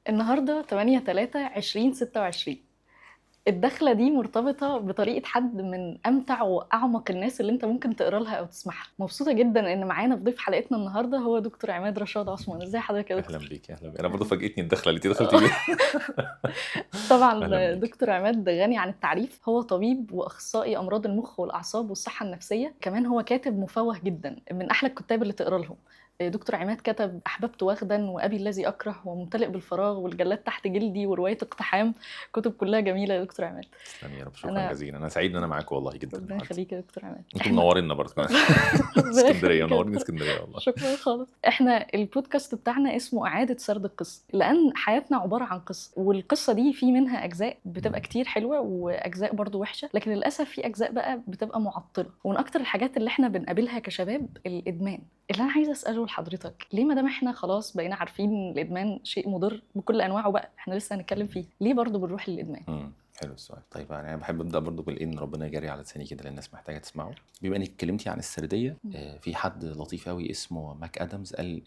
النهارده 8/3/2026. الدخلة دي مرتبطة بطريقة حد من أمتع وأعمق الناس اللي أنت ممكن تقرا لها أو تسمعها. مبسوطة جدا إن معانا في ضيف حلقتنا النهارده هو دكتور عماد رشاد عثمان. ازي حضرتك يا دكتور؟ اهلا بيك، اهلا بيك. انا برضه فاجئتني الدخلة اللي انت دخلتي بيها. طبعا. أهلاً بيك. دكتور عماد غني عن التعريف، هو طبيب واخصائي امراض المخ والاعصاب والصحة النفسيه، كمان هو كاتب مفوه جدا، من احلى الكتاب اللي تقرا لهم. دكتور عماد كتب احببت وغدا وابي الذي اكره وممتلئ بالفراغ والجلاد تحت جلدي ورواية اقتحام، كتب كلها جميلة يا دكتور عماد. تسلمي يا رب، شكرا جزيلا. انا سعيد ان انا معاكم والله جدا. ربنا النهارده يخليك يا دكتور عماد. انتم منورينا برضه اسكندريه، منورين اسكندرية والله. شكرا خالص. احنا البودكاست بتاعنا اسمه اعاده سرد القصة، لان حياتنا عبارة عن قصة، والقصه دي في منها اجزاء بتبقى كتير حلوة واجزاء برضو وحشة، لكن للاسف في اجزاء بقى بتبقى معطلة. ومن اكتر الحاجات اللي احنا بنقابلها كشباب الادمان. اللي انا عايزه اساله لحضرتك، ليه ما دام احنا خلاص بقينا عارفين ان الادمان شيء مضر بكل انواعه بقى، احنا لسه هنتكلم فيه، ليه برضو بنروح للادمان؟ حلو السؤال. طيب يعني انا بحب ابدا برضه بالان ربنا يجري على لساني كده لان الناس محتاجه تسمعه. بما انك اتكلمتي عن السردية، في حد لطيف قوي اسمه ماك ادمز قال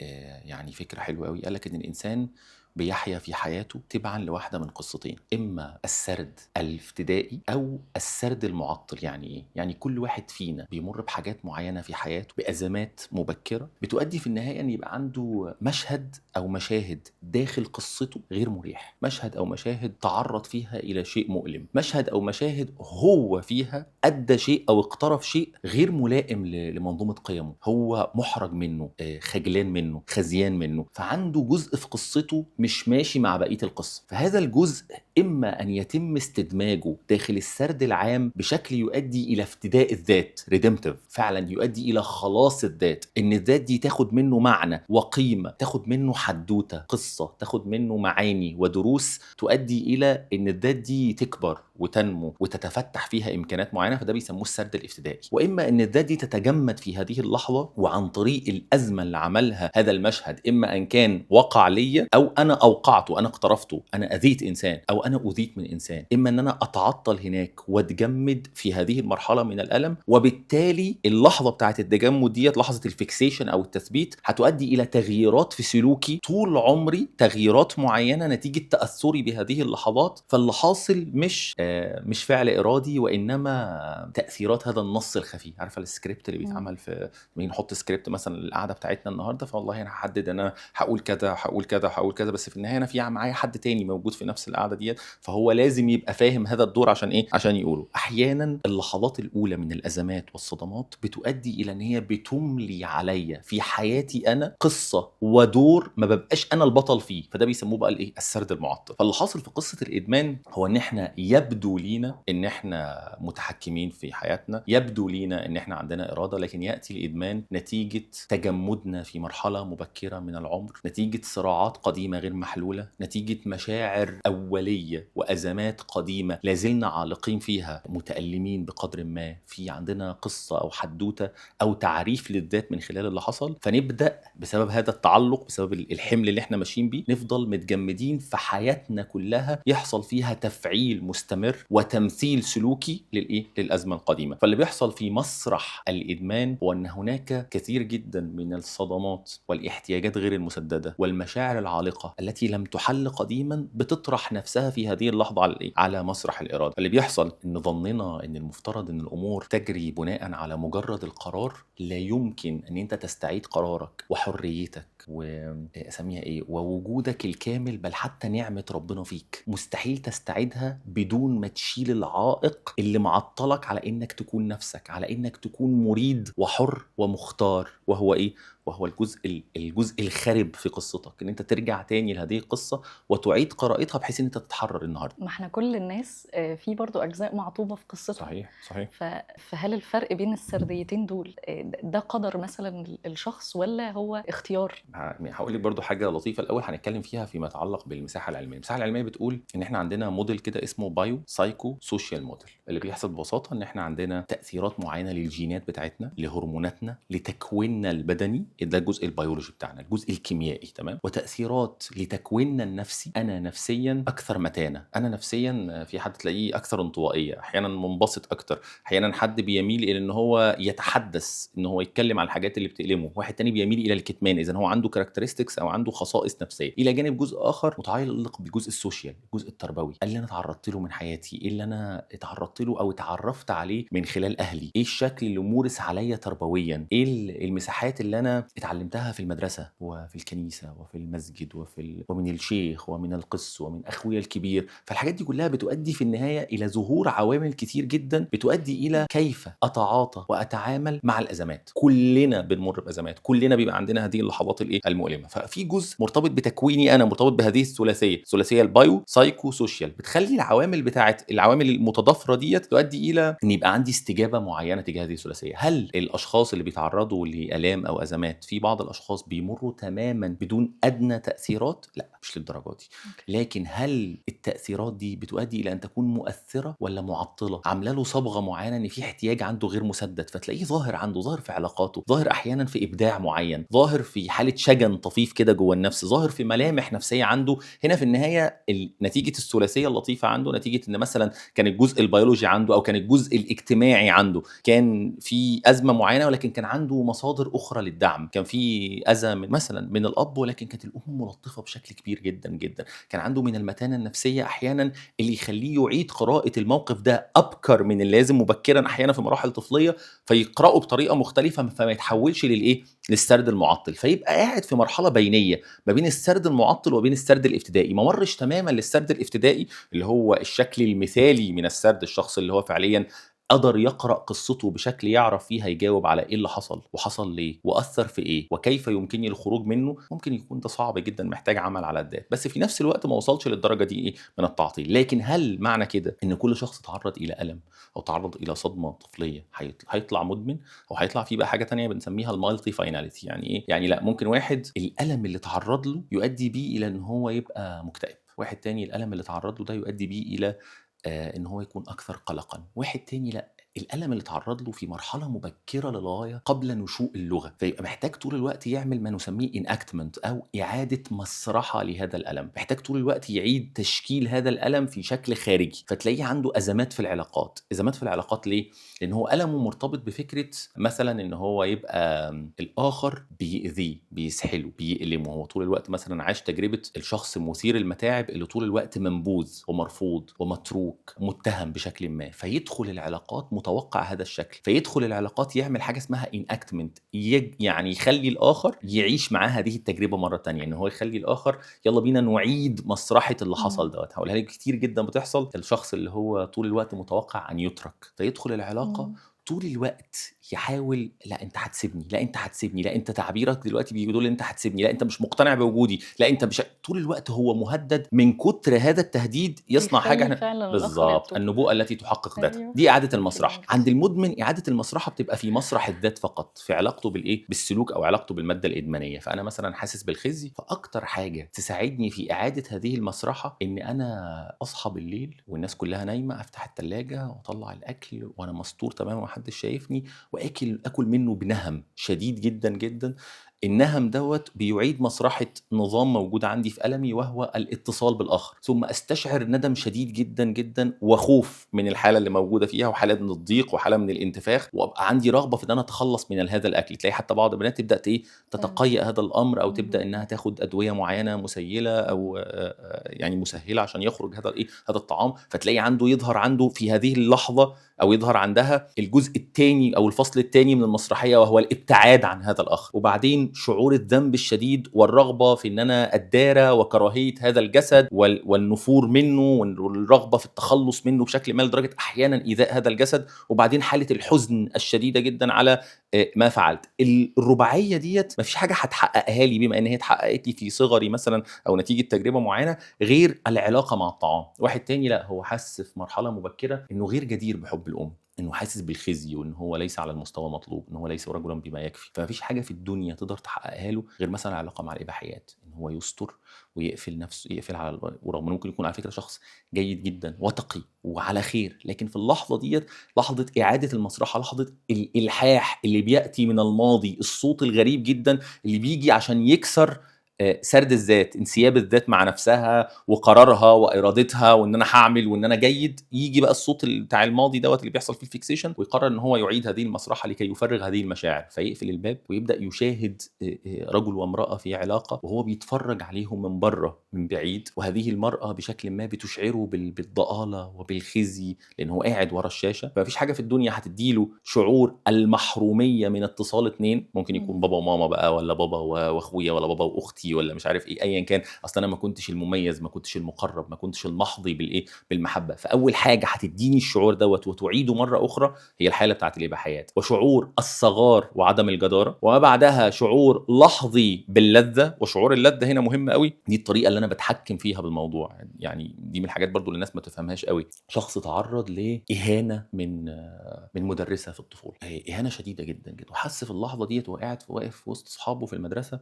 يعني فكرة حلوة قوي، قال لك ان الانسان بيحيا في حياته تبعا لواحدة من قصتين، اما السرد الافتدائي او السرد المعطل. يعني ايه؟ يعني كل واحد فينا بيمر بحاجات معينة في حياته، بازمات مبكرة بتؤدي في النهاية ان يبقى عنده مشهد او مشاهد داخل قصته غير مريح، مشهد او مشاهد تعرض فيها الى شيء مؤلم، مشهد او مشاهد هو فيها ادى شيء او اقترف شيء غير ملائم لمنظومه قيمة، هو محرج منه، خجلان منه، خزيان منه، فعنده جزء في قصته مش ماشي مع بقية القصة. فهذا الجزء اما ان يتم استدماجه داخل السرد العام بشكل يؤدي الى افتداء الذات، redemptive، فعلا يؤدي الى خلاص الذات، ان الذات دي تاخد منه معنى وقيمه، تاخد منه حدوتة، قصة، تاخد منه معاني ودروس تؤدي الى ان الذات دي تكبر وتنمو وتتفتح فيها امكانات معينة، فده بيسموه السرد الافتدائي. واما ان الذات دي تتجمد في هذه اللحظة، وعن طريق الازمة اللي عملها هذا المشهد، اما ان كان وقع ليا او انا اوقعته، انا اقترفته، انا اذيت انسان او انا اذيت من انسان، اما ان انا اتعطل هناك واتجمد في هذه المرحلة من الالم، وبالتالي اللحظة بتاعت التجمد ديت، لحظة ال fixation او التثبيت، هتؤدي الى تغييرات في سلوكي طول عمري، تغييرات معينة نتيجة تاثري بهذه اللحظات. فاللي حاصل مش فعل ارادي، وانما تاثيرات هذا النص الخفي. عارفه السكريبت اللي بيتعمل في نحط سكريبت مثلا للقعده بتاعتنا النهارده، فوالله انا هحدد انا هقول كذا هقول كذا هقول كذا، بس في النهاية انا في معايا حد تاني موجود في نفس القعدة ديت، فهو لازم يبقى فاهم هذا الدور عشان ايه؟ عشان يقوله. احيانا اللحظات الاولى من الازمات والصدمات بتؤدي الى ان هي بتملي عليا في حياتي انا قصة ودور ما ببقاش انا البطل فيه، فده بيسموه بقى الايه؟ السرد المعطل. فاللي حاصل في قصة الادمان هو ان احنا يبدو لينا ان احنا متحكمين في حياتنا، يبدو لينا ان احنا عندنا اراده، لكن ياتي الادمان نتيجة تجمدنا في مرحلة مبكرة من العمر، نتيجة صراعات قديمة غير محلولة، نتيجة مشاعر اوليه وازمات قديمة لازلنا عالقين فيها، متالمين بقدر ما، في عندنا قصة او حدوتة او تعريف للذات من خلال اللي حصل، فنبدا بسبب هذا التعلق، بسبب الحمل اللي احنا ماشيين بيه، نفضل متجمدين في حياتنا كلها، يحصل فيها تفعيل مستمر وتمثيل سلوكي للايه؟ للازمة القديمة. فاللي بيحصل في مسرح الادمان هو ان هناك كثير جدا من الصدمات والاحتياجات غير المسدده والمشاعر العالقة التي لم تحل قديما بتطرح نفسها في هذه اللحظة على الايه؟ على مسرح الارادة. اللي بيحصل ان ظننا ان المفترض ان الامور تجري بناء على مجرد القرار، لا يمكن ان انت تستعيد قرارك وحريتك واسميها ايه، ووجودك الكامل، بل حتى نعمه ربنا فيك مستحيل تستعيدها بدون ما تشيل العائق اللي معطلك على انك تكون نفسك، على انك تكون مريد وحر ومختار، وهو ايه؟ وهو الجزء الخرب في قصتك، ان انت ترجع تاني لهذه القصة وتعيد قراءتها بحيث ان انت تتحرر النهارده. ما احنا كل الناس في برضو اجزاء معطوبه في قصتها. صحيح صحيح. فهل الفرق بين السرديتين دول ده قدر مثلا الشخص ولا هو اختيار؟ هقول لك برضو حاجة لطيفة الاول هنتكلم فيها فيما يتعلق بالمساحه العلمية. المساحة العلمية بتقول ان احنا عندنا موديل كده اسمه bio psycho social model. اللي بيحصل ببساطة ان احنا عندنا تاثيرات معينة للجينات بتاعتنا، لهرموناتنا، لتكويننا البدني، ده الجزء البيولوجي بتاعنا، الجزء الكيميائي، تمام، وتاثيرات لتكويننا النفسي. انا نفسيا اكثر ما المتانه. انا نفسيا في حد تلاقيه اكثر انطوائية، احيانا منبسط اكتر، احيانا حد بيميل الى ان هو يتحدث، ان هو يتكلم عن الحاجات اللي بتألمه، واحد تاني بيميل الى الكتمان. اذا هو عنده characteristics او عنده خصائص نفسية. الى جانب جزء اخر متعلق بالجزء ال social، الجزء التربوي، اللي انا اتعرضت له من حياتي، ايه اللي انا اتعرضت له او اتعرفت عليه من خلال اهلي، ايه الشكل اللي مورس عليا تربويا، ايه المساحات اللي انا اتعلمتها في المدرسة وفي الكنيسة وفي المسجد ومن الشيخ ومن القس ومن اخويا الكبير. فالحاجات دي كلها بتؤدي في النهاية الى ظهور عوامل كتير جدا بتؤدي الى كيف اتعاطى واتعامل مع الازمات. كلنا بنمر بازمات، كلنا بيبقى عندنا هذه اللحظات الايه المؤلمة. ففي جزء مرتبط بتكويني انا، مرتبط بهذه الثلاثية ال bio psycho social، بتخلي العوامل بتاعه العوامل المتضافره ديت تؤدي الى ان يبقى عندي استجابة معينة تجاه هذه الثلاثية. هل الاشخاص اللي بيتعرضوا لالام او ازمات، في بعض الاشخاص بيمروا تماما بدون ادنى تاثيرات؟ لا، مش للدرجة دي. لكن هل التاثيرات دي بتؤدي الى ان تكون مؤثرة ولا معطلة، عامله له صبغة معينة ان في احتياج عنده غير مسدد، فتلاقيه ظاهر عنده، ظاهر في علاقاته، ظاهر احيانا في ابداع معين، ظاهر في حاله شجن طفيف كده جوه النفس، ظاهر في ملامح نفسية عنده. هنا في النهاية نتيجة الثلاثية اللطيفة عنده، نتيجة ان مثلا كان الجزء البيولوجي عنده او كان الجزء الاجتماعي عنده كان في ازمة معينة، ولكن كان عنده مصادر اخرى للدعم. كان في اذى من مثلا من الاب، ولكن كانت الام ملطفه بشكل كبير جدا جدا. كان عنده من المتانه النفسية احيانا اللي يخليه يعيد قراءة الموقف ده ابكر من اللازم، مبكرا احيانا في مراحل طفليه، فيقراه بطريقة مختلفة، فما يتحولش للايه، للسرد المعطل. فيبقى قاعد في مرحلة بينيه ما بين السرد المعطل وبين السرد الابتدائي. ما مرش تماما للسرد الابتدائي اللي هو الشكل المثالي من السرد، الشخص اللي هو فعليا قدر يقرأ قصته بشكل يعرف فيها يجاوب على ايه اللي حصل وحصل ليه وأثر في ايه وكيف يمكنني الخروج منه. ممكن يكون ده صعب جدا، محتاج عمل على الذات، بس في نفس الوقت ما وصلش للدرجة دي ايه من التعطيل. لكن هل معنى كده ان كل شخص تعرض الى ألم او تعرض الى صدمة طفلية هيطلع مدمن، او هيطلع فيه بقى حاجة تانية بنسميها ال multi finality؟ يعني ايه؟ يعني لا، ممكن واحد الألم اللي تعرض له يؤدي بيه الى ان هو يبقى مكتئب، واحد تاني الألم اللي تعرض له ده يؤدي بيه الى ان هو يكون اكثر قلقا، واحد تاني لا، الالم اللي تعرض له في مرحلة مبكرة للغاية قبل نشوء اللغة، فيبقى محتاج طول الوقت يعمل ما نسميه enactment او اعاده مسرحه لهذا الالم، محتاج طول الوقت يعيد تشكيل هذا الالم في شكل خارجي. فتلاقيه عنده ازمات في العلاقات. ازمات في العلاقات ليه؟ لان هو المه مرتبط بفكره مثلا ان هو يبقى الاخر بيأذيه، بيسحله، بيألمه. هو طول الوقت مثلا عاش تجربه الشخص مثير المتاعب اللي طول الوقت منبوذ ومرفوض ومتروك، متهم بشكل ما، فيدخل العلاقات متوقع هذا الشكل، فيدخل العلاقات يعمل حاجة اسمها enactment، يعني يخلي الاخر يعيش معاه هذه التجربة مرة تانية، ان هو يخلي الاخر يلا بينا نعيد مسرحه اللي حصل دوت. هقولها لك كتير جدا بتحصل، الشخص اللي هو طول الوقت متوقع ان يترك، فيدخل العلاقة طول الوقت يحاول، لا انت هتسيبني، لا انت هتسيبني، لا انت تعبيرك دلوقتي بيقول انت هتسيبني، لا انت مش مقتنع بوجودي، لا انت مش، طول الوقت هو مهدد. من كتر هذا التهديد يصنع حاجة احنا بالظبط النبوءة التي تحقق ذاتها. أيوه. دي اعاده المسرحه. عند المدمن اعاده المسرحه بتبقى في مسرح الذات فقط، في علاقته بالايه، بالسلوك او علاقته بالماده الادمانيه. فانا مثلا حاسس بالخزي، فاكتر حاجة تساعدني في اعاده هذه المسرحه ان انا اصحى بالليل والناس كلها نايمة، افتح الثلاجة واطلع الاكل وانا مستور تماما ومحدش شايفني، واكل اكل منه بنهم شديد جدا جدا. النهم دوت بيعيد مسرحة نظام موجود عندي في ألمي، وهو الاتصال بالآخر، ثم أستشعر ندم شديد جدا جدا وخوف من الحالة اللي موجودة فيها، وحالة من الضيق وحالة من الانتفاخ، وأبقى عندي رغبة في أن أنا أتخلص من هذا الأكل. تلاقي حتى بعض البنات تبدأ تتقيأ هذا الأمر، أو تبدأ إنها تاخد أدوية معينة مسيلة أو يعني مسهلة عشان يخرج هذا هذا الطعام. فتلاقي عنده يظهر عنده في هذه اللحظة أو يظهر عندها الجزء الثاني أو الفصل الثاني من المسرحية، وهو الابتعاد عن هذا الآخر، وبعدين شعور الذنب الشديد والرغبة في ان انا اتدارى وكراهية هذا الجسد والنفور منه والرغبة في التخلص منه بشكل ما لدرجة احيانا ايذاء هذا الجسد، وبعدين حاله الحزن الشديدة جدا على ما فعلت. الرباعية ديت مفيش حاجة هتحققها لي بما ان هي اتحققت لي في صغري مثلا او نتيجة تجربه معينة غير العلاقة مع الطعام. واحد تاني لا، هو حس في مرحلة مبكرة انه غير جدير بحب الام، انه حاسس بالخزي وان هو ليس على المستوى المطلوب، ان هو ليس رجلا بما يكفي. فمفيش حاجة في الدنيا تقدر تحققها له غير مثلا علاقة مع الاباحيات، ان هو يستر ويقفل نفسه، يقفل على، ورغم انه ممكن يكون على فكرة شخص جيد جدا وتقي وعلى خير، لكن في اللحظة ديت، لحظة اعاده المسرحه، لحظة الالحاح اللي بياتي من الماضي، الصوت الغريب جدا اللي بيجي عشان يكسر سرد الذات، انسياب الذات مع نفسها وقرارها وارادتها، وان انا هعمل وان انا جيد. يجي بقى الصوت بتاع الماضي دوت اللي بيحصل فيه ال fixation، ويقرر ان هو يعيد هذه المسرحة لكي يفرغ هذه المشاعر، فيقفل الباب ويبدا يشاهد رجل وامراة في علاقة، وهو بيتفرج عليهم من بره من بعيد، وهذه المراة بشكل ما بتشعره بالضآلة وبالخزي لان هو قاعد ورا الشاشة. فمفيش حاجة في الدنيا هتديله شعور المحروميه من اتصال اتنين، ممكن يكون بابا وماما بقى، ولا بابا واخويا، ولا بابا واختي، ولا مش عارف ايه، ايا كان، اصل انا ما كنتش المميز، ما كنتش المقرب، ما كنتش المحظي بالايه، بالمحبة. فاول حاجة هتديني الشعور دوت وتعيده مرة اخرى هي الحالة بتاعت الاباحيات وشعور الصغار وعدم الجداره، وما بعدها شعور لحظي باللذه. وشعور اللذة هنا مهم قوي، دي الطريقة اللي انا بتحكم فيها بالموضوع. يعني دي من الحاجات برضو اللي الناس ما تفهمهاش قوي. شخص تعرض لاهانه من مدرسه في الطفولة، اهانه شديدة جدا جدا، وحس في اللحظة ديت وهو قاعد واقف في وسط اصحابه في المدرسة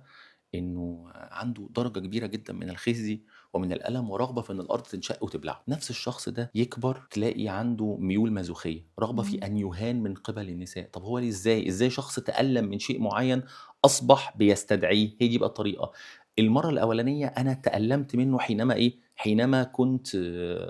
انه عنده درجه كبيرة جدا من الخزي ومن الالم ورغبه في ان الارض تنشق وتبلعه. نفس الشخص ده يكبر تلاقي عنده ميول مازوخيه، رغبة في ان يهان من قبل النساء. طب هو ليه؟ ازاي شخص تالم من شيء معين اصبح بيستدعيه؟ هي دي بقى الطريقة. المرة الاولانية انا تالمت منه حينما ايه؟ حينما كنت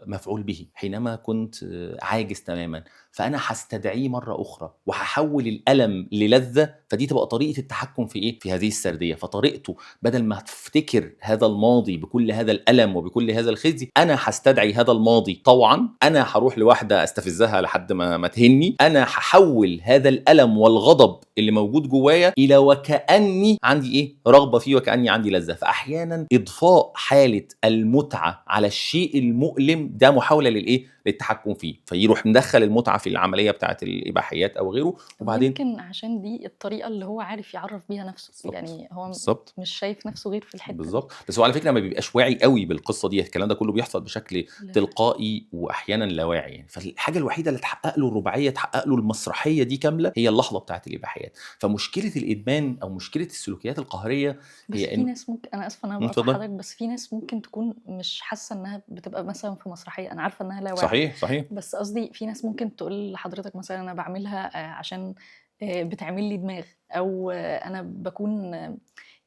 مفعول به، حينما كنت عاجز تماما، فانا هستدعيه مرة اخرى وهحول الالم للذه، فدي تبقى طريقه التحكم في ايه؟ في هذه السردية. فطريقته بدل ما تفتكر هذا الماضي بكل هذا الالم وبكل هذا الخزي، انا هستدعي هذا الماضي طوعا، انا هروح لواحدة استفزها لحد ما تهني، انا هحول هذا الالم والغضب اللي موجود جوايا الى وكاني عندي ايه؟ رغبة فيه، وكاني عندي لذة. فاحيانا اضفاء حاله المتعة على الشيء المؤلم ده محاولة للايه؟ للتحكم فيه، فيروح مدخل المتعة في العملية بتاعه الاباحيات او غيره. وبعدين يمكن عشان دي الطريقة اللي هو عارف يعرف بيها نفسه. بالزبط. يعني هو بالزبط. مش شايف نفسه غير في الحتة بالظبط. بس هو على فكرة ما بيبقاش واعي قوي بالقصة دي، الكلام ده كله بيحصل بشكل لا. تلقائي واحيانا لا واعي يعني. فالحاجه الوحيدة اللي تحقق له الرباعية، تحقق له المسرحية دي كاملة، هي اللحظة بتاعه الاباحيات. فمشكله الادمان او مشكلة السلوكيات القهريه بس هي في ناس ممكن، انا اسفه انا بقطع حضرتك، بس في ناس ممكن تكون مش حاسه انها بتبقى مثلا في مسرحية، انا عارفه انها لا واعي. صحيح صحيح، بس قصدي في ناس ممكن تقول لحضرتك مثلا انا بعملها عشان بتعمل لي دماغ، او انا بكون يعني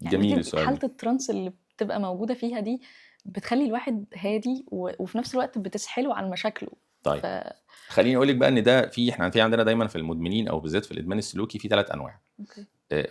جميل السؤال. حاله ال trance اللي بتبقى موجودة فيها دي بتخلي الواحد هادي وفي نفس الوقت بتسحله عن مشاكله. طيب خليني اقول لك بقى ان ده في احنا في عندنا دايما في المدمنين او بالذات في الادمان السلوكي في 3 انواع. okay.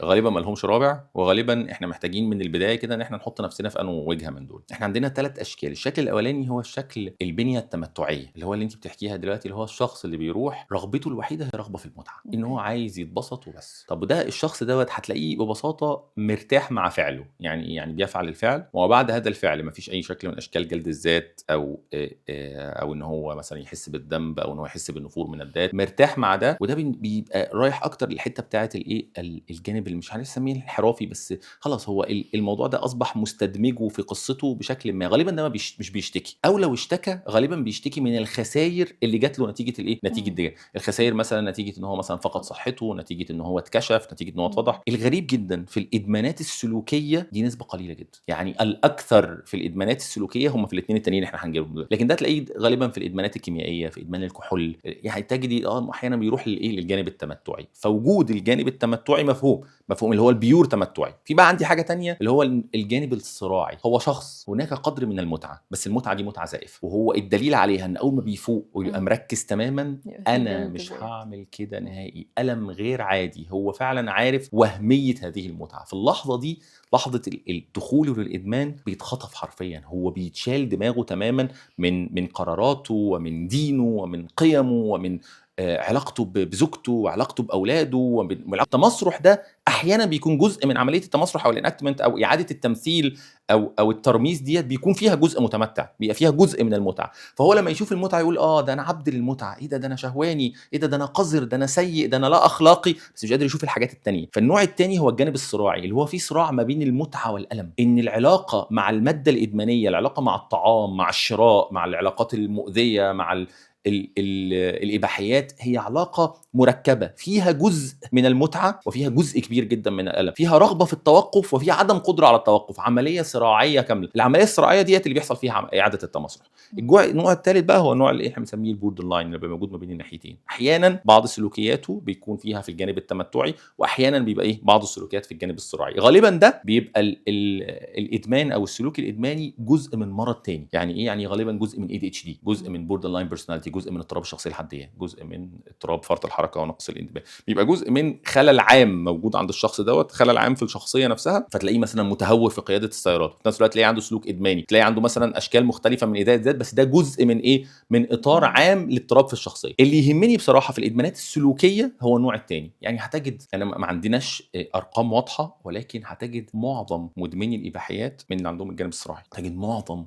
غالبا ما لهمش رابع، وغالبا احنا محتاجين من البداية كده ان احنا نحط نفسنا في انه وجهه من دول. احنا عندنا 3 اشكال. الشكل الاولاني هو الشكل البنية التمتعيه اللي هو اللي انت بتحكيها دلوقتي، اللي هو الشخص اللي بيروح رغبته الوحيدة هي رغبة في المتعة، ان هو عايز يتبسط وبس. طب وده الشخص دوت هتلاقيه ببساطة مرتاح مع فعله، يعني بيفعل الفعل وبعد هذا الفعل ما فيش اي شكل من اشكال جلد الذات او ان هو مثلا يحس بالذنب او ان هو يحس بالنفور من الذات، مرتاح مع ده. وده بيبقى رايح اكتر للحتة بتاعه الايه، الجانب اللي مش عارف اسميه الانحرافي، بس خلاص هو الموضوع ده اصبح مستدمجه في قصته بشكل ما. غالبا ده مش بيشتكي، او لو اشتكى غالبا بيشتكي من الخسائر اللي جات له نتيجة الايه، نتيجة دي الخسائر، مثلا نتيجة ان هو مثلا فقد صحته، نتيجة ان هو اتكشف، نتيجة ان هو اتفضح. الغريب جدا في الادمانات السلوكية دي نسبه قليله جدا، يعني الاكثر في الادمانات السلوكية هم في الاثنين التانيين احنا هنجيبهم، لكن ده تلاقيه غالبا في الادمانات الكيميائية، في ادمان الكحول، يعني تجدي احيانا بيروح للايه، للجانب التمتعي. فوجود الجانب التمتعي مفهوم اللي هو ال pure تمتعي. في بقى عندي حاجة تانية اللي هو الجانب الصراعي، هو شخص هناك قدر من المتعة، بس المتعة دي متعه زائفة، وهو الدليل عليها ان اول ما بيفوق ويبقى مركز تماما، انا مش هعمل كده نهائي، الم غير عادي، هو فعلا عارف وهمية هذه المتعة. في اللحظة دي، لحظة الدخول للادمان، بيتخطف حرفيا، هو بيتشال دماغه تماما من قراراته ومن دينه ومن قيمة ومن علاقته بزوجته وعلاقته باولاده. التمسرح ده احيانا بيكون جزء من عملية التمسرح او ال enactment او اعاده التمثيل او الترميز ديت، بيكون فيها جزء متمتع، بيبقى فيها جزء من المتعة. فهو لما يشوف المتعة يقول ده انا عبد للمتعه، ايه ده انا شهواني، ايه ده انا قذر، ده انا سيء، ده انا لا اخلاقي، بس مش قادر يشوف الحاجات التانية. فالنوع التاني هو الجانب الصراعي اللي هو فيه صراع ما بين المتعة والالم، ان العلاقة مع المادة الادمانيه، العلاقة مع الطعام، مع الشراء، مع العلاقات المؤذية، مع ال ال الاباحيات هي علاقة مركبة، فيها جزء من المتعة وفيها جزء كبير جدا من الالم، فيها رغبة في التوقف وفيها عدم قدره على التوقف، عملية صراعيه كاملة. العملية الصراعيه ديت اللي بيحصل فيها اعاده التمسرح. النوع الثالث بقى هو النوع اللي احنا بنسميه ال borderline، اللي بيبقى موجود ما بين الناحيتين. احيانا بعض سلوكياته بيكون فيها في الجانب التمتعي، واحيانا بيبقى ايه بعض السلوكيات في الجانب الصراعي. غالبا ده بيبقى ال ال الادمان او السلوك الادماني جزء من مرض تاني. يعني ايه؟ يعني غالبا جزء من ADHD، جزء من borderline personality، جزء من اضطراب الشخصية الحدية، جزء من اضطراب فرط الحركة ونقص الانتباه، بيبقى جزء من خلل عام موجود عند الشخص دوت، خلل عام في الشخصية نفسها. فتلاقيه مثلا متهور في قيادة السيارات، في نفس الوقت تلاقيه عنده سلوك ادماني، تلاقي عنده مثلا اشكال مختلفة من ايذاء الذات، بس ده جزء من ايه؟ من اطار عام لاضطراب في الشخصية. اللي يهمني بصراحة في الادمانات السلوكية هو النوع الثاني. يعني هتجد، انا ما عندناش ارقام واضحة، ولكن هتجد معظم مدمني الاباحيات من اللي عندهم الجانب الصراعي، تجد معظم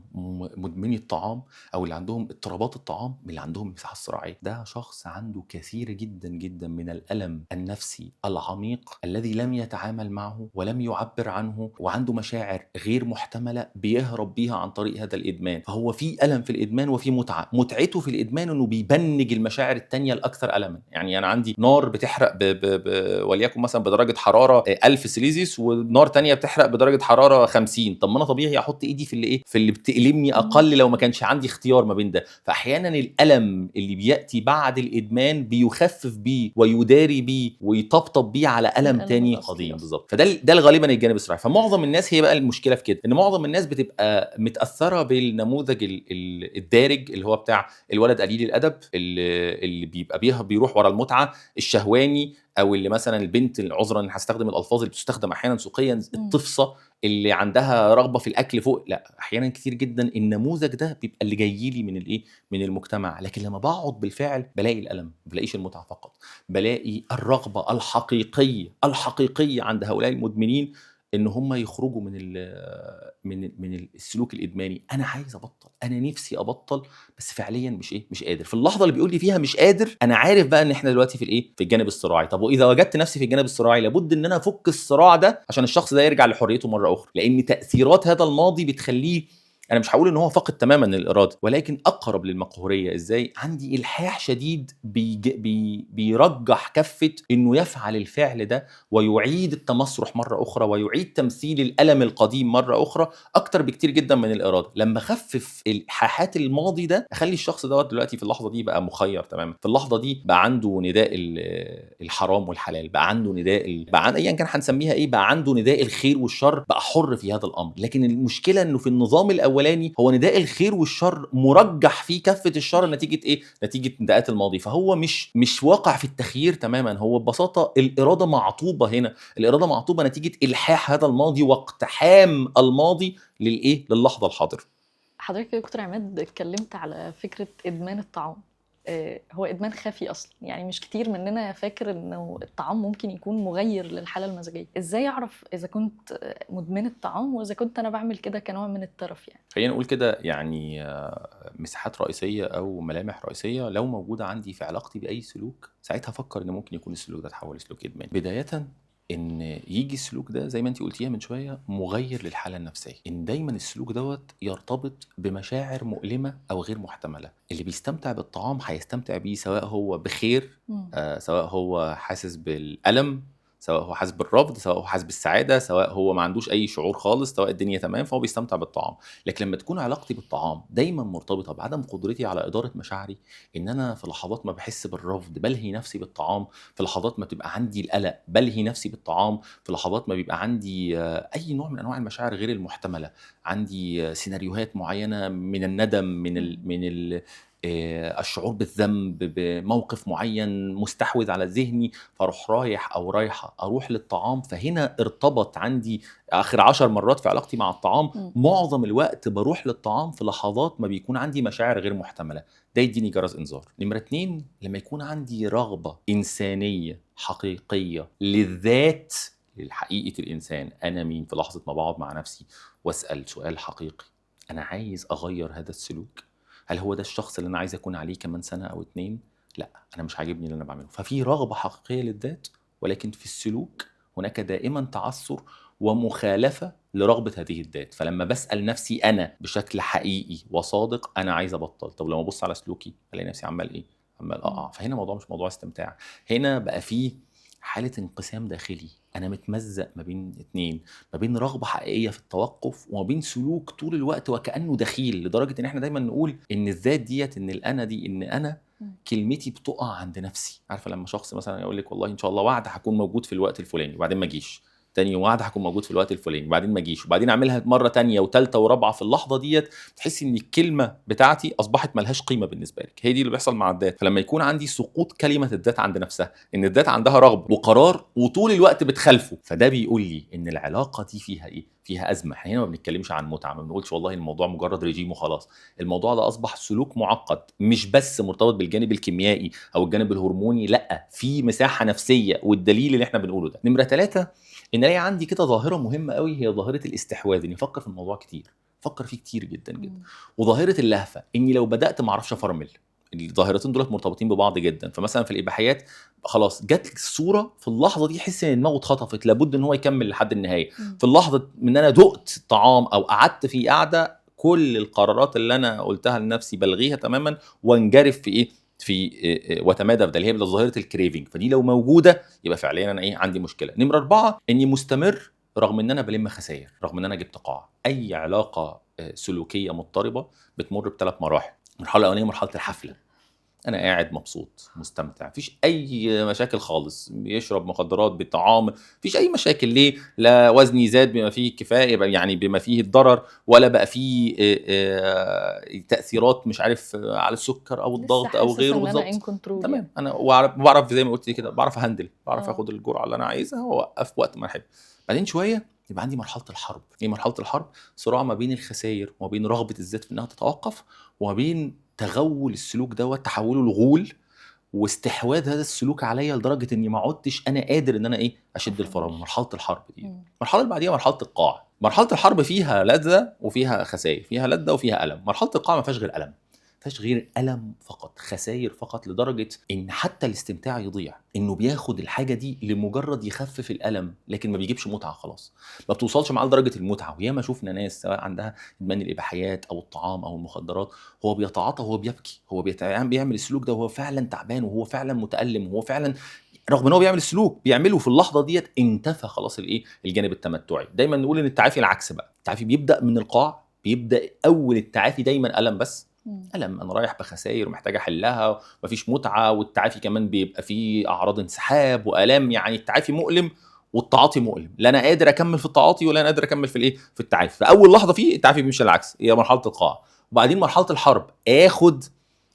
مدمني الطعام او اللي عندهم اضطرابات الطعام من اللي عندهم المساحة الصراعيه. ده شخص عنده كثير جدا جدا من الالم النفسي العميق الذي لم يتعامل معه ولم يعبر عنه، وعنده مشاعر غير محتملة بيهرب بيها عن طريق هذا الادمان. فهو في الم في الادمان وفي متعه، متعته في الادمان انه بيبنج المشاعر التانية الاكثر الما. يعني انا عندي نار بتحرق وليكن مثلا بدرجة حرارة 1000 سيليزيوس، ونار تانية بتحرق بدرجة حرارة 50. طب ما انا طبيعي احط ايدي في اللي ايه، في اللي بتألمني اقل لو ما كانش عندي اختيار ما بين ده. فاحيانا الالم اللي بياتي بعد الادمان بيخفف بيه ويداري بيه ويطبطب بيه على الم تاني قديم. بالظبط. فده ده غالبا الجانب الصراعي. فمعظم الناس هي بقى المشكلة في كده، ان معظم الناس بتبقى متاثرة بالنموذج الدارج اللي هو بتاع الولد قليل الادب اللي بيبقى بيها بيروح ورا المتعة، الشهواني، او اللي مثلا البنت، عذرا هستخدم الالفاظ اللي بتستخدم احيانا سوقيا، الطفصه اللي عندها رغبة في الاكل فوق. لا، احيانا كتير جدا النموذج ده بيبقى اللي جاي لي من الايه، من المجتمع. لكن لما بقعد بالفعل بلاقي الالم، ما بلاقيش المتعة فقط، بلاقي الرغبة الحقيقية عند هؤلاء المدمنين ان هم يخرجوا من السلوك الادماني. انا عايز ابطل، انا نفسي ابطل، بس فعليا مش ايه، مش قادر. في اللحظة اللي بيقول لي فيها مش قادر، انا عارف بقى ان احنا دلوقتي في الايه، في الجانب الصراعي. طب واذا وجدت نفسي في الجانب الصراعي، لابد ان انا افك الصراع ده عشان الشخص ده يرجع لحريته مرة اخرى، لان تاثيرات هذا الماضي بتخليه، انا مش هقول ان هو فاقد تماما الارادة، ولكن اقرب للمقهوريه. ازاي؟ عندي الحاح شديد بيرجح كفه انه يفعل الفعل ده ويعيد التمسرح مرة اخرى ويعيد تمثيل الالم القديم مرة اخرى اكتر بكتير جدا من الارادة. لما اخفف الحاحات الماضي ده، اخلي الشخص دوت دلوقتي في اللحظة دي بقى مخير تماما. في اللحظة دي بقى عنده نداء الحرام والحلال، بقى عنده نداء بقى ايا كان هنسميها ايه، بقى عنده نداء الخير والشر، بقى حر في هذا الامر. لكن المشكلة انه في النظام الاولاني هو نداء الخير والشر مرجح فيه كفة الشر نتيجة ايه؟ نتيجة نداءات الماضي. فهو مش واقع في التخيير تماما، هو ببساطة الإرادة معطوبة هنا، الإرادة معطوبة نتيجة إلحاح هذا الماضي واقتحام الماضي للإيه؟ للحظة الحاضرة. حضرتك يا دكتور عماد اتكلمت على فكرة إدمان الطعام. هو إدمان خفي أصلا، يعني مش كتير مننا فاكر إنه الطعام ممكن يكون مغير للحالة المزاجية. إزاي أعرف إذا كنت مدمنة الطعام وإذا كنت أنا بعمل كده كنوع من الترف؟ يعني خلينا نقول كده، يعني مساحات رئيسية أو ملامح رئيسية لو موجودة عندي في علاقتي بأي سلوك، ساعتها أفكر إن ممكن يكون السلوك ده اتحول لسلوك إدماني. بداية إن يجي السلوك ده زي ما أنت قلتيها من شوية مغير للحالة النفسية، إن دايما السلوك دوت يرتبط بمشاعر مؤلمة أو غير محتملة. اللي بيستمتع بالطعام هيستمتع بيه سواء هو بخير، سواء هو حاسس بالألم، سواء هو حاسس بالرفض، سواء هو حاسس بالسعادة، سواء هو ما عندوش أي شعور خالص، سواء الدنيا تمام، فهو بيستمتع بالطعام. لكن لما تكون علاقتي بالطعام دايما مرتبطة بعدم قدرتي على إدارة مشاعري، إن أنا في لحظات ما بحس بالرفض بلهي نفسي بالطعام، في لحظات ما بتبقى عندي القلق بلهي نفسي بالطعام، في لحظات ما بيبقى عندي أي نوع من أنواع المشاعر غير المحتملة، عندي سيناريوهات معينة من الندم، من الشعور بالذنب بموقف معين مستحوذ على ذهني، فاروح رايح او رايحة اروح للطعام. فهنا ارتبط عندي اخر 10 مرات في علاقتي مع الطعام، معظم الوقت بروح للطعام في لحظات ما بيكون عندي مشاعر غير محتملة، ده يديني جرس انذار. نمره 2، لما يكون عندي رغبة انسانيه حقيقية للذات، لحقيقة الانسان، انا مين، في لحظة ما بقعد مع نفسي واسال سؤال حقيقي، انا عايز اغير هذا السلوك، هل هو ده الشخص اللي انا عايز اكون عليه كمان سنة او 2؟ لا، انا مش عاجبني اللي انا بعمله. ففي رغبة حقيقية للذات، ولكن في السلوك هناك دائما تعثر ومخالفه لرغبه هذه الذات. فلما بسال نفسي انا بشكل حقيقي وصادق انا عايز ابطل، طب لما ابص على سلوكي الاقي نفسي عمال ايه؟ عمال اقع. فهنا الموضوع مش موضوع استمتاع، هنا بقى فيه حاله انقسام داخلي، انا متمزق ما بين اتنين، ما بين رغبة حقيقية في التوقف وما بين سلوك طول الوقت وكانه دخيل، لدرجة ان احنا دايما نقول ان الذات ديت، ان الانا دي، ان انا كلمتي بتقع عند نفسي. عارفه لما شخص مثلا يقول لك والله ان شاء الله وعد هكون موجود في الوقت الفلاني، وبعدين ما اجيش، تاني وعد هكون موجود في الوقت الفلاني، وبعدين ما اجيش، وبعدين اعملها مرة تانية وتالتة ورابعه، في اللحظة ديت تحسي ان الكلمة بتاعتي اصبحت ملهاش قيمة بالنسبة لك. هي دي اللي بيحصل مع الذات. فلما يكون عندي سقوط كلمة الذات عند نفسها، ان الذات عندها رغبة وقرار وطول الوقت بتخالفه، فده بيقول لي ان العلاقة دي فيها ايه؟ فيها ازمة. احنا هنا ما بنتكلمش عن متعه، ما بنقولش والله الموضوع مجرد رجيم وخلاص، الموضوع ده اصبح سلوك معقد، مش بس مرتبط بالجانب الكيميائي او الجانب الهرموني، لا، في مساحة نفسية، والدليل اللي احنا بنقوله ده. نمره 3، ان الاقي عندي كده ظاهره مهمة قوي، هي ظاهره الاستحواذ، اني افكر في الموضوع كتير، افكر فيه كتير جدا جدا، وظاهره اللهفه، اني لو بدات ما اعرفش افرمل. الظاهرتين دولت مرتبطين ببعض جدا. فمثلا في الاباحيات خلاص جت الصورة في اللحظة دي يحس ان دماغه اتخطفت، لابد ان هو يكمل لحد النهاية. في اللحظة من انا دقت طعام او قعدت في قعدة، كل القرارات اللي انا قلتها لنفسي بلغيها تماما وانجرف في ايه؟ في وتمادى في ده، اللي هي ظاهره ال craving. فدي لو موجودة يبقى فعليا انا ايه؟ عندي مشكلة. نمره 4، اني مستمر رغم ان انا بلم خسائر، رغم ان انا جبت قاع. اي علاقة سلوكية مضطربة بتمر بثلاث مراحل. المرحلة الاولانية مرحلة الحفلة، انا قاعد مبسوط مستمتع، مفيش اي مشاكل خالص، بيشرب مخدرات بالطعام، مفيش اي مشاكل. ليه؟ لا وزني زاد بما فيه الكفاية، يعني بما فيه الضرر، ولا بقى فيه تاثيرات مش عارف على السكر او الضغط او غيره. بالظبط، تمام. انا بعرف زي ما قلت كده، بعرف اهندل، بعرف اخد الجرعة اللي انا عايزها واوقف وقت ما احب. بعدين شوية يبقى عندي مرحلة الحرب. ايه مرحلة الحرب؟ صراع ما بين الخسائر وما بين رغبة الذات في انها تتوقف، وما بين تغول السلوك دوت، تحوله لغول، واستحواذ هذا السلوك عليا لدرجة اني ما عدتش انا قادر ان انا ايه؟ اشد الفرامل. مرحلة الحرب دي. المرحلة اللي بعديها مرحلة القاع. مرحلة الحرب فيها لذة وفيها خسائر، فيها لذة وفيها الم. مرحلة القاع ما فيهاش غير الم، ما فيهاش غير الم فقط، خسائر فقط، لدرجة ان حتى الاستمتاع يضيع، انه بياخد الحاجة دي لمجرد يخفف الالم، لكن ما بيجيبش متعه خلاص، ما بتوصلش معاه لدرجة المتعة. وياما شفنا ناس سواء عندها ادمان الاباحيات او الطعام او المخدرات، هو بيتعاطى وهو بيبكي، هو بيعمل السلوك ده وهو فعلا تعبان، وهو فعلا متالم، وهو فعلا رغم ان هو بيعمل السلوك بيعمله في اللحظة ديت انتفى خلاص الايه؟ الجانب التمتعي. دايما نقول ان التعافي العكس بقى، التعافي بيبدا من القاع، بيبدا اول التعافي دايما الم بس، ألم، أنا رايح بخسائر ومحتاج أحلها ومفيش متعة، والتعافي كمان بيبقى فيه أعراض انسحاب وآلام، يعني التعافي مؤلم والتعاطي مؤلم، لا أنا قادر أكمل في التعاطي ولا أنا قادر أكمل في الإيه؟ في التعافي. فأول لحظة فيه التعافي بيمشي العكس، هي مرحلة القاع. وبعدين مرحلة الحرب، آخد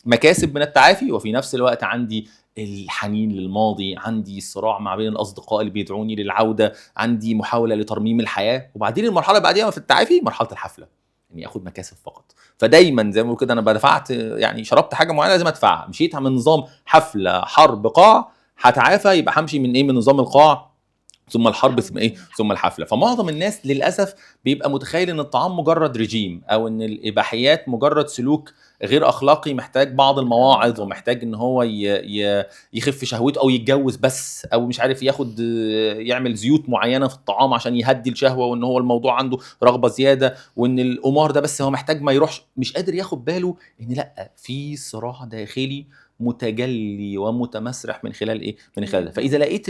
مكاسب من التعافي وفي نفس الوقت عندي الحنين للماضي، عندي صراع مع بين الأصدقاء اللي بيدعوني للعودة، عندي محاولة لترميم الحياة. وبعدين المرحلة اللي بعديها في التعافي مرحلة الحفلة، اني اخد مكاسب فقط. فدايما زي ما بقول كده، انا بدفعت يعني شربت حاجة معينة لازم ادفعها، مشيت من نظام حفلة حرب قاع، هتعافى يبقى همشي من ايه؟ من نظام القاع ثم الحرب ثم ايه؟ ثم الحفلة. فمعظم الناس للاسف بيبقى متخيل ان الطعام مجرد رجيم، او ان الاباحيات مجرد سلوك غير اخلاقي محتاج بعض المواعظ، ومحتاج ان هو يخف شهوته او يتجوز بس، او مش عارف ياخد يعمل زيوت معينة في الطعام عشان يهدي الشهوة، وان هو الموضوع عنده رغبة زيادة، وان القمار ده بس هو محتاج ما يروحش، مش قادر ياخد باله ان لا، في صراع داخلي متجلي ومتمسرح من خلال ايه؟ من خلال ده. فاذا لقيت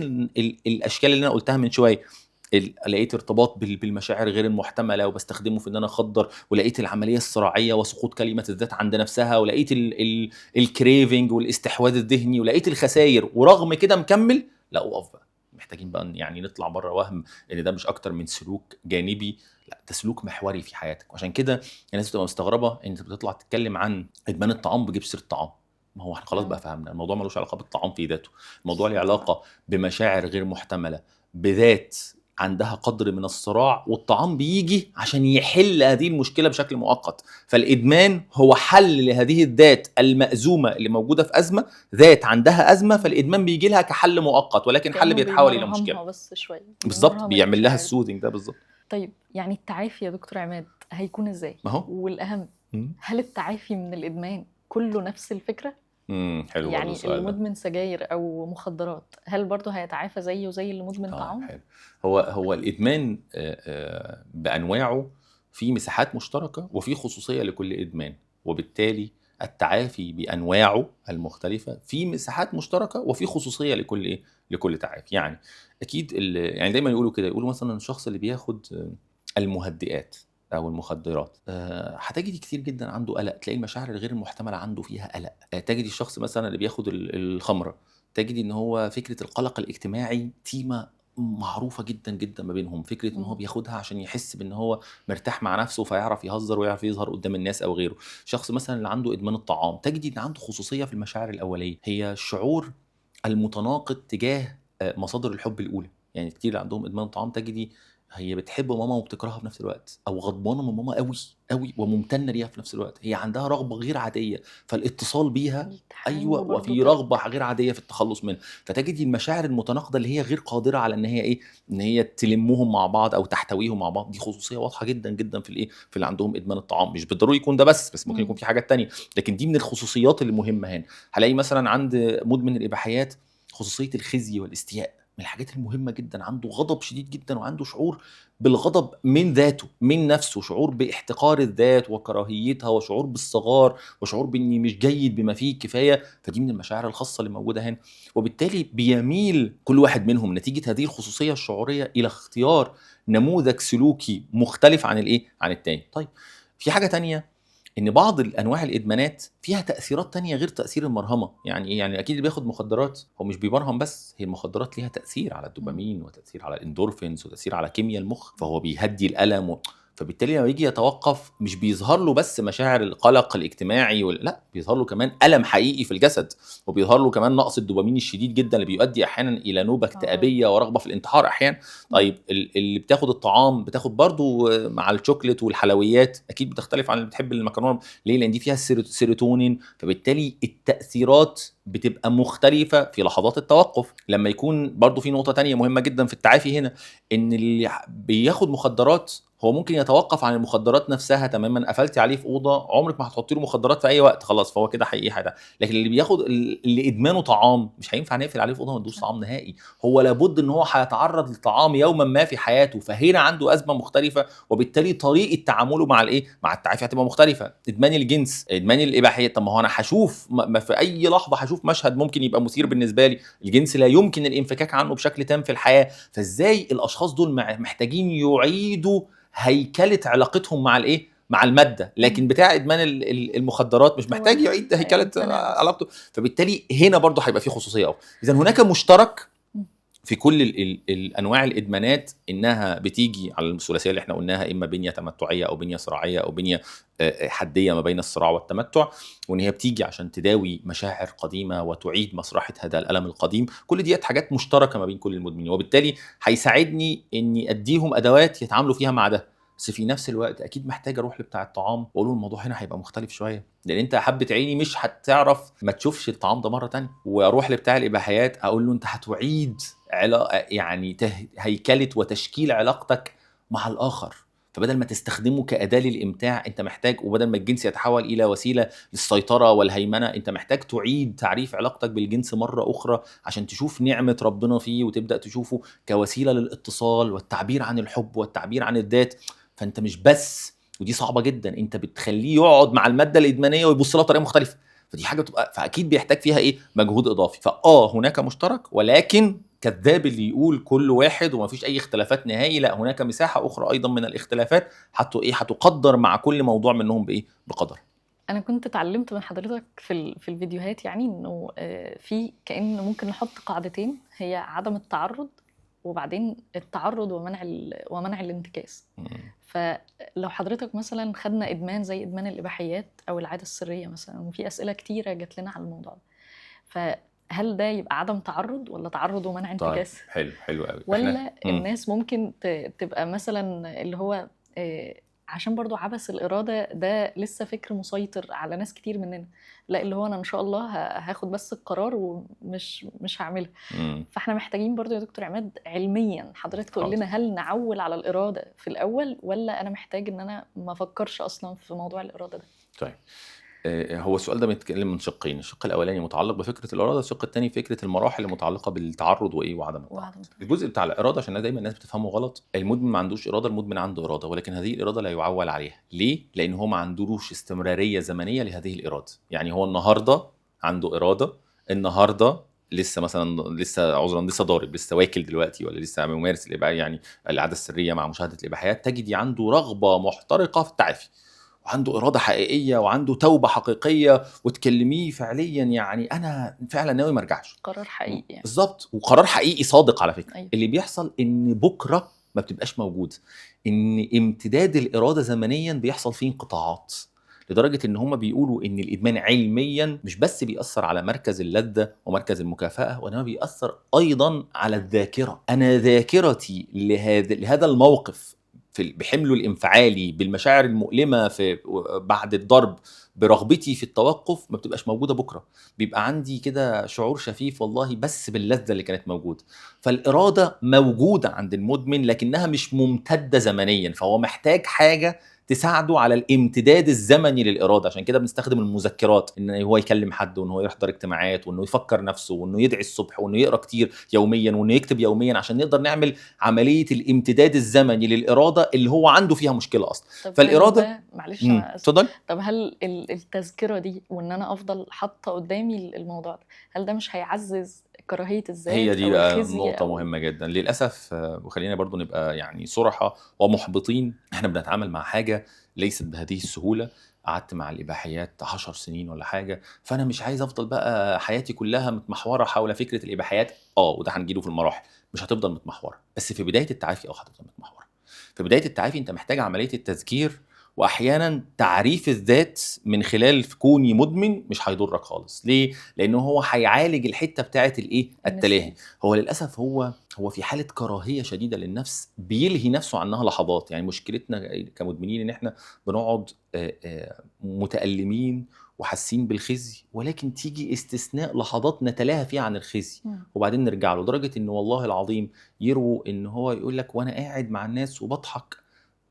الاشكال اللي انا قلتها من شوية، لقيت ارتباط بالمشاعر غير المحتملة وبستخدمه في ان انا اخدر، ولقيت العملية الصراعيه وسقوط كلمة الذات عند نفسها، ولقيت ال craving والاستحواذ الذهني، ولقيت الخسائر، ورغم كده مكمل، لا اقف بقى. محتاجين بقى يعني نطلع بره وهم ان ده مش اكتر من سلوك جانبي، لا ده سلوك محوري في حياتك. وعشان كده الناس بتبقى مستغربه ان انت بتطلع تتكلم عن ادمان الطعام بتجيب سيره الطعام. ما هو احنا خلاص بقى فهمنا الموضوع ملوش علاقة بالطعام في ذاته، الموضوع له علاقة بمشاعر غير محتملة، بذات عندها قدر من الصراع، والطعام بيجي عشان يحل هذه المشكلة بشكل مؤقت. فالادمان هو حل لهذه الذات المأزومه اللي موجودة في ازمة، ذات عندها ازمة، فالادمان بيجي لها كحل مؤقت، ولكن حل بيتحول الى مشكلة بس شوية بالظبط، بيعمل لها ال soothing ده بالظبط. طيب يعني التعافي يا دكتور عماد هيكون ازاي؟ ما هو والاهم، هل التعافي من الادمان كله نفس الفكرة حلو برضه يعني السؤال اللي ده. مدمن سجاير او مخدرات هل برضه هيتعافى زيه زي اللي مدمن طعام؟ حلو. هو الادمان بانواعه في مساحات مشتركة وفي خصوصية لكل ادمان، وبالتالي التعافي بانواعه المختلفة في مساحات مشتركة وفي خصوصية لكل ايه؟ لكل تعافي. يعني اكيد يعني دايما يقولوا كده، يقولوا مثلا الشخص اللي بياخد المهدئات او المخدرات هتجدي كتير جدا عنده قلق، تلاقي المشاعر الغير المحتملة عنده فيها قلق. تجدي الشخص مثلا اللي بياخد الخمرة، تجدي ان هو فكرة القلق الاجتماعي تيمة معروفة جدا جدا ما بينهم، فكرة ان هو بياخدها عشان يحس بان هو مرتاح مع نفسه فيعرف يهزر ويعرف يظهر قدام الناس او غيره. شخص مثلا اللي عنده ادمان الطعام تجدي ان عنده خصوصية في المشاعر الاولية، هي الشعور المتناقض تجاه مصادر الحب الاولى. يعني كتير اللي عندهم ادمان طعام تجدي هي بتحب ماما وبتكرهها في نفس الوقت، او غضبانه من ماما قوي قوي وممتنه ليها في نفس الوقت، هي عندها رغبة غير عادية فالاتصال بيها، ايوه، وفي رغبة غير عادية في التخلص منها. فتجدي المشاعر المتناقضه اللي هي غير قادرة على ان هي ايه، ان هي تلمهم مع بعض او تحتويهم مع بعض، دي خصوصية واضحة جدا جدا في الايه، في اللي عندهم ادمان الطعام. مش بالضروري يكون ده بس ممكن يكون في حاجات تانية، لكن دي من الخصوصيات اللي مهمة هنا. هلاقي مثلا عند مدمن الاباحيات خصوصية الخزي والاستياء، من الحاجات المهمة جدا، عنده غضب شديد جدا وعنده شعور بالغضب من ذاته من نفسه، شعور باحتقار الذات وكراهيتها، وشعور بالصغار، وشعور باني مش جيد بما فيه الكفاية. فدي من المشاعر الخاصة اللي موجودة هنا، وبالتالي بيميل كل واحد منهم نتيجة هذه الخصوصية الشعورية إلى اختيار نموذج سلوكي مختلف عن الإيه؟ عن التاني. طيب في حاجة تانية، ان بعض الانواع الادمانات فيها تاثيرات تانية غير تاثير المرهمه. يعني ايه؟ يعني اكيد اللي بياخد مخدرات هو مش بيبرهم بس، هي المخدرات ليها تاثير على الدوبامين وتاثير على الاندورفينز وتاثير على كيمياء المخ، فهو بيهدي الالم فبالتالي لما يجي يتوقف مش بيظهر له بس مشاعر القلق الاجتماعي لا، بيظهر له كمان الم حقيقي في الجسد، وبيظهر له كمان نقص الدوبامين الشديد جدا اللي بيؤدي احيانا الى نوبه اكتئابيه ورغبه في الانتحار احيانا. طيب اللي بتاخد الطعام بتاخد برضو مع الشوكليت والحلويات، اكيد بتختلف عن اللي بتحب المكرونه. ليه؟ لان دي فيها السيروتونين، فبالتالي التاثيرات بتبقى مختلفة في لحظات التوقف. لما يكون برضو في نقطة تانية مهمة جدا في التعافي هنا، ان اللي بياخد مخدرات هو ممكن يتوقف عن المخدرات نفسها تماما، قفلتي عليه في اوضة عمرك ما هتحطي له مخدرات في اي وقت خلاص، فهو كده حقيقي حاجة. لكن اللي بياخد اللي ادمانه طعام مش هينفع نقفل عليه في اوضة ما ندوش طعام نهائي، هو لابد ان هو هيتعرض للطعام يوما ما في حياته، فهنا عنده ازمة مختلفة، وبالتالي طريقه تعامله مع الايه، مع التعافي هتبقى مختلفة. ادمان الجنس، ادمان الاباحية، طب ما هو انا هشوف ما في اي لحظة هشوف مشهد ممكن يبقى مثير بالنسبة لي، الجنس لا يمكن الانفكاك عنه بشكل تام في الحياة. فازاي الاشخاص دول محتاجين يعيدوا هيكله علاقتهم مع الايه، مع المادة. لكن بتاع ادمان المخدرات مش محتاج يعيد هيكله علاقته، فبالتالي هنا برضه هيبقى في خصوصية اكتر. اذا هناك مشترك في كل الانواع الادمانات، انها بتيجي على الثلاثية اللي احنا قلناها، اما بنيه تمتعيه او بنيه صراعيه او بنيه حديه ما بين الصراع والتمتع، وان هي بتيجي عشان تداوي مشاعر قديمة وتعيد مسرحه هذا الالم القديم. كل ديت حاجات مشتركة ما بين كل المدمنين، وبالتالي هيساعدني اني اديهم ادوات يتعاملوا فيها مع ده. بس في نفس الوقت اكيد محتاج اروح لبتاع الطعام واقول له الموضوع هنا هيبقى مختلف شوية، لان انت حبه عيني مش هتعرف ما تشوفش الطعام ده مرة تانية. واروح لبتاع الاباحيات اقول له انت هتعيد يعني هيكله وتشكيل علاقتك مع الاخر، فبدل ما تستخدمه كأداة للإمتاع أنت محتاج، وبدل ما الجنس يتحول إلى وسيلة للسيطرة والهيمنة، أنت محتاج تعيد تعريف علاقتك بالجنس مرة أخرى عشان تشوف نعمة ربنا فيه، وتبدأ تشوفه كوسيلة للاتصال والتعبير عن الحب والتعبير عن الذات. فأنت مش بس، ودي صعبة جدا، أنت بتخليه يقعد مع المادة الإدمانية ويبص لها بطريقة مختلفة، فدي حاجة بتبقى، فأكيد بيحتاج فيها إيه؟ مجهود إضافي. فآه هناك مشترك، ولكن كذاب اللي يقول كل واحد وما فيش اي اختلافات نهائي، لا، هناك مساحة اخرى ايضا من الاختلافات هتقدر مع كل موضوع منهم بايه؟ بقدر. انا كنت اتعلمت من حضرتك في الفيديوهات يعني انه في كأن ممكن نحط قاعدتين، هي عدم التعرض وبعدين التعرض ومنع الانتكاس. فلو حضرتك مثلا خدنا ادمان زي ادمان الاباحيات او العادة السرية مثلا، وفي اسئلة كتيرة جات لنا على الموضوع ده، هل ده يبقى عدم تعرض ولا تعرض ومنع انتكاس؟ طيب حلو حلو قوي. ولا الناس ممكن تبقى مثلا اللي هو عشان برضو عبث الإرادة ده لسه فكر مسيطر على ناس كتير مننا، لا اللي هو أنا إن شاء الله هاخد بس القرار ومش مش هعملها. فإحنا محتاجين برضو يا دكتور عماد علميا حضرتك تقول لنا هل نعول على الإرادة في الأول، ولا أنا محتاج إن أنا ما أفكرش أصلا في موضوع الإرادة ده؟ طيب هو السؤال ده بيتكلم من شقين، الشق الاولاني متعلق بفكره الارادة، الشق الثاني فكرة المراحل المتعلقة بالتعرض وايه وعدم التعرض. الجزء بتاع الارادة عشان دايما الناس بتفهمه غلط، المدمن ما عندوش اراده، المدمن عنده اراده، ولكن هذه الارادة لا يعول عليها. ليه؟ لان هو ما عندوش استمرارية زمنية لهذه الارادة. يعني هو النهارده عنده اراده، النهارده لسه مثلا لسه عذرا لسه ضارب، لسه واكل دلوقتي، ولا لسه ممارس الاباحية، يعني العادة السرية مع مشاهده الاباحيات، تجدي عنده رغبة محترقه في التعافي، وعنده اراده حقيقية، وعنده توبه حقيقية، وتكلميه فعليا يعني انا فعلا ناوي ما ارجعش. قرار حقيقي يعني. بالظبط، وقرار حقيقي صادق على فكرة. أيوة. اللي بيحصل ان بكره ما بتبقاش موجود، ان امتداد الارادة زمنيا بيحصل فيه انقطاعات، لدرجة ان هم بيقولوا ان الادمان علميا مش بس بيأثر على مركز اللذة ومركز المكافاة، وانما بيأثر ايضا على الذاكرة. انا ذاكرتي لهذا الموقف بحمله الانفعالي، بالمشاعر المؤلمة في بعد الضرب، برغبتي في التوقف، ما بتبقاش موجودة بكره. بيبقى عندي كده شعور شفيف والله بس باللذه اللي كانت موجودة. فالاراده موجودة عند المدمن لكنها مش ممتدة زمنيا، فهو محتاج حاجة تساعده على الامتداد الزمني للإرادة. عشان كده بنستخدم المذكرات، إن هو يكلم حد، وإن هو يحضر اجتماعات، وإنه يفكر نفسه، وإنه يدعي الصبح، وإنه يقرأ كتير يوميا، وإنه يكتب يوميا، عشان نقدر نعمل عملية الامتداد الزمني للإرادة اللي هو عنده فيها مشكلة أصلا. طب فالإرادة معلش أنا آسف. اتفضل. طب هل التذكرة دي وإن أنا أفضل حاطة قدامي الموضوع ده، هل ده مش هيعزز كراهية الذات؟ هي دي بقى الخزي نقطة مهمة جدا للأسف. وخلينا برضو نبقى يعني صرحة ومحبطين، احنا بنتعامل مع حاجة ليست بهذه السهولة. قعدت مع الإباحيات 10 سنين ولا حاجة، فأنا مش عايز أفضل بقى حياتي كلها متمحورة حول فكرة الإباحيات. وده هنجيله في المراحل، مش هتفضل متمحورة، بس في بداية التعافي هتفضل متمحورة. في بداية التعافي أنت محتاج عملية التذكير، واحيانا تعريف الذات من خلال كوني مدمن مش هيضرك خالص. ليه؟ لانه هو هيعالج الحتة بتاعه الايه؟ التلاهي. هو للاسف هو في حاله كراهية شديدة للنفس، بيلهي نفسه عنها لحظات. يعني مشكلتنا كمدمنين ان احنا بنقعد متالمين وحاسين بالخزي، ولكن تيجي استثناء لحظات نتلاهى فيها عن الخزي وبعدين نرجع له. لدرجة ان والله العظيم يرووا ان هو يقول لك وانا قاعد مع الناس وبضحك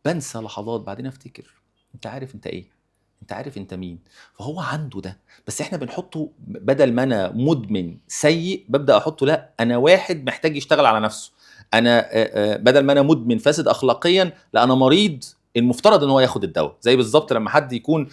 بنسى لحظات، بعدين افتكر انت عارف انت ايه، انت عارف انت مين. فهو عنده ده، بس احنا بنحطه بدل ما انا مدمن سيء ببدا احطه لا انا واحد محتاج يشتغل على نفسه، انا بدل ما انا مدمن فاسد اخلاقيا لا انا مريض المفترض ان هو ياخد الدواء. زي بالظبط لما حد يكون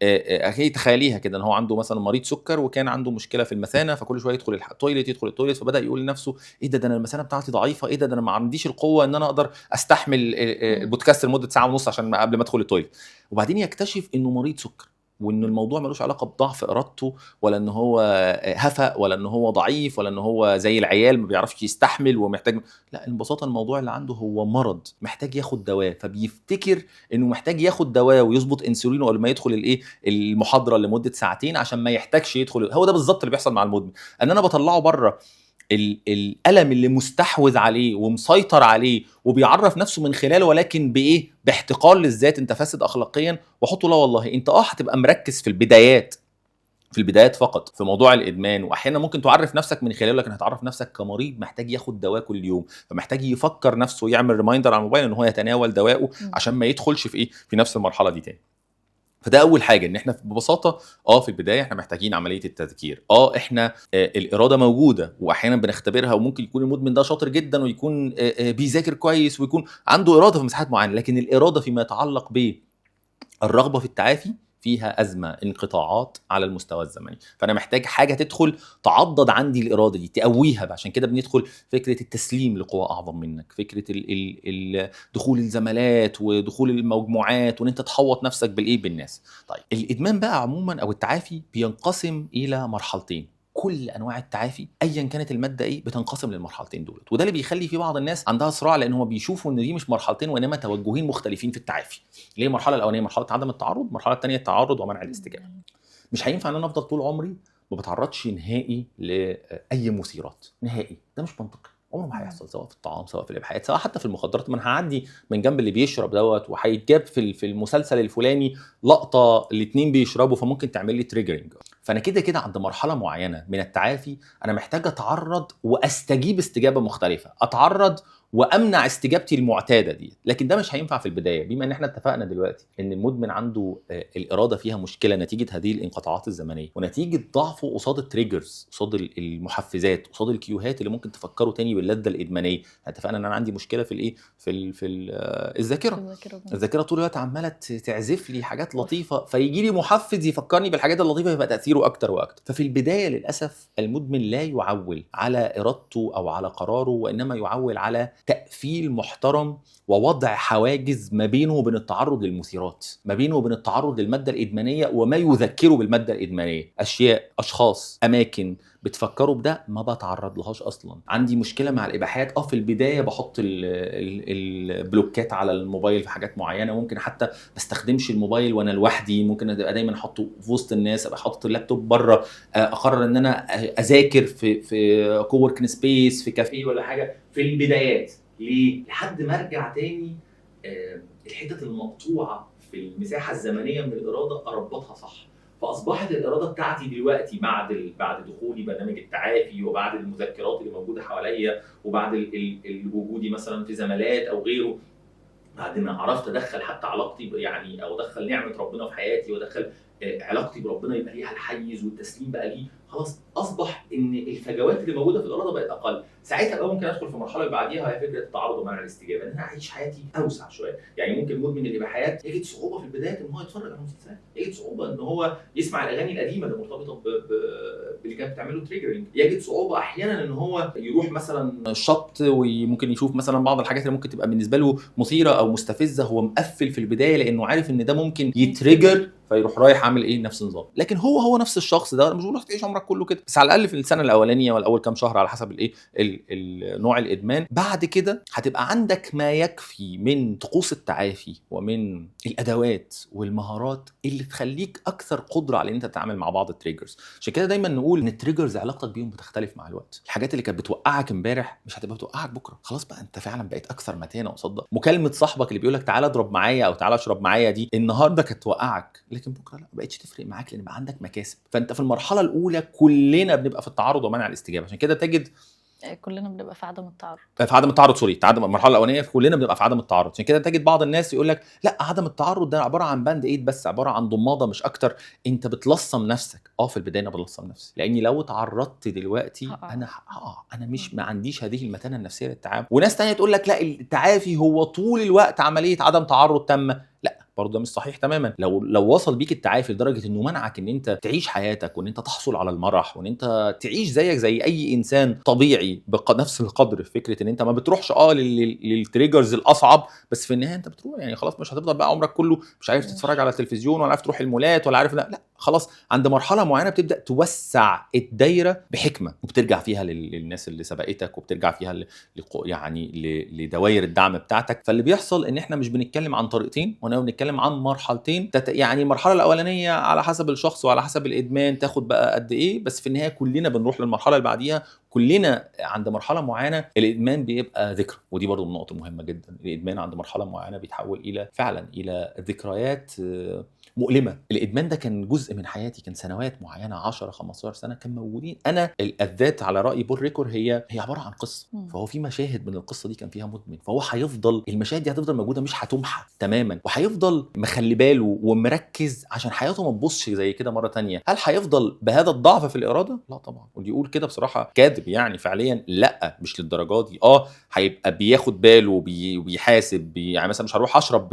اخي تخيليها كده ان هو عنده مثلا مريض سكر وكان عنده مشكلة في المثانه، فكل شوية يدخل ال toilet يدخل ال toilet، فبدا يقول لنفسه ايه ده انا المثانه بتاعتي ضعيفة، ايه ده انا ما عنديش القوة ان انا اقدر استحمل البودكاست لمدة ساعة ونص عشان قبل ما ادخل ال toilet. وبعدين يكتشف انه مريض سكر، وان الموضوع ملوش علاقة بضعف ارادته، ولا ان هو هفأ، ولا ان هو ضعيف، ولا ان هو زي العيال ما بيعرفش يستحمل ومحتاج، لا ببساطة الموضوع اللي عنده هو مرض محتاج ياخد دواء. فبيفتكر انه محتاج ياخد دواء ويظبط انسولينه قبل ما يدخل الايه المحاضرة لمدة ساعتين عشان ما يحتاجش يدخل. هو ده بالظبط اللي بيحصل مع المدمن، ان انا بطلعه بره الألم اللي مستحوذ عليه ومسيطر عليه وبيعرف نفسه من خلاله، ولكن بإيه؟ باحتقار للذات، انت فاسد أخلاقيا، وحطه لا والله انت هتبقى مركز في البدايات، في البدايات فقط في موضوع الإدمان، وأحيانا ممكن تعرف نفسك من خلاله، لكن هتعرف نفسك كمريض محتاج ياخد دواء كل يوم، فمحتاج يفكر نفسه يعمل reminder على الموبايل ان هو يتناول دوائه عشان ما يدخلش في إيه؟ في نفس المرحلة دي تاني. فده اول حاجة، ان احنا ببساطة في البداية احنا محتاجين عملية التذكير. احنا الارادة موجودة واحيانا بنختبرها، وممكن يكون المدمن ده شاطر جدا ويكون بيذاكر كويس ويكون عنده اراده في مساحات معينة، لكن الارادة فيما يتعلق بالرغبه في التعافي فيها ازمة، انقطاعات على المستوى الزمني. فانا محتاج حاجة تدخل تعضد عندي الارادة دي، تقويها. عشان كده بندخل فكرة التسليم لقوى اعظم منك، فكرة دخول الزمالات ودخول المجموعات، وان انت تحوط نفسك بالايه؟ بالناس. طيب الادمان بقى عموما او التعافي بينقسم الى مرحلتين. كل انواع التعافي ايا كانت المادة ايه بتنقسم للمرحلتين دولت، وده اللي بيخلي في بعض الناس عندها صراع، لان هم بيشوفوا ان دي مش مرحلتين وانما توجهين مختلفين في التعافي. ليه؟ المرحلة الاولانية مرحلة عدم التعرض، المرحلة الثانية التعرض ومنع الاستجابة. مش هينفع ان انا افضل طول عمري ما بتعرضش نهائي لاي مثيرات نهائي، ده مش منطقي، عمره ما هيحصل، سواء في الطعام سواء في الاباحيات سواء حتى في المخدرات. ما انا هعدي من جنب اللي بيشرب دوت وهيتجاب في المسلسل الفلاني لقطة الاثنين بيشربوا، فممكن تعمل لي triggering. فانا كده كده عند مرحلة معينة من التعافي انا محتاج اتعرض واستجيب استجابة مختلفة، اتعرض وامنع استجابتي المعتادة دي. لكن ده مش هينفع في البداية، بما ان احنا اتفقنا دلوقتي ان المدمن عنده الارادة فيها مشكلة نتيجة هذه الانقطاعات الزمنية، ونتيجة ضعفه قصاد ال triggers، قصاد المحفزات، قصاد ال cue هات اللي ممكن تفكره تاني باللذه الادمانيه. اتفقنا ان انا عندي مشكلة في الايه، في الذاكرة. الذاكرة طول الوقت عماله تعزف لي حاجات لطيفة، فيجي لي محفز يفكرني بالحاجات اللطيفة، يبقى تاثيره اكتر واكتر. ففي البداية للاسف المدمن لا يعول على ارادته او على قراره، وانما يعول على تقفيل محترم ووضع حواجز ما بينه وبين التعرض للمثيرات، ما بينه وبين التعرض للمادة الادمانيه وما يذكره بالماده الادمانيه، اشياء، اشخاص، اماكن بتفكروا بده ما بتعرض لهاش اصلا. عندي مشكلة مع الاباحات، في البداية بحط ال block ات على الموبايل في حاجات معينة، ممكن حتى ما استخدمش الموبايل وانا لوحدي، ممكن ابقى دايما احطه في وسط الناس، ابقى حاطط اللابتوب بره، اقرر ان انا اذاكر في co-working space، في كافيه ولا حاجة في البدايات. ليه؟ لحد ما ارجع تاني الحتت المقطوعة في المساحة الزمنية من الارادة اربطها صح. فاصبحت الارادة بتاعتي دلوقتي بعد دخولي برنامج التعافي، وبعد المذكرات اللي موجودة حواليا، وبعد وجودي مثلا في زمالات او غيره، بعد ما عرفت ادخل حتى علاقتي يعني او ادخل نعمه ربنا في حياتي، وادخل علاقتي بربنا يبقى ليها الحيز والتسليم بقى ليه، خلاص اصبح ان الفجوات اللي موجودة في الارادة بقت اقل. ساعتها بقى ممكن ادخل في المرحلة اللي بعديها، وهي فكرة التعرض ومنع الاستجابة، ان انا اعيش حياتي اوسع شوية. يعني ممكن مدمن الاباحيات يجد صعوبة في البداية ان هو يتفرج على مسلسلات، يجد صعوبة ان هو يسمع الاغاني القديمة اللي مرتبطة باللي كانت بتعمله triggering، يجد صعوبة احيانا ان هو يروح مثلا الشط وممكن يشوف مثلا بعض الحاجات اللي ممكن تبقى بالنسبة له مثيرة او مستفزة، هو مقفل في البداية لانه عارف ان ده ممكن ي trigger، فيروح رايح عامل ايه نفس النظام. لكن هو نفس الشخص ده، مش بقول تعيش عمرك كله كده، بس على الاقل في السنة الاولانية ولا اول كام شهر على حسب الايه نوع الادمان. بعد كده هتبقى عندك ما يكفي من طقوس التعافي ومن الادوات والمهارات اللي تخليك اكثر قدره على ان انت تتعامل مع بعض ال triggers. عشان كده دايما نقول ان ال triggers علاقتك بيهم بتختلف مع الوقت. الحاجات اللي كانت بتوقعك امبارح مش هتبقى بتوقعك بكره، خلاص بقى انت فعلا بقيت اكثر متانه قصاد ده. مكالمة صاحبك اللي بيقول لك تعالى اضرب معايا او تعالى اشرب معايا دي النهارده كانت توقعك، لكن بكره لا، ما بقتش تفرق معاك لان بقى عندك مكاسب. فانت في المرحلة الاولى كلنا بنبقى في التعرض ومنع الاستجابة، عشان كده تجد كلنا بنبقى في عدم التعرض، في عدم التعرض، sorry، المرحلة الاولانية كلنا بنبقى في عدم التعرض. عشان كده تجد بعض الناس يقول لك لا، عدم التعرض ده عبارة عن band-aid بس، عبارة عن ضماده مش اكتر، انت بتلصم نفسك. في البداية انا بلصم نفسي، لاني لو اتعرضت دلوقتي انا انا مش ما عنديش هذه المتانه النفسية للتعامل. وناس ثانية تقول لك لا، التعافي هو طول الوقت عملية عدم تعرض تامة. لا، برضه ده مش صحيح تماما. لو وصل بيك التعافي لدرجة انه منعك ان انت تعيش حياتك، وان انت تحصل على المرح، وان انت تعيش زيك زي اي انسان طبيعي بنفس القدر، فكرة ان انت ما بتروحش لل triggers الاصعب، بس في النهاية انت بتروح، يعني خلاص مش هتفضل بقى عمرك كله مش عارف تتفرج على التلفزيون، ولا عارف تروح المولات، ولا عارف، لا خلاص عند مرحلة معينة بتبدا توسع الدايرة بحكمه، وبترجع فيها للناس اللي سبقتك، وبترجع فيها يعني لدوائر الدعم بتاعتك. فاللي بيحصل ان احنا مش بنتكلم عن طريقتين، وانا بنتكلم عن مرحلتين. يعني المرحلة الاولانية على حسب الشخص وعلى حسب الادمان تاخد بقى قد ايه، بس في النهاية كلنا بنروح للمرحلة اللي بعديها. كلنا عند مرحلة معينة الادمان بيبقى ذكرى، ودي برضو النقطة مهمة جدا. الادمان عند مرحلة معينة بيتحول الى فعلا الى ذكريات مؤلمة. الادمان ده كان جزء من حياتي، كان سنوات معينة 10 15 سنة كان موجودين. انا الذات على راي بول ريكور هي عبارة عن قصة، فهو في مشاهد من القصة دي كان فيها مدمن، فهو هيفضل المشاهد دي هتفضل موجودة، مش هتمحى تماما، وهيفضل مخلي باله ومركز عشان حياته ما تبصش زي كده مرة ثانية. هل هيفضل بهذا الضعف في الارادة؟ لا طبعا، واللي يقول كده بصراحة كاذب، يعني فعليا لا، مش للدرجة دي. هيبقى بياخد باله وبيحاسب، يعني مثلا مش هروح اشرب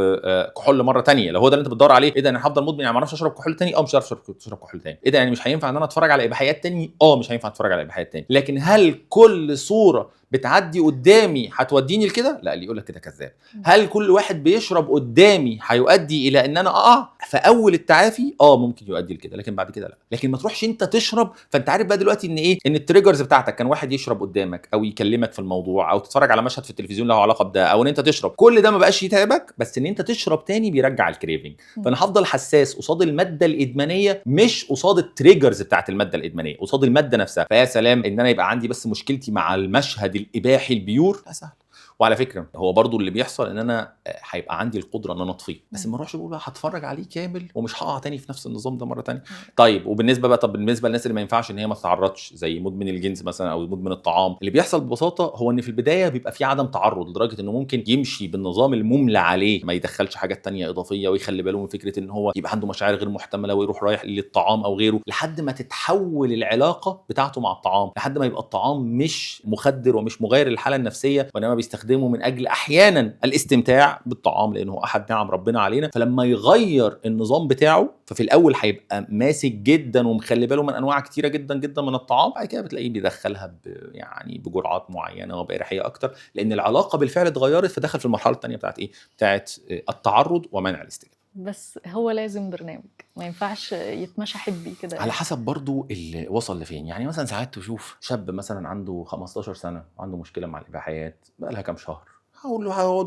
كحول مرة ثانية لو هو ده اللي انت بتدور عليه. ايه ده، انا هفضل مدمن يعني ما اعرفش اشرب كحول تاني؟ مش هعرف اشرب كحول تاني. ايه ده، يعني مش هينفع ان انا اتفرج على اباحيات تاني؟ مش هينفع اتفرج على اباحيات تاني. لكن هل كل صوره بتعدي قدامي هتوديني لكده؟ لا، اللي يقول لك كده كذاب. هل كل واحد بيشرب قدامي هيؤدي الى ان انا اقع في اول التعافي؟ ممكن يؤدي لكده، لكن بعد كده لا. لكن ما تروحش انت تشرب. فانت عارف بقى دلوقتي ان ايه، ان ال triggers بتاعتك كان واحد يشرب قدامك، او يكلمك في الموضوع، او تتفرج على مشهد في التلفزيون له علاقة بده، او ان انت تشرب، كل ده ما بقاش يتعبك، بس ان انت تشرب تاني بيرجع ال craving. فانا هفضل حساس قصاد المادة الادمانيه، مش قصاد ال triggers بتاعت المادة الادمانيه، قصاد المادة نفسها. فيا سلام ان انا يبقى عندي بس مشكلتي مع المشهد الاباحي ال pure، لا سهل. وعلى فكرة هو برضو اللي بيحصل ان انا هيبقى عندي القدرة ان انا اطفيه، بس ما اروحش اقول بقى هتفرج عليه كامل ومش هقع تاني في نفس النظام ده مرة تانية. طيب وبالنسبة بقى، طب بالنسبة للناس اللي ما ينفعش ان هي ما تتعرضش زي مدمن الجنس مثلا او مدمن الطعام، اللي بيحصل ببساطة هو ان في البداية بيبقى في عدم تعرض لدرجة انه ممكن يمشي بالنظام المملى عليه، ما يدخلش حاجات تانية اضافية، ويخلي باله من فكرة ان هو يبقى عنده مشاعر غير محتملة ويروح رايح للطعام او غيره، لحد ما تتحول العلاقة بتاعته مع الطعام، لحد ما يبقى الطعام مش مخدر ومش مغير للحالة النفسية، وانما بيستخدمه من اجل احيانا الاستمتاع بالطعام لانه احد نعم ربنا علينا. فلما يغير النظام بتاعه، ففي الاول هيبقى ماسك جدا ومخلي باله من انواع كتيرة جدا جدا من الطعام، بعد كده بتلاقيه بيدخلها يعني بجرعات معينة وباريحيه اكتر، لان العلاقة بالفعل اتغيرت، فدخل في المرحلة الثانية بتاعت ايه؟ بتاعت التعرض ومنع الاستجابة. بس هو لازم برنامج، ما ينفعش يتمشى حبي كده. على حسب برضو اللي وصل لفين. يعني مثلا ساعات تشوف شاب مثلا عنده 15 سنة عنده مشكلة مع الاباحيات بقى لها كام شهر، هقول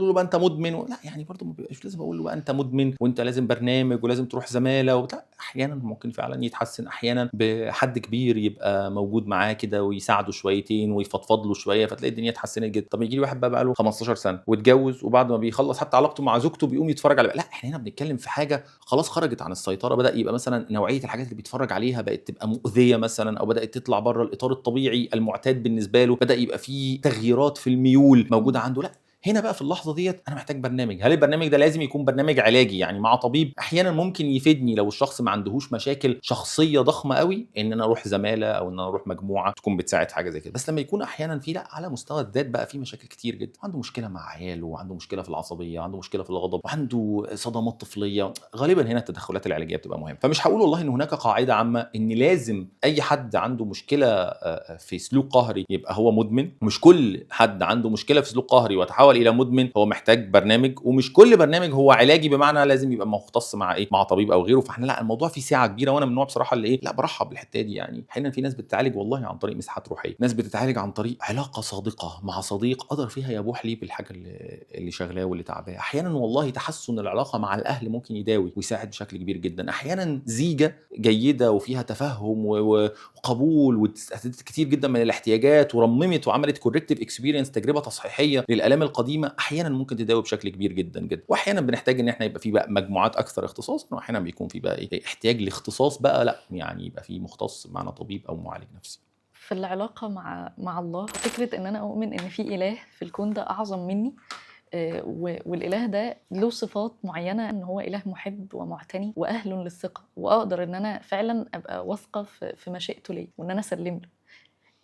له بقى انت مدمن لا، يعني برضو ما بيبقاش لازم اقول له بقى انت مدمن وانت لازم برنامج ولازم تروح زمالة وبتاع. احيانا ممكن فعلا يتحسن، احيانا بحد كبير يبقى موجود معاه كده ويساعده شويتين ويفضفض له شوية، فتلاقي الدنيا اتحسنت جدا. طب يجي لي واحد بقى له 15 سنة واتجوز، وبعد ما بيخلص حتى علاقته مع زوجته بيقوم يتفرج على، لا احنا هنا بنتكلم في حاجة خلاص خرجت عن السيطرة، بدا يبقى مثلا نوعية الحاجات اللي بيتفرج عليها بقت تبقى مؤذية مثلا، او بدات تطلع بره الاطار الطبيعي المعتاد بالنسبة له، بدا يبقى في تغييرات في الميول موجودة عنده. لا هنا بقى في اللحظة ديت انا محتاج برنامج. هل البرنامج ده لازم يكون برنامج علاجي يعني مع طبيب؟ احيانا ممكن يفيدني لو الشخص ما عندهوش مشاكل شخصية ضخمة قوي، ان انا اروح زمالة او ان انا اروح مجموعة تكون بتساعد في حاجة زي كده. بس لما يكون احيانا في لا على مستوى الذات بقى في مشاكل كتير جدا، عنده مشكلة مع عياله، وعنده مشكلة في العصبية، وعنده مشكلة في الغضب، وعنده صدمات طفليه، غالبا هنا التدخلات العلاجية بتبقى مهمة. فمش هقول والله ان هناك قاعدة عامة ان لازم اي حد عنده مشكلة في سلوك قهري يبقى هو مدمن، مش كل حد عنده مشكلة في سلوك قهري وتحول الى مدمن هو محتاج برنامج، ومش كل برنامج هو علاجي بمعنى لازم يبقى مختص مع ايه، مع طبيب او غيره. فاحنا لا الموضوع فيه سعة كبيرة، وانا من النوع بصراحة اللي ايه، لا برحب بالحتة دي. يعني احيانا في ناس بتتعالج والله عن طريق مساحات روحية، ناس بتتعالج عن طريق علاقة صادقة مع صديق قدر فيها يبوح ليه بالحاجة اللي شغلاه واللي تعباه. احيانا والله تحسن العلاقة مع الاهل ممكن يداوي ويساعد بشكل كبير جدا. احيانا زيجه جيدة وفيها تفهم وقبول وتسددت كتير جدا من الاحتياجات ورممت وعملت corrective experience، تجربه تصحيحية للالام القديمة، احيانا ممكن تداوي بشكل كبير جدا جدا. واحيانا بنحتاج ان احنا يبقى في بقى مجموعات اكثر اختصاصا، واحيانا بيكون في بقى ايه احتياج لاختصاص بقى، لا يعني يبقى في مختص بمعنى طبيب او معالج نفسي. في العلاقة مع الله، فكرة ان انا اؤمن ان في اله في الكون ده اعظم مني، والاله ده له صفات معينة، ان هو اله محب ومعتني واهل للثقة، واقدر ان انا فعلا ابقى واثقة في مشيئته ليا وان انا اسلم له.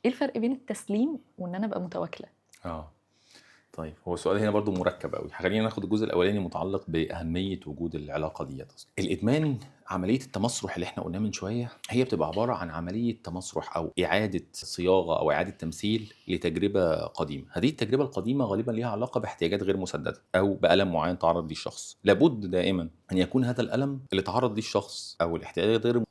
ايه الفرق بين التسليم وان انا ابقى متواكله؟ طيب هو السؤال هنا برضو مركب قوي. خلينا ناخد الجزء الاولاني متعلق باهمية وجود العلاقة ديت. اصلا الادمان، عملية التمسرح اللي احنا قلناه من شوية، هي بتبقى عبارة عن عملية تمسرح او اعاده صياغة او اعاده تمثيل لتجربة قديمة. هذه التجربة القديمة غالبا ليها علاقة باحتياجات غير مسددة او بالم معين تعرض ليه الشخص. لابد دائما ان يكون هذا الالم اللي تعرض ليه الشخص او الاحتياجات غير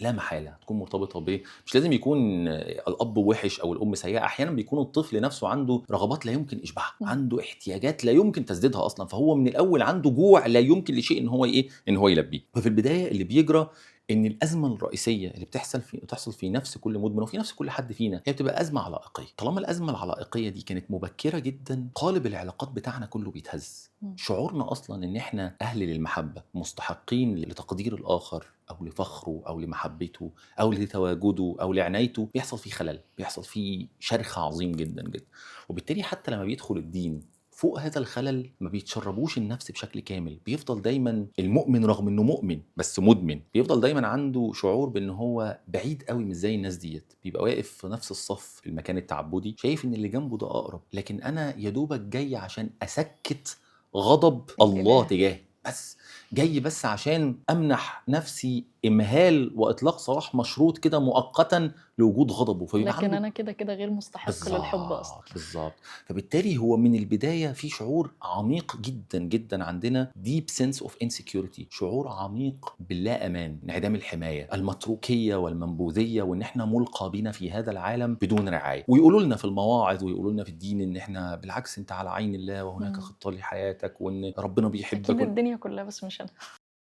لا محالة تكون مرتبطة ب، مش لازم يكون الاب وحش او الام سيئه، احيانا بيكون الطفل نفسه عنده رغبات لا يمكن اشباعها، عنده احتياجات لا يمكن تسديدها اصلا، فهو من الاول عنده جوع لا يمكن لشيء ان هو ايه، ان هو يلبيه. ففي البداية اللي بيجرى ان الازمة الرئيسية اللي بتحصل في نفس كل مدمن وفي نفس كل حد فينا، هي بتبقى ازمة علائقيه. طالما الازمة العلائقيه دي كانت مبكرة جدا، قالب العلاقات بتاعنا كله بيتهز. شعورنا اصلا ان احنا اهل للمحبة، مستحقين لتقدير الاخر او لفخره او لمحبته او لتواجده او لعنايته، بيحصل فيه خلل، بيحصل فيه شرخ عظيم جدا جدا. وبالتالي حتى لما بيدخل الدين فوق هذا الخلل ما بيتشربوش النفس بشكل كامل. بيفضل دايما المؤمن رغم انه مؤمن بس مدمن، بيفضل دايما عنده شعور بان هو بعيد قوي مش زي الناس ديت، بيبقى واقف في نفس الصف في المكان التعبدي، شايف ان اللي جنبه ده اقرب، لكن انا يا دوبك جاي عشان اسكت غضب الله تجاهي، بس جاي بس عشان امنح نفسي امهال واطلاق سراح مشروط كده مؤقتا لوجود غضبه. فبيبقى لكن انا كده كده غير مستحق للحب اصلا. بالظبط. فبالتالي هو من البداية في شعور عميق جدا جدا عندنا، deep sense of insecurity، شعور عميق باللا امان، انعدام الحماية، المتروكيه والمنبوذيه، وان احنا ملقى بنا في هذا العالم بدون رعاية. ويقولوا لنا في المواعظ ويقولوا لنا في الدين ان احنا بالعكس انت على عين الله وهناك خطه لحياتك وان ربنا بيحبك. اكيد الدنيا كلها بس مش انا.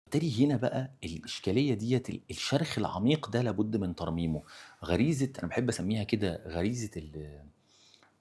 بالتالي هنا بقى الإشكالية ديت، الشرخ العميق ده لابد من ترميمه. غريزة، أنا بحب أسميها كده غريزة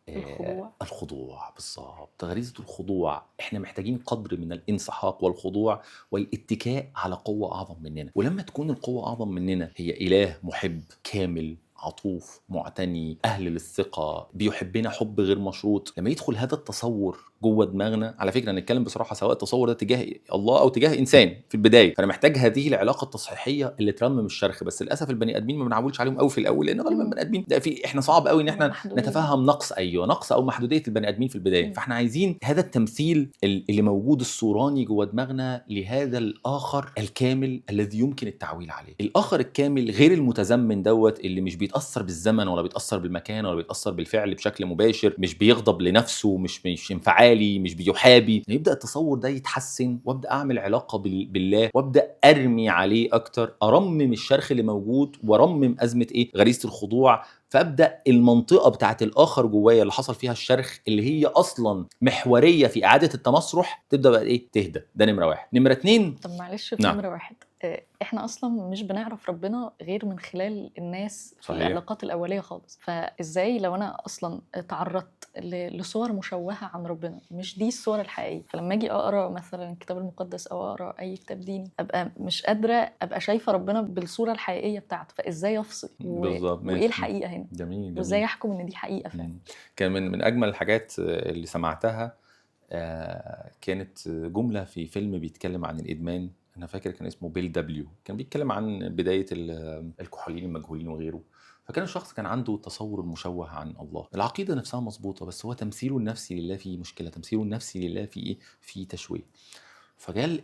الخضوع. الخضوع بالظبط، غريزة الخضوع. احنا محتاجين قدر من الانسحاق والخضوع والاتكاء على قوة اعظم مننا، ولما تكون القوة اعظم مننا هي اله محب كامل عطوف معتني اهل للثقة بيحبنا حب غير مشروط، لما يدخل هذا التصور جوه دماغنا، على فكرة نتكلم بصراحة سواء التصور ده تجاه الله او تجاه انسان في البداية، فانا محتاج هذه العلاقة التصحيحيه اللي ترمم الشرخ. بس للاسف البني ادمين ما بنعولش عليهم قوي في الاول، لان غالبا البني ادمين ده في احنا صعب قوي ان احنا نتفهم نقص، ايوه نقص او محدودية البني ادمين في البداية. فاحنا عايزين هذا التمثيل اللي موجود الصوراني جوه دماغنا لهذا الاخر الكامل الذي يمكن التعويل عليه، الاخر الكامل غير المتزمن دوت اللي مش بيتاثر بالزمن ولا بيتاثر بالمكان ولا بيتاثر بالفعل بشكل مباشر، مش بيغضب لنفسه، مش انفعالي، مش بيحابي. يبدا التصور ده يتحسن، وابدا اعمل علاقة بالله، وابدا ارمي عليه اكتر، ارمم الشرخ اللي موجود وارمم ازمة ايه؟ غريزة الخضوع. فابدا المنطقة بتاعت الاخر جوايا اللي حصل فيها الشرخ اللي هي اصلا محورية في اعاده التمسرح تبدا بقى ايه؟ تهدى. ده نمره واحد. نمره اتنين، طب معلش في نمره واحد، احنا اصلا مش بنعرف ربنا غير من خلال الناس في العلاقات الاولية خالص، فازاي لو انا اصلا تعرضت لصور مشوهة عن ربنا مش دي الصور الحقيقية، فلما اجي اقرا مثلا الكتاب المقدس او اقرا اي كتاب ديني ابقى مش قادرة ابقى شايفه ربنا بالصورة الحقيقية بتاعته، فازاي افصل بالظبط وايه الحقيقة هنا؟ جميل. وازاي احكم ان دي حقيقة فعلا؟ كان من اجمل الحاجات اللي سمعتها كانت جملة في فيلم بيتكلم عن الادمان، انا فاكر كان اسمه بيل دبليو، كان بيتكلم عن بداية الكحوليين المجهولين وغيره. فكان الشخص كان عنده تصور مشوه عن الله، العقيدة نفسها مظبوطة بس هو تمثيله النفسي لله فيه مشكلة، تمثيله النفسي لله فيه ايه؟ فيه تشويه. فجال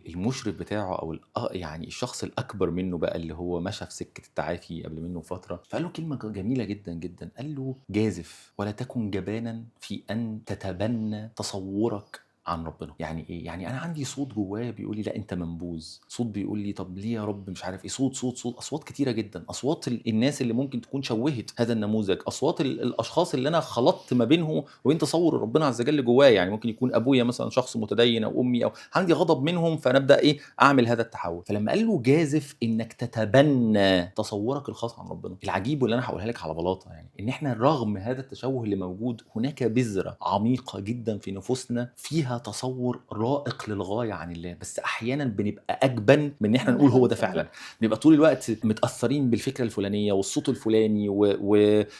المشرف بتاعه او يعني الشخص الاكبر منه بقى اللي هو مشى في سكة التعافي قبل منه بفترة، فقال له كلمة جميلة جدا جدا، قال له جازف ولا تكن جبانا في ان تتبنى تصورك عن ربنا. يعني ايه؟ يعني انا عندي صوت جوايا بيقول لي لا انت منبوذ، صوت بيقول لي طب ليه يا رب مش عارف ايه، صوت صوت صوت، اصوات كتيرة جدا، اصوات الناس اللي ممكن تكون شوهت هذا النموذج، اصوات الاشخاص اللي انا خلطت ما بينهم وبين تصور ربنا عز وجل جوايا. يعني ممكن يكون ابويا مثلا شخص متدين او امي، او عندي غضب منهم، فانا ابدا ايه؟ اعمل هذا التحول. فلما قال له جازف انك تتبنى تصورك الخاص عن ربنا، العجيب واللي انا هقولها لك على بلاطة يعني ان احنا رغم هذا التشوه اللي موجود هناك بذرة عميقة جدا في نفوسنا فيها تصور رائق للغاية عن الله، بس احيانا بنبقى اجبن من ان احنا نقول هو ده فعلا، بنبقى طول الوقت متاثرين بالفكرة الفلانية والصوت الفلاني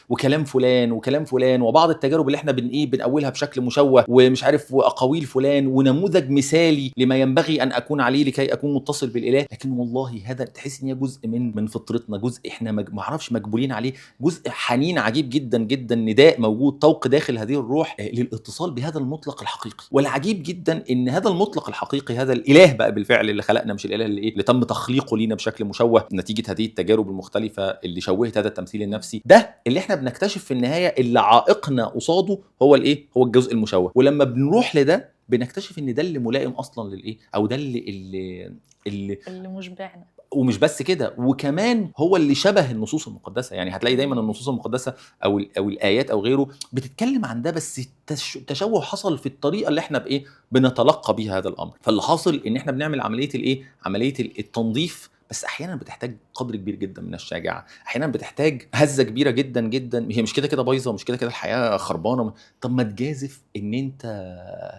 وكلام فلان وكلام فلان وبعض التجارب اللي احنا بنقولها بشكل مشوه ومش عارف، واقاويل فلان ونموذج مثالي لما ينبغي ان اكون عليه لكي اكون متصل بالاله. لكن والله هذا تحس ان هي جزء من فطرتنا، جزء احنا ما اعرفش مجبولين عليه، جزء حنين عجيب جدا جدا، نداء موجود، طوق داخل هذه الروح للاتصال بهذا المطلق الحقيقي. والعجيب جدا ان هذا المطلق الحقيقي، هذا الاله بقى بالفعل اللي خلقنا، مش الاله اللي ايه اللي تم تخليقه لينا بشكل مشوه نتيجة هذه التجارب المختلفة اللي شوهت هذا التمثيل النفسي، ده اللي احنا بنكتشف في النهاية اللي عائقنا قصاده هو الايه؟ هو الجزء المشوه. ولما بنروح لده بنكتشف ان ده اللي ملائم اصلا للايه، او ده اللي مشبعنا. ومش بس كده، وكمان هو اللي شبه النصوص المقدسة. يعني هتلاقي دايما النصوص المقدسة او الايات او غيره بتتكلم عن ده، بس التشوه حصل في الطريقة اللي احنا بايه بنتلقى بيها هذا الامر. فاللي حاصل ان احنا بنعمل عملية الايه، عملية التنظيف، بس احيانا بتحتاج قدر كبير جدا من الشجاعة، احيانا بتحتاج هزه كبيرة جدا جدا، هي مش كده كده بايظة، مش كده كده الحياة خربانة. طب ما تجازف ان انت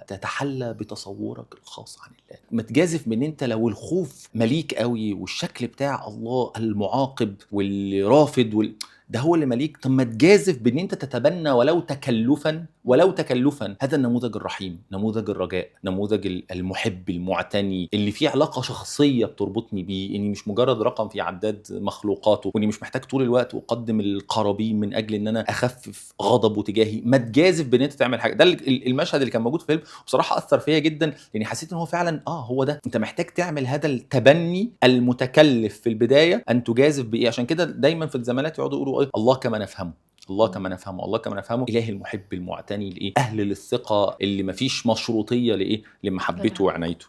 تتحلى بتصورك الخاص عن الله، ما تجازف بان انت لو الخوف مليك قوي والشكل بتاع الله المعاقب واللي رافض ده هو اللي مليك، طب ما تجازف بان انت تتبنى ولو تكلفا، ولو تكلفا هذا النموذج الرحيم، نموذج الرجاء، نموذج المحب المعتني اللي فيه علاقة شخصية بتربطني بيه، اني مش مجرد رقم في عداد مخلوقاته، واني مش محتاج طول الوقت اقدم القرابين من اجل ان انا اخفف غضبه تجاهي. ما تجازف بان انت تعمل حاجة. ده المشهد اللي كان موجود في الفيلم بصراحة اثر فيا جدا، لاني حسيت ان هو فعلا هو ده، انت محتاج تعمل هذا التبني المتكلف في البداية، ان تجازف بايه. عشان كده دايما في الزمالات يقعدوا يقولوا الله كما نفهمه، الله كما نفهمه، الله كما نفهمه، إله المحب المعتني لإيه، أهل للثقة، اللي مفيش مشروطية لإيه، لمحبته وعنايته.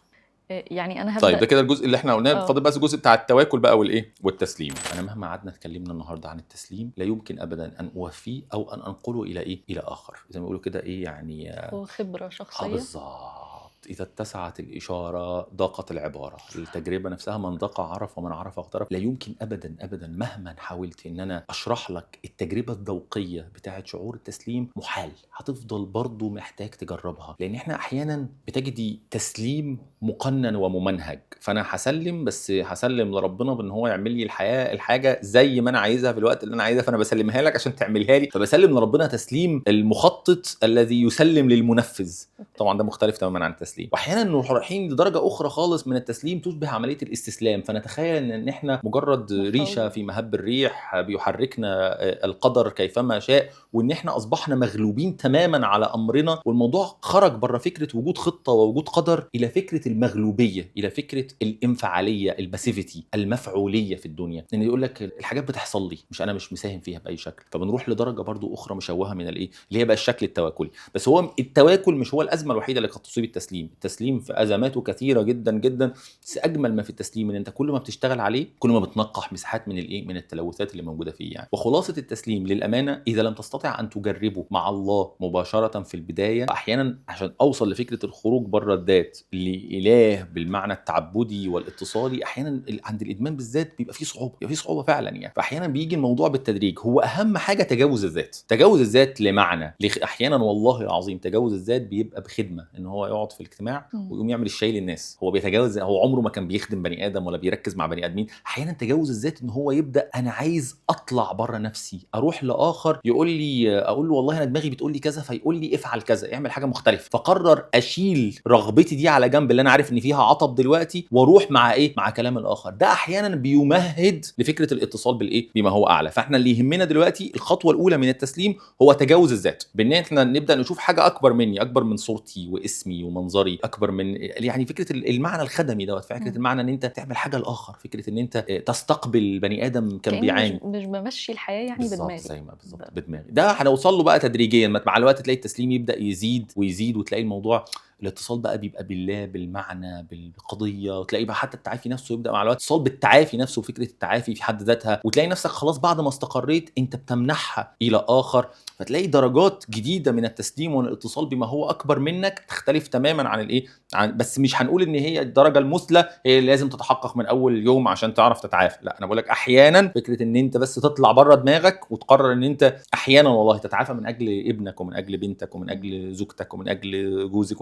يعني أنا هبدأ. طيب ده كده الجزء اللي احنا قلناه، فاضل بس الجزء بتاع التواكل بقى والإيه والتسليم. أنا مهما قعدنا اتكلمنا النهارده عن التسليم لا يمكن أبدا أن أوفيه أو أن أنقله إلى إيه، إلى آخر، زي ما بيقولوا كده إيه يعني هو خبرة شخصية. بالظبط. إذا اتسعت الإشارة ضاقت العبارة. التجربة نفسها من ضاق عرف ومن عرف اغترف. لا يمكن أبدا أبدا مهما حاولت إن أنا أشرح لك التجربة الذوقية بتاعة شعور التسليم، محال، هتفضل برضو محتاج تجربها. لأن إحنا أحيانا بتجدي تسليم مقنن وممنهج، فأنا هسلم، بس هسلم لربنا بإن هو يعمل لي الحياة الحاجة زي ما أنا عايزها في الوقت اللي أنا عايزها، فأنا بسلمها لك عشان تعملها لي. فبسلم لربنا تسليم المخطط الذي يسلم للمنفذ. طبعا ده مختلف تماما عن التسليم. واحيانا نروح رايحين لدرجة اخرى خالص من التسليم تشبه عملية الاستسلام، فنتخيل ان احنا مجرد ريشه في مهب الريح بيحركنا القدر كيفما شاء، وان احنا اصبحنا مغلوبين تماما على امرنا، والموضوع خرج بره فكرة وجود خطه ووجود قدر الى فكرة المغلوبيه، الى فكرة الانفعاليه، ال passivity، المفعوليه في الدنيا، ان يقول لك الحاجات بتحصل لي، مش انا مش مساهم فيها باي شكل. فبنروح لدرجة برضو اخرى مشوهة من الايه اللي هي بقى الشكل التواكلي. بس هو التواكل مش هو الازمة الوحيدة اللي قد تصيب التسليم. التسليم في ازماته كثيرة جدا جدا، بس اجمل ما في التسليم ان انت كل ما بتشتغل عليه كل ما بتنقح مساحات من الايه، من التلوثات اللي موجودة فيه يعني. وخلاصة التسليم للامانة، اذا لم تستطع ان تجربه مع الله مباشرة في البداية، احيانا عشان اوصل لفكرة الخروج بره الذات لاله بالمعنى التعبدي والاتصالي، احيانا عند الادمان بالذات بيبقى فيه صعوبة، بيبقى فيه صعوبة فعلا يعني. فاحيانا بيجي الموضوع بالتدريج. هو اهم حاجة تجاوز الذات، تجاوز الذات لمعنى احيانا والله العظيم تجاوز الذات بيبقى بخدمة، ان هو يقعد في الاجتماع ويقوم يعمل الشاي للناس. هو بيتجاوز، هو عمره ما كان بيخدم بني ادم ولا بيركز مع بني ادمين. احيانا تجاوز الذات ان هو يبدا انا عايز اطلع بره نفسي، اروح لاخر يقول لي، اقول له والله انا دماغي بتقول لي كذا، فيقول لي افعل كذا، اعمل حاجة مختلفة. فقرر اشيل رغبتي دي على جنب اللي انا عارف ان فيها عطب دلوقتي، واروح مع ايه، مع كلام الاخر. ده احيانا بيمهد لفكرة الاتصال بالايه، بما هو اعلى. فاحنا اللي يهمنا دلوقتي الخطوة الاولى من التسليم هو تجاوز الذات، بان احنا نبدا نشوف حاجة اكبر مني، اكبر من صورتي واسمي ومنظري، اكبر من يعني فكرة المعنى الخدمي دوت، فكرة المعنى ان انت تعمل حاجة لاخر، فكرة ان انت تستقبل بني ادم كان بيعاني. مش بمشي الحياة يعني بدماغي، زي ما بالظبط بدماغي. ده هنوصل له بقى تدريجيا مع الوقت، تلاقي التسليم يبدا يزيد ويزيد، وتلاقي الموضوع الاتصال بقى بيبقى بالله، بالمعنى، بالقضية، وتلاقي بقى حتى التعافي نفسه يبدا مع الوقت، اتصال بالتعافي نفسه وفكره التعافي في حد ذاتها، وتلاقي نفسك خلاص بعد ما استقريت انت بتمنحها الى اخر. فتلاقي درجات جديدة من التسليم والاتصال بما هو اكبر منك تختلف تماما عن الايه، عن بس مش هنقول ان هي الدرجة المثلى هي اللي لازم تتحقق من اول يوم عشان تعرف تتعافى، لا انا بقول لك احيانا فكرة ان انت بس تطلع بره دماغك وتقرر ان انت احيانا والله تتعافى من اجل ابنك ومن اجل بنتك ومن اجل زوجتك ومن اجل جوزك،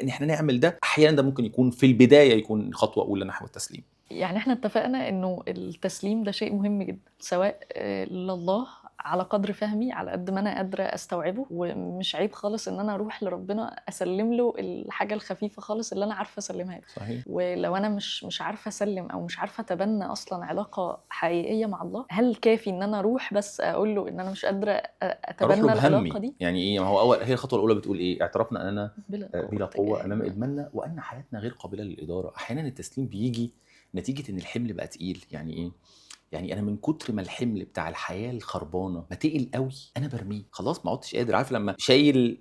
ان احنا نعمل ده احيانا ده ممكن يكون في البداية يكون خطوة اولى نحو التسليم. يعني احنا اتفقنا انه التسليم ده شيء مهم جدا، سواء لله على قدر فهمي، على قد ما انا قادرة استوعبه، ومش عيب خالص ان انا اروح لربنا اسلم له الحاجة الخفيفة خالص اللي انا عارفه اسلمها له. صحيح. ولو انا مش عارفه اسلم او مش عارفه اتبنى اصلا علاقة حقيقية مع الله، هل كافي ان انا اروح بس اقول له ان انا مش قادرة اتبنى العلاقة دي؟ يعني ايه؟ ما هو اول هي الخطوة الاولى بتقول ايه؟ اعترفنا اننا بلا قوة امام ادماننا وان حياتنا غير قابله للادارة. احيانا التسليم بيجي نتيجة ان الحمل بقى تقيل. يعني ايه؟ يعني انا من كتر ما الحمل بتاع الحياة الخربانه ما تقل قوي انا برميه خلاص، ما عدتش قادر. عارف لما شايل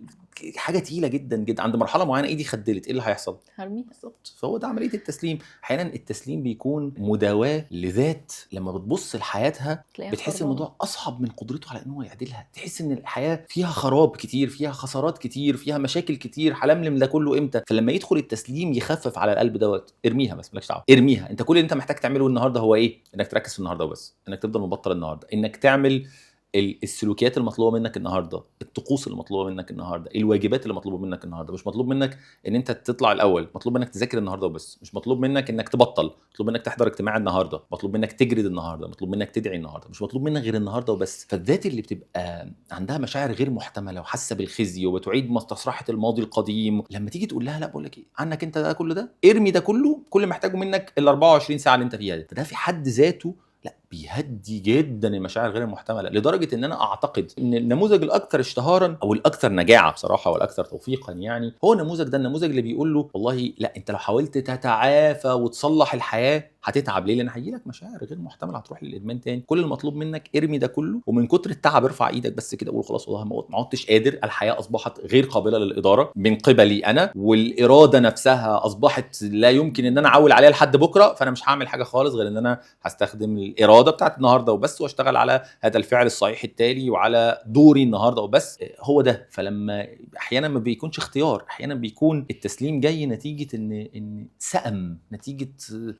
حاجة تقيلة جدا جدا عند مرحلة معينة ايدي خدلت، ايه اللي هيحصل؟ هرميها. بالظبط. فهو ده عملية التسليم. احيانا التسليم بيكون مداواه لذات لما بتبص لحياتها بتحس الموضوع اصعب من قدرته على ان هو يعدلها، تحس ان الحياة فيها خراب كتير، فيها خسارات كتير، فيها مشاكل كتير، هلملم ده كله امتى؟ فلما يدخل التسليم يخفف على القلب دوت، ارميها بس، مالكش دعوه، ارميها. انت كل اللي انت محتاج تعمله النهارده هو ايه؟ انك تركز في النهارده وبس، انك تفضل مبطل النهارده، انك تعمل السلوكيات المطلوبة منك النهارده، الطقوس المطلوبة منك النهارده، الواجبات اللي مطلوبه منك النهارده. مش مطلوب منك ان انت تطلع الاول، مطلوب منك تذاكر النهارده وبس، مش مطلوب منك انك تبطل، مطلوب منك تحضر اجتماع النهارده، مطلوب منك تجرد النهارده، مطلوب منك تدعي النهارده، مش مطلوب منك غير النهارده وبس. فالذات اللي بتبقى عندها مشاعر غير محتملة وحاسه بالخزي وبتعيد مستصرحه الماضي القديم، لما تيجي تقول لها لا بقول لك ايه، عنك انت ده كله، ده ارمي ده كله، كل محتاجه منك ال 24 ساعة اللي انت فيها دي. فده في حد ذاته لا بيهدي جدا المشاعر غير المحتملة، لدرجة ان انا اعتقد ان النموذج الاكثر اشتهارا او الاكثر نجاعه بصراحة والاكثر توفيقا يعني هو النموذج ده، النموذج اللي بيقول له والله لا انت لو حاولت تتعافى وتصلح الحياة هتتعب. ليه؟ لان هيجي لك مشاعر غير محتملة، هتروح للادمان تاني. كل المطلوب منك ارمي ده كله، ومن كتر التعب ارفع ايدك بس كده، قول خلاص والله ما عدتش قادر، الحياة اصبحت غير قابله للادارة من قبلي انا، والارادة نفسها اصبحت لا يمكن ان انا اعول عليها لحد بكره، فانا مش هعمل حاجة خالص غير ان انا هستخدم الارادة الارادة بتاعت النهارده وبس، واشتغل على هذا الفعل الصحيح التالي وعلى دوري النهارده وبس. هو ده. فلما احيانا ما بيكونش اختيار، احيانا بيكون التسليم جاي نتيجة ان سأم،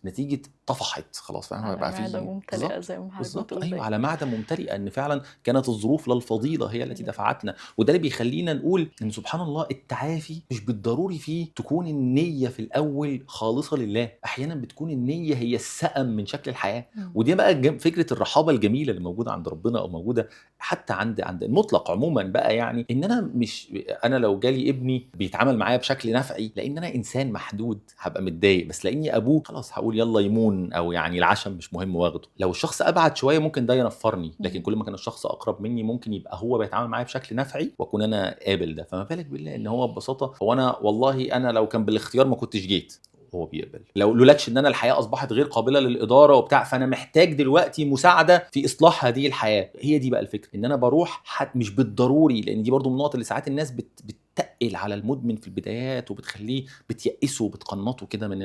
نتيجة طفحت خلاص، فاهم؟ على معده ممتلئة زي ما حضرتك بالظبط، بتقول. ايوه، على معده ممتلئة، ان فعلا كانت الظروف لا الفضيلة هي التي دفعتنا. وده اللي بيخلينا نقول ان سبحان الله التعافي مش بالضروري فيه تكون النية في الاول خالصة لله، احيانا بتكون النية هي السأم من شكل الحياة. ودي بقى فكرة الرحابه الجميلة اللي موجودة عند ربنا، او موجودة حتى عند المطلق عموما بقى، يعني ان انا مش، انا لو جالي ابني بيتعامل معايا بشكل نفعي لان انا انسان محدود هبقى متضايق، بس لاني ابوه خلاص هقول يلا يمون، او يعني العشم مش مهم واخده. لو الشخص ابعد شوية ممكن ده ينفرني، لكن كل ما كان الشخص اقرب مني ممكن يبقى هو بيتعامل معايا بشكل نفعي واكون انا قابل ده. فما بالك بالله ان هو ببساطة، هو انا والله انا لو كان بالاختيار ما كنتش جيت، هو بيقبل. لو لولاكش ان انا الحياة اصبحت غير قابله للادارة وبتاع، فانا محتاج دلوقتي مساعدة في اصلاح هذه الحياة. هي دي بقى الفكرة، ان انا بروح مش بالضروري، لان دي برضو من النقط اللي ساعات الناس بتتقل على المدمن في البدايات وبتخليه بتيأسه وبتقنطه كده من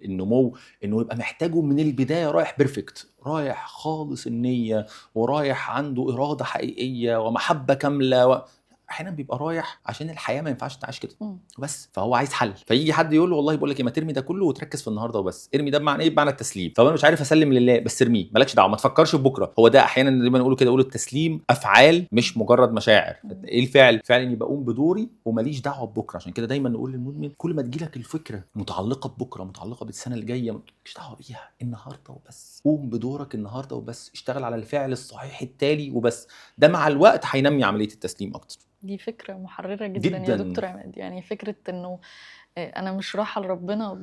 النمو، انه يبقى محتاجه من البداية رايح perfect، رايح خالص النية، ورايح عنده اراده حقيقية ومحبه كاملة. احيانا بيبقى رايح عشان الحياة ما ينفعش تعيش كده بس، فهو عايز حل. فيجي حد يقول له والله بقول لك ايه، ما ترمي ده كله وتركز في النهارده وبس. ارمي ده بمعنى ايه؟ بمعنى التسليم. طب انا مش عارف اسلم لله، بس ارميه، مالكش دعوه، ما تفكرش في بكره. هو ده احيانا زي ما نقوله كده، يقولوا التسليم افعال مش مجرد مشاعر. ايه الفعل؟ فعل اني بقوم بدوري وماليش دعوه ببكره. عشان كده دايما نقول للمدمن كل ما تجيلك الفكرة متعلقه ببكره، متعلقه بالسنة الجاية، مالكش دعوه بيها، النهارده وبس، قوم بدورك النهارده وبس، اشتغل على الفعل الصحيح التالي وبس. ده مع الوقت هينمي عملية التسليم اكتر. دي فكرة محررة جدا يا دكتور عماد. يعني فكرة انه انا مش رايحة لربنا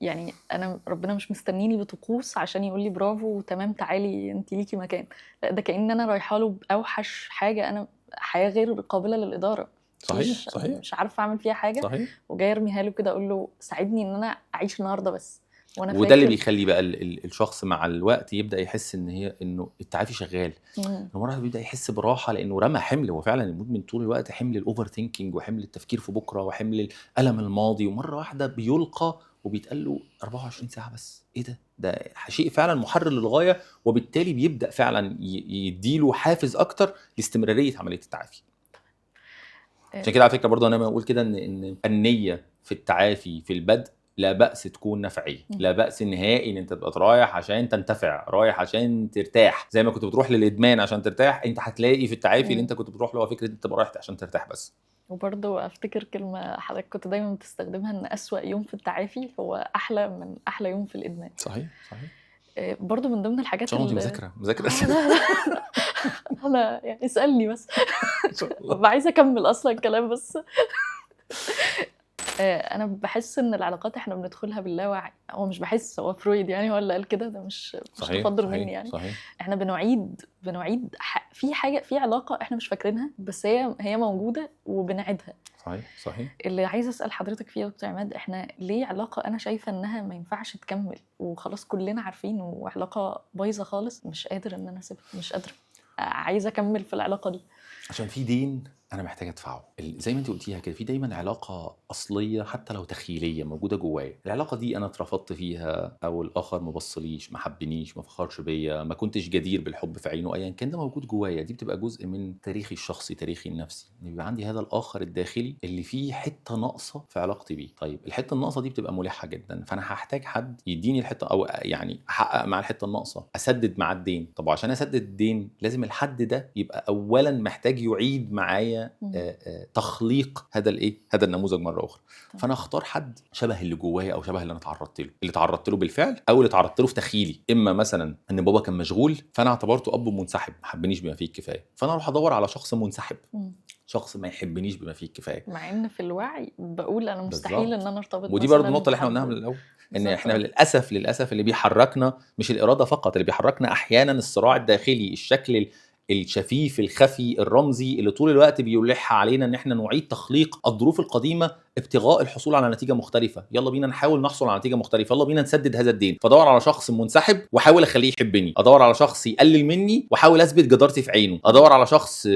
يعني انا ربنا مش مستنيني بطقوس عشان يقول لي برافو وتمام تعالي انت ليكي مكان، لا ده كأن انا رايحة له بأوحش حاجة، انا حياة غير قابلة للإدارة، صحيح صحيح، مش عارفة اعمل فيها حاجة، صحيح، وجاي ارميها له كده اقول له ساعدني ان انا اعيش النهاردة بس. وده اللي بيخلي بقى الشخص مع الوقت يبدا يحس ان هي انه التعافي شغال. المرة بيبدا يحس براحة لانه رمى حمل. هو فعلا المدمن طول الوقت حمل ال overthinking وحمل التفكير في بكره وحمل الالم الماضي، ومرة واحدة بيلقى وبيتقال له 24 ساعة بس. ايه ده؟ ده شيء فعلا محرر للغاية، وبالتالي بيبدا فعلا يديله حافز اكتر لاستمراريه عملية التعافي. عشان كده على فكرة برضه انا بقول كده ان النية في التعافي في البدء لا بأس تكون نفعية، لا بأس نهائي ان انت تبقى رايح عشان تنتفع، رايح عشان ترتاح، زي ما كنت بتروح للإدمان عشان ترتاح، انت هتلاقي في التعافي اللي انت كنت بتروح له فكرة انت تبقى رايح عشان ترتاح بس. وبرضه افتكر كلمة حضرتك كنت دايما بتستخدمها، ان أسوأ يوم في التعافي هو أحلى من أحلى يوم في الإدمان. صحيح صحيح. برضه من ضمن الحاجات اللي مذاكرة أنا يعني اسألني بس، عايزة أكمل أصلا الكلام بس. انا بحس ان العلاقات احنا بندخلها باللاوعي، هو مش بحس، هو فرويد يعني هو اللي قال كده، ده مش تفضل مني يعني. صحيح. احنا بنعيد في حاجة، في علاقة احنا مش فاكرينها بس هي موجودة وبنعيدها. صحيح صحيح. اللي عايزه اسال حضرتك فيه يا دكتور عماد، احنا ليه علاقة انا شايفه انها ما ينفعش تكمل وخلاص كلنا عارفين وعلاقة بايظة خالص، مش قادر ان انا اسيبها، مش قادرة، عايزه اكمل في العلاقة دي عشان في دين انا محتاج ادفعه. زي ما انت قلتيها كده، في دايما علاقة اصلية حتى لو تخيليه موجودة جوايا. العلاقة دي انا اترفضت فيها، او الاخر ما بصليش، ما حبنيش، ما فخرش بيا، ما كنتش جدير بالحب في عينه، ايا كان ده موجود جوايا. دي بتبقى جزء من تاريخي الشخصي، تاريخي النفسي، بيبقى عندي هذا الاخر الداخلي اللي فيه حتة ناقصه في علاقتي بيه. طيب الحتة الناقصة دي بتبقى ملحة جدا، فانا هحتاج حد يديني الحتة، او يعني احقق مع الحتة الناقصة، اسدد مع الدين. طب وعشان اسدد الدين لازم الحد ده يبقى اولا محتاج يعيد معايا تخليق هذا الايه، هذا النموذج مرة اخرى. فانا اختار حد شبه اللي جوايا، او شبه اللي انا اتعرضت له، اللي اتعرضت له بالفعل او اللي اتعرضت له في تخيلي. اما مثلا ان بابا كان مشغول فانا اعتبرته اب منسحب، ما حبنيش بما فيه الكفاية، فانا اروح ادور على شخص منسحب، شخص ما يحبنيش بما فيه الكفاية، مع ان في الوعي بقول انا مستحيل ان انا ارتبط. ودي برضه النقطة اللي احنا قلناها من الاول، ان احنا للاسف اللي بيحركنا مش الارادة فقط، اللي بيحركنا احيانا الصراع الداخلي، الشكل الشفيف الخفي الرمزي اللي طول الوقت بيلح علينا ان احنا نعيد تخليق الظروف القديمة ابتغاء الحصول على نتيجة مختلفة. يلا بينا نحاول نحصل على نتيجة مختلفة، يلا بينا نسدد هذا الدين. فادور على شخص منسحب واحاول اخليه يحبني، ادور على شخص يقلل مني واحاول اثبت جدارتي في عينه، ادور على شخص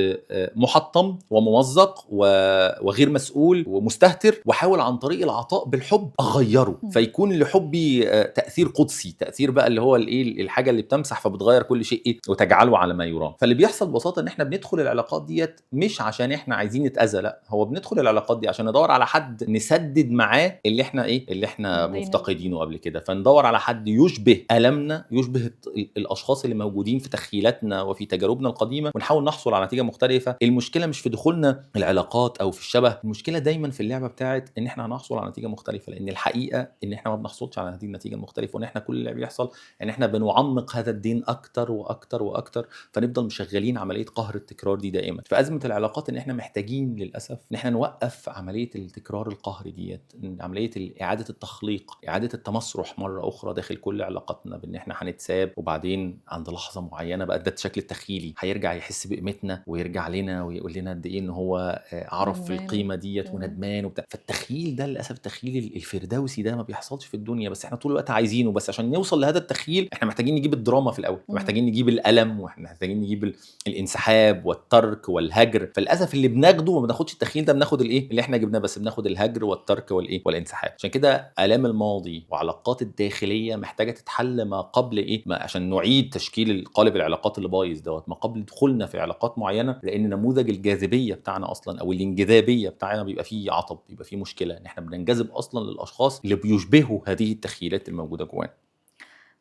محطم وممزق وغير مسؤول ومستهتر، واحاول عن طريق العطاء بالحب اغيره، فيكون لحبي تاثير قدسي، تاثير بقى اللي هو الايه، الحاجة اللي بتمسح فبتغير كل شيء وتجعله على ما يرام. فاللي بيحصل ببساطة ان احنا بندخل العلاقات ديت مش عشان احنا عايزين نتاذى، لا، هو بندخل العلاقات دي عشان ندور على حد نسدد معاه اللي احنا ايه، اللي احنا مفتقدينه قبل كده. فندور على حد يشبه المنا، يشبه الاشخاص اللي موجودين في تخيلاتنا وفي تجاربنا القديمة، ونحاول نحصل على نتيجة مختلفة. المشكلة مش في دخولنا العلاقات او في الشبه، المشكلة دايما في اللعبة بتاعت ان احنا هنحصل على نتيجة مختلفة، لان الحقيقة ان احنا ما بنحصلش على هذه النتيجة المختلفة، وان احنا كل اللي بيحصل ان احنا بنعمق هذا الدين اكتر واكتر واكتر، فنفضل مشغلين عملية قهر التكرار دي دائما. فازمه العلاقات ان احنا محتاجين للاسف ان احنا نوقف عملية التكرار القهري ديت، عملية اعاده التخليق، اعاده التمسرح مرة اخرى داخل كل علاقاتنا، بان احنا هنتساب وبعدين عند لحظة معينة بقى ده الشكل التخيلي هيرجع يحس بقيمتنا ويرجع لنا ويقول لنا قد ايه ان هو عرف القيمة ديت وندمان وبتاع. فالتخيل ده للاسف التخيل الفردوسي ده ما بيحصلش في الدنيا، بس احنا طول الوقت عايزينه. بس عشان نوصل لهذا التخيل احنا محتاجين نجيب الدراما في الاول، محتاجين نجيب الالم، واحنا محتاجين نجيب الانسحاب والترك والهجر. فللاسف اللي بناخده ما بناخدش التخيل ده، بناخد الايه اللي احنا جبناه بس، بناخد الهجر والترك والايه والانسحاب. عشان كده الام الماضي وعلاقات الداخلية محتاجه تتحل ما قبل ايه، ما عشان نعيد تشكيل قالب العلاقات اللي بايظ دوت، ما قبل دخولنا في علاقات معينة، لان نموذج الجاذبية بتاعنا اصلا او الانجذابيه بتاعنا بيبقى فيه عطب، بيبقى فيه مشكلة ان احنا بننجذب اصلا للاشخاص اللي بيشبهوا هذه التخيلات الموجودة جوانا.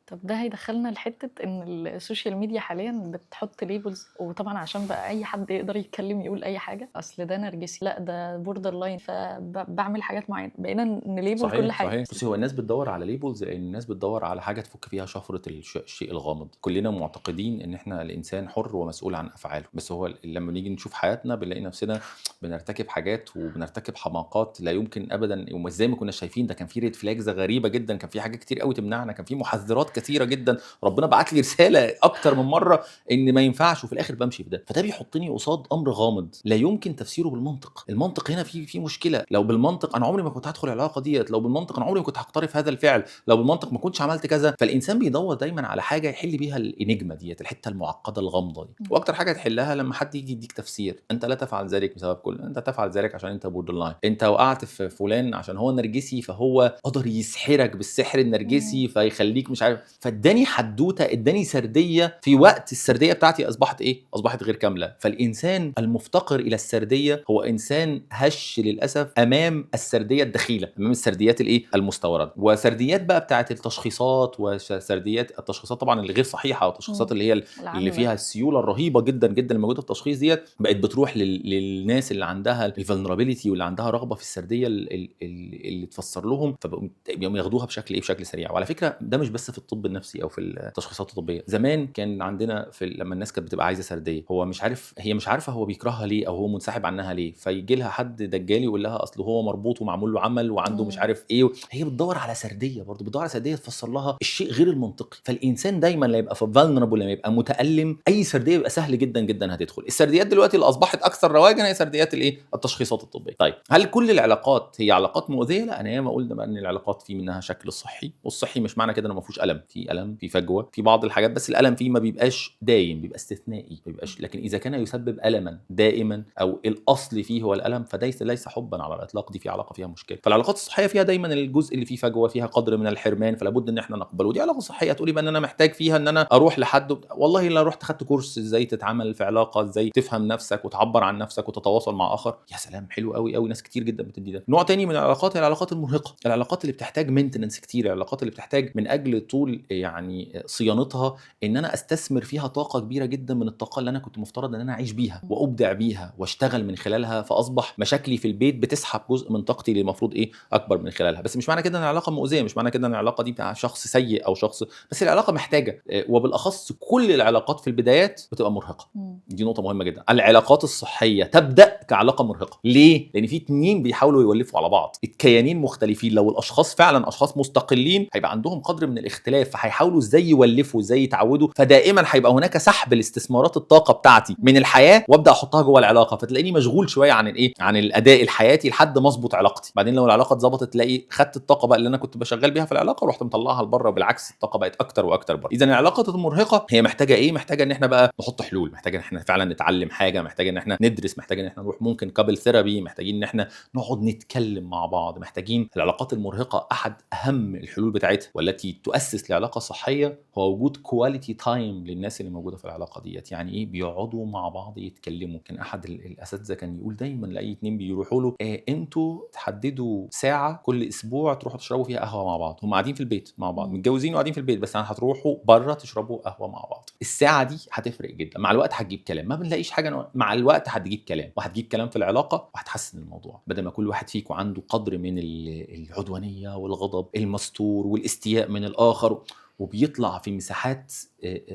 طب ده هيدخلنا لحته ان ال social media حاليا بتحط labels، وطبعا عشان بقى اي حد يقدر يتكلم يقول اي حاجة، اصل ده نرجسي، لا ده borderline، فبعمل حاجات معينة، بقينا ن label كل حاجة. صحيح. بصي، هو الناس بتدور على labels لان الناس بتدور على حاجة تفك فيها شفرة الشيء الغامض. كلنا معتقدين ان احنا الانسان حر ومسؤول عن افعاله، بس هو لما نيجي نشوف حياتنا بنلاقي نفسنا بنرتكب حاجات وبنرتكب حماقات لا يمكن ابدا، وازاي ما كنا شايفين ده، كان في red flags غريبة جدا، كان في حاجات كتير قوي تمنعنا، كان في محذرات كثيرة جدا، ربنا بعت لي رسالة اكتر من مرة ان ما ينفعش، وفي الاخر بمشي في ده. فده بيحطني قصاد امر غامض لا يمكن تفسيره بالمنطق. المنطق هنا في مشكلة. لو بالمنطق انا عمري ما كنت هدخل العلاقة ديت، لو بالمنطق انا عمري ما كنت هقترف هذا الفعل، لو بالمنطق ما كنتش عملت كذا. فالانسان بيدور دايما على حاجة يحل بيها ال enigma ديت، الحتة المعقدة الغامضة دي. واكتر حاجة تحلها لما حد يجي يديك تفسير، انت لا تفعل ذلك بسبب كل، انت تفعل ذلك عشان انت borderline، انت وقعت في فلان عشان هو نرجسي فهو قدر يسحرك بالسحر النرجسي فيخليك مش عارف. فاداني حدوتة، اداني سردية في وقت السردية بتاعتي اصبحت ايه؟ اصبحت غير كاملة. فالانسان المفتقر الى السردية هو انسان هش للاسف امام السردية الدخيله، امام السرديات الايه؟ المستورده، وسرديات بقى بتاعه التشخيصات، وسرديات التشخيصات طبعا اللي غير صحيحه، والتشخيصات اللي هي اللي فيها السيولة الرهيبة جدا جدا اللي موجودة في التشخيص ديت، بقت بتروح للناس اللي عندها ال vulnerability واللي عندها رغبة في السردية اللي تفسر لهم، فبقوا ياخدوها بشكل ايه؟ بشكل سريع. وعلى فكرة ده مش بس في الطب النفسي او في التشخيصات الطبية. زمان كان عندنا في لما الناس كانت بتبقى عايزه سردية، هو مش عارف، هي مش عارفه هو بيكرهها ليه او هو منسحب عنها ليه، فيجي لها حد دجال يقول لها اصل هو مربوط ومعمول له عمل وعنده مش عارف ايه. هي بتدور على سردية برضه، بتدور على سردية تفسر لها الشيء غير المنطقي. فالانسان دايما لما يبقى في vulnerable، لما يبقى متالم، اي سردية بيبقى سهل جدا جدا هتدخل. السرديات دلوقتي اللي اصبحت اكثر رواجا هي سرديات الايه؟ التشخيصات الطبية. طيب هل كل العلاقات هي علاقات مؤذية؟ لا، انا ياما قلنا بقى ان العلاقات في منها شكل صحي، والصحي مش معنى كده انه ما فيهوش الم، في الم، في فجوة، في بعض الحاجات، بس الالم فيه ما بيبقاش دايم، بيبقى استثنائي، ما بيبقاش. لكن اذا كان يسبب الما دائما او الاصل فيه هو الالم، فده ليس حبا على الاطلاق، دي في علاقة فيها مشكلة. فالعلاقات الصحية فيها دايما الجزء اللي فيه فجوة، فيها قدر من الحرمان، فلا بد ان احنا نقبله. دي علاقة صحية. تقولي بقى ان انا محتاج فيها ان انا اروح لحد، والله لو رحت خدت كورس ازاي تتعامل في علاقة، ازاي تفهم نفسك وتعبر عن نفسك وتتواصل مع اخر، يا سلام، حلو قوي قوي، ناس كتير جدا بتدي ده. نوع تاني من العلاقات هي العلاقات المرهقه، العلاقات اللي بتحتاج maintenance كتير، العلاقات اللي بتحتاج من اجل طول يعني صيانتها ان انا استثمر فيها طاقة كبيرة جدا من الطاقة اللي انا كنت مفترض ان انا اعيش بيها وابدع بيها واشتغل من خلالها، فاصبح مشاكلي في البيت بتسحب جزء من طاقتي اللي المفروض ايه اكبر من خلالها. بس مش معنى كده ان العلاقة مؤذية، مش معنى كده ان العلاقة دي بتاع شخص سيء او شخص، بس العلاقة محتاجه، وبالاخص كل العلاقات في البدايات بتبقى مرهقة. دي نقطة مهمة جدا. العلاقات الصحية تبدا كعلاقه مرهقة. ليه؟ لان في اتنين بيحاولوا يولفوا على بعض، الكيانين مختلفين. لو الاشخاص فعلا اشخاص مستقلين هيبقى عندهم قدر من الاختلاف اختلاف، فهيحاولوا ازاي يولفوا، ازاي يتعودوا. فدائما هيبقى هناك سحب لاستثمارات الطاقة بتاعتي من الحياة وابدا احطها جوه العلاقة، فتلاقيني مشغول شوية عن الايه، عن الاداء الحياتي لحد ما اظبط علاقتي. بعدين لو العلاقة اتظبطت تلاقي خدت الطاقة بقى اللي انا كنت بشغل بيها في العلاقة ورحت مطلعها لبره، وبالعكس الطاقة بقت اكتر واكتر بره. اذا العلاقة المرهقه هي محتاجه ايه؟ محتاجه ان احنا بقى نحط حلول، محتاجه ان احنا فعلا نتعلم حاجة، محتاجه ان احنا ندرس، محتاجه ان احنا نروح ممكن couple therapy، محتاجين ان احنا نقعد نتكلم مع بعض. محتاجين العلاقات المرهقه احد اهم الحلول بتاعتها والتي تؤسس لعلاقة صحية هو وجود quality time للناس اللي موجودة في العلاقة ديت. يعني ايه؟ بيقعدوا مع بعض يتكلموا. كان احد الاساتذة كان يقول دايما لاي اتنين بيروحوا له انتوا تحددوا ساعة كل اسبوع تروحوا تشربوا فيها قهوة مع بعض. هم قاعدين في البيت مع بعض، متجوزين وقاعدين في البيت، بس هتروحوا بره تشربوا قهوة مع بعض. الساعة دي هتفرق جدا. مع الوقت هتجيب كلام، ما بنلاقيش حاجة، مع الوقت هتجيب كلام، وهتجيب كلام في العلاقة وهتحسن الموضوع. بدل ما كل واحد فيكم عنده قدر من العدوانية والغضب المستور والاستياء من الاخر، وبيطلع في مساحات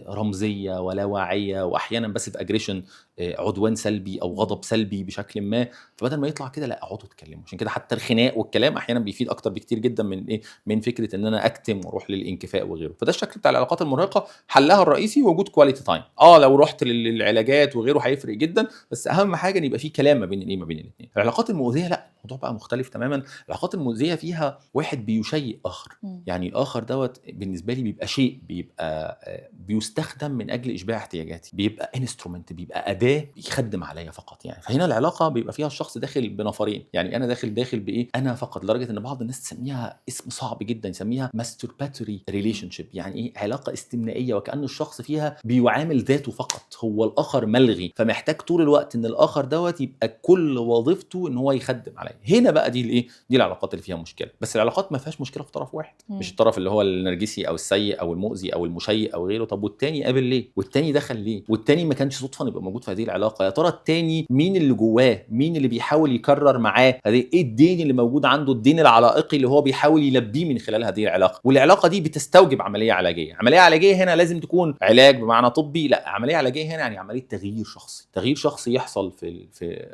رمزية ولا واعية، واحيانا بس في aggression، عدوان سلبي او غضب سلبي بشكل ما. فبدل ما يطلع كده لا، اقعدوا اتكلموا. عشان كده حتى الخناق والكلام احيانا بيفيد اكتر بكتير جدا من ايه، من فكرة ان انا اكتم واروح للانكفاء وغيره. فده الشكل بتاع العلاقات المرهقه، حلها الرئيسي وجود quality time. لو رحت للعلاجات وغيره هيفرق جدا، بس اهم حاجة ان يبقى في كلام ما بين الايه، ما بين الاثنين. العلاقات المؤذية لا، الموضوع بقى مختلف تماما. العلاقات المؤذية فيها واحد بيشيء اخر، يعني الاخر دوت بالنسبة لي بيبقى شيء، بيبقى بيستخدم من اجل اشباع احتياجاتي، بيبقى instrument، بيبقى اداه يخدم عليا فقط يعني. فهنا العلاقة بيبقى فيها الشخص داخل بنفرين، يعني انا داخل بايه، انا فقط، لدرجة ان بعض الناس تسميها اسم صعب جدا، يسميها masturbatory relationship. يعني ايه؟ علاقة استمنائيه، وكأن الشخص فيها بيعامل ذاته فقط، هو الاخر ملغي، فمحتاج طول الوقت ان الاخر دوت يبقى كل وظيفته ان هو يخدم عليا. هنا بقى دي الايه، دي العلاقات اللي فيها مشكلة. بس العلاقات ما فيهاش مشكلة في طرف واحد، مش الطرف اللي هو النرجسي او السيء او المؤذي او المشيء او غيره. طب والتاني قابل ليه؟ والتاني دخل ليه؟ والتاني ما كانش صدفة يبقى موجود في هذه العلاقة. يا ترى التاني مين اللي جواه؟ مين اللي بيحاول يكرر معاه هذه؟ ايه الدين اللي موجود عنده، الدين العلائقي اللي هو بيحاول يلبيه من خلال هذه العلاقة؟ والعلاقة دي بتستوجب عملية علاجية. عملية علاجية هنا لازم تكون علاج بمعنى طبي، لا، عملية علاجية هنا يعني عملية تغيير شخصي، تغيير شخصي يحصل في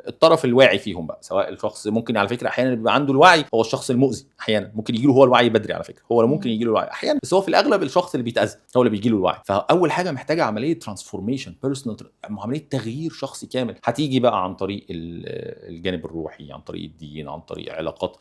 الطرف الواعي فيهم بقى، سواء الشخص ممكن على فكرة احيانا بيبقى عنده الوعي هو الشخص المؤذي، احيانا ممكن يجي له هو الوعي بدري على فكرة، هو ممكن يجي له الوعي احيانا، بس هو في الاغلب الشخص اللي بيتاذى هو اللي بيجي له الوعي. فاول حاجة محتاجه عملية transformation personal، عملية تغيير شخصي كامل، هتيجي بقى عن طريق الجانب الروحي، عن طريق الدين، عن طريق علاقات،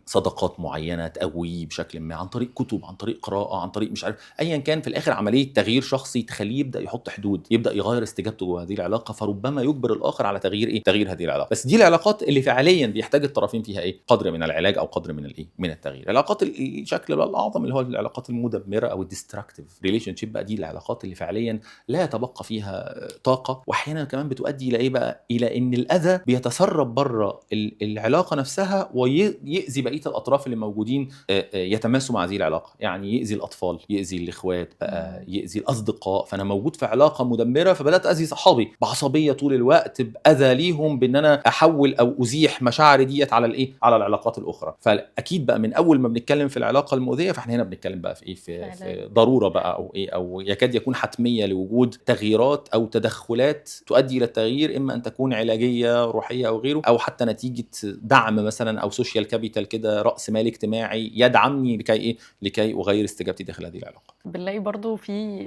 صداقات معينة تقوية بشكل ما، عن طريق كتب، عن طريق قراءة، عن طريق مش عارف ايا كان. في الاخر عملية تغيير شخصي تخليه يبدا يحط حدود، يبدا يغير استجابته جوه هذه العلاقة، فربما يجبر الاخر على تغيير ايه، تغيير هذه العلاقة. بس دي العلاقات اللي فعليا بيحتاج الطرفين فيها ايه، قدر من العلاج او قدر من الايه، من التغيير. العلاقات الشكل بقى الاعظم اللي هو العلاقات المدمرة او ال destructive relationship بقى، دي العلاقات اللي فعليا لا يتبقى فيها طاقة، واحيانا كمان بتؤدي الى ايه بقى، الى ان الاذى بيتسرب بره العلاقة نفسها ويأذي بقية الاطراف اللي موجودين، يتماسوا مع هذه العلاقة، يعني يأذي الاطفال، يأذي الاخوات بقى، يأذي الاصدقاء. فانا موجود في علاقة مدمرة فبدات اذي صحابي بعصبيه طول الوقت، باذى ليهم، بان انا احول او ازيح مشاعري ديت على الايه، على العلاقات الاخرى. فاكيد بقى من اول ما بنتكلم في العلاقة المؤذية فاحنا هنا بنتكلم بقى في ايه، في ضرورة بقى او ايه، او يكاد يكون حتمية لوجود تغييرات او تدخلات تؤدي الى التغيير، اما ان تكون علاجية روحية او غيره، او حتى نتيجة دعم مثلا او social capital كده، راس مال اجتماعي يدعمني لكي ايه، لكي اغير استجابتي داخل هذه العلاقة. بنلاقي برضو في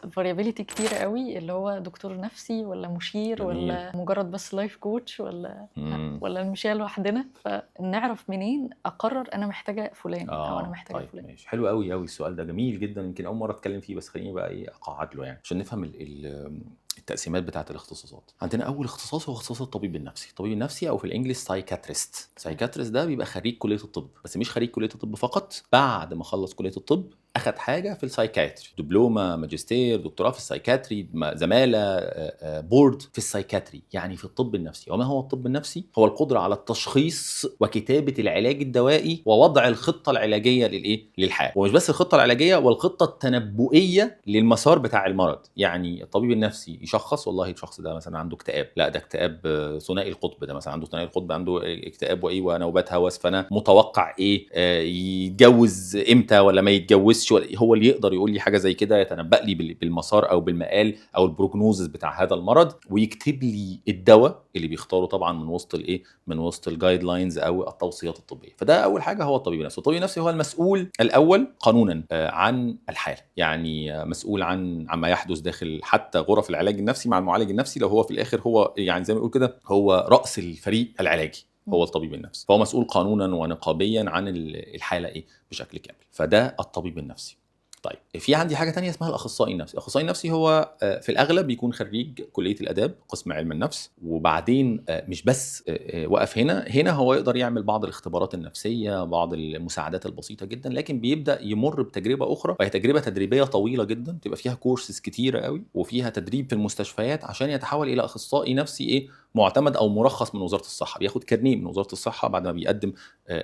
variability كتير قوي، اللي هو دكتور نفسي ولا مشير ولا مجرد بس life coach ولا نمشيها لوحدنا. فنعرف منين اقرر انا محتاجه فلان او انا محتاجه طيب فلان؟ ماشي، حلو قوي قوي السؤال ده، جميل جدا، يمكن اول مرة اتكلم فيه، بس خليني بقى ايه اقعد له يعني عشان نفهم التقسيمات بتاعه الاختصاصات. عندنا اول اختصاص هو اختصاص الطبيب النفسي، الطبيب النفسي او في ال English psychiatrist. psychiatrist ده بيبقى خريج كليه الطب، بس مش خريج كليه الطب فقط، بعد ما خلص كليه الطب اخد حاجة في ال psychiatry، دبلومه، ماجستير، دكتوراه في ال psychiatry، زمالة، board في ال psychiatry، يعني في الطب النفسي. وما هو الطب النفسي؟ هو القدرة على التشخيص وكتابه العلاج الدوائي ووضع الخطة العلاجية للايه، للحالة. ومش بس الخطة العلاجية، والخطه التنبؤيه للمسار بتاع المرض. يعني الطبيب النفسي يشخص والله الشخص ده مثلا عنده اكتئاب، لا ده اكتئاب ثنائي القطب، ده مثلا عنده ثنائي القطب، عنده اكتئاب وايه ونوبات هوس، فانا متوقع ايه، يتجوز امتى ولا ما يتجوزش، هو اللي يقدر يقول لي حاجة زي كده، يتنبأ لي بالمسار او بالمآل او ال prognosis بتاع هذا المرض، ويكتب لي الدواء اللي بيختاره طبعا من وسط الايه، من وسط ال guidelines او التوصيات الطبية. فده اول حاجة، هو الطبيب النفسي. الطبيب النفسي هو المسؤول الاول قانونا عن الحالة، يعني مسؤول عن عما يحدث داخل حتى غرف العلاج النفسي مع المعالج النفسي. لو هو في الاخر هو يعني زي ما بيقول كده هو راس الفريق العلاجي، هو الطبيب النفسي، فهو مسؤول قانونا ونقابيا عن الحالة ايه بشكل كامل. فده الطبيب النفسي. طيب في عندي حاجة تانية اسمها الاخصائي النفسي. الاخصائي النفسي هو في الاغلب بيكون خريج كليه الاداب قسم علم النفس، وبعدين مش بس وقف هنا هو يقدر يعمل بعض الاختبارات النفسية، بعض المساعدات البسيطة جدا، لكن بيبدا يمر بتجربه اخرى، وهي تجربه تدريبية طويلة جدا، تبقى فيها كورسز كتيرة قوي وفيها تدريب في المستشفيات عشان يتحول الى اخصائي نفسي ايه معتمد او مرخص من وزارة الصحة. بياخد كارنيه من وزارة الصحة بعد ما بيقدم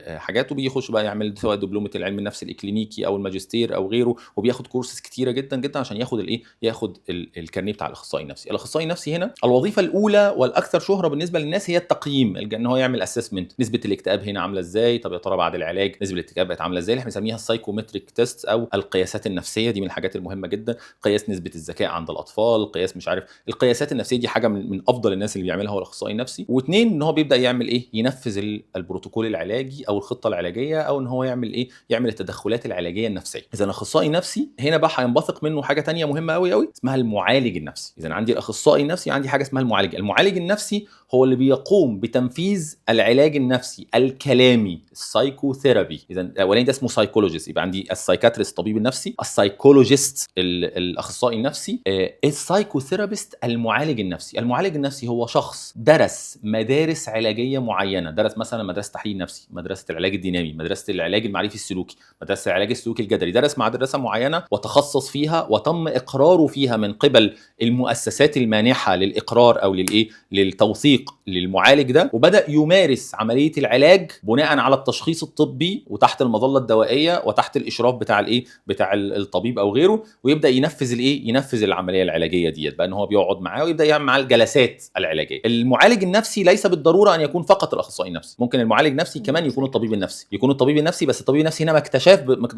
حاجات، وبيخش بقى يعمل سواء دبلومه العلم النفسي الاكلينيكي او الماجستير او غيره، وبياخد كورسز كتيرة جدا جدا عشان ياخد الايه، ياخد الكارنيه بتاع الاخصائي النفسي. الاخصائي النفسي هنا الوظيفة الاولى والاكثر شهره بالنسبة للناس هي التقييم، ان هو يعمل assessment، نسبه الاكتئاب هنا عامله ازاي، طب يا ترى بعد العلاج نسبه الاكتئاب بقت عامله ازاي، اللي احنا بنسميها ال psychometric test او القياسات النفسية. دي من الحاجات المهمة جدا، قياس نسبه الذكاء عند الاطفال، قياس مش عارف القياسات النفسية دي حاجة من افضل الناس اللي بيعملها هو الاخصائي النفسي. واثنين ان هو بيبدا يعمل ايه، ينفذ البروتوكول العلاجي او الخطة العلاجية، او ان هو يعمل ايه، يعمل التدخلات العلاجية النفسية. اذا الاخصائي النفسي هنا بقى هينبثق منه حاجة تانية مهمة قوي قوي اسمها المعالج النفسي. اذا عندي الاخصائي النفسي، عندي حاجة اسمها المعالج. المعالج النفسي هو اللي بيقوم بتنفيذ العلاج النفسي الكلامي، ال psychotherapy. اذا الاولاني ده اسمه psychologist، يبقى عندي ال psychiatrist الطبيب النفسي، ال psychologist الاخصائي النفسي، ال psychotherapist المعالج النفسي. المعالج النفسي هو شخص درس مدارس علاجية معينة، درس مثلا مدرسه تحليل نفسي، مدرسه العلاج الدينامي، مدرسه العلاج المعرفي السلوكي، مدرسه العلاج السلوكي الجدلي، درس مدرسه معينة وتخصص فيها وتم اقراره فيها من قبل المؤسسات المانحه للاقرار او للايه، للتوثيق للمعالج ده، وبدا يمارس عملية العلاج بناء على التشخيص الطبي وتحت المظلة الدوائية وتحت الاشراف بتاع الايه، بتاع الطبيب او غيره، ويبدا ينفذ الايه، ينفذ العملية العلاجية ديت بقى، ان هو بيقعد معاه ويبدا يعمل معاه الجلسات العلاجية. المعالج النفسي ليس بالضرورة ان يكون فقط الاخصائي النفسي، ممكن المعالج النفسي كمان يكون الطبيب النفسي، يكون الطبيب النفسي، بس الطبيب النفسي هنا ما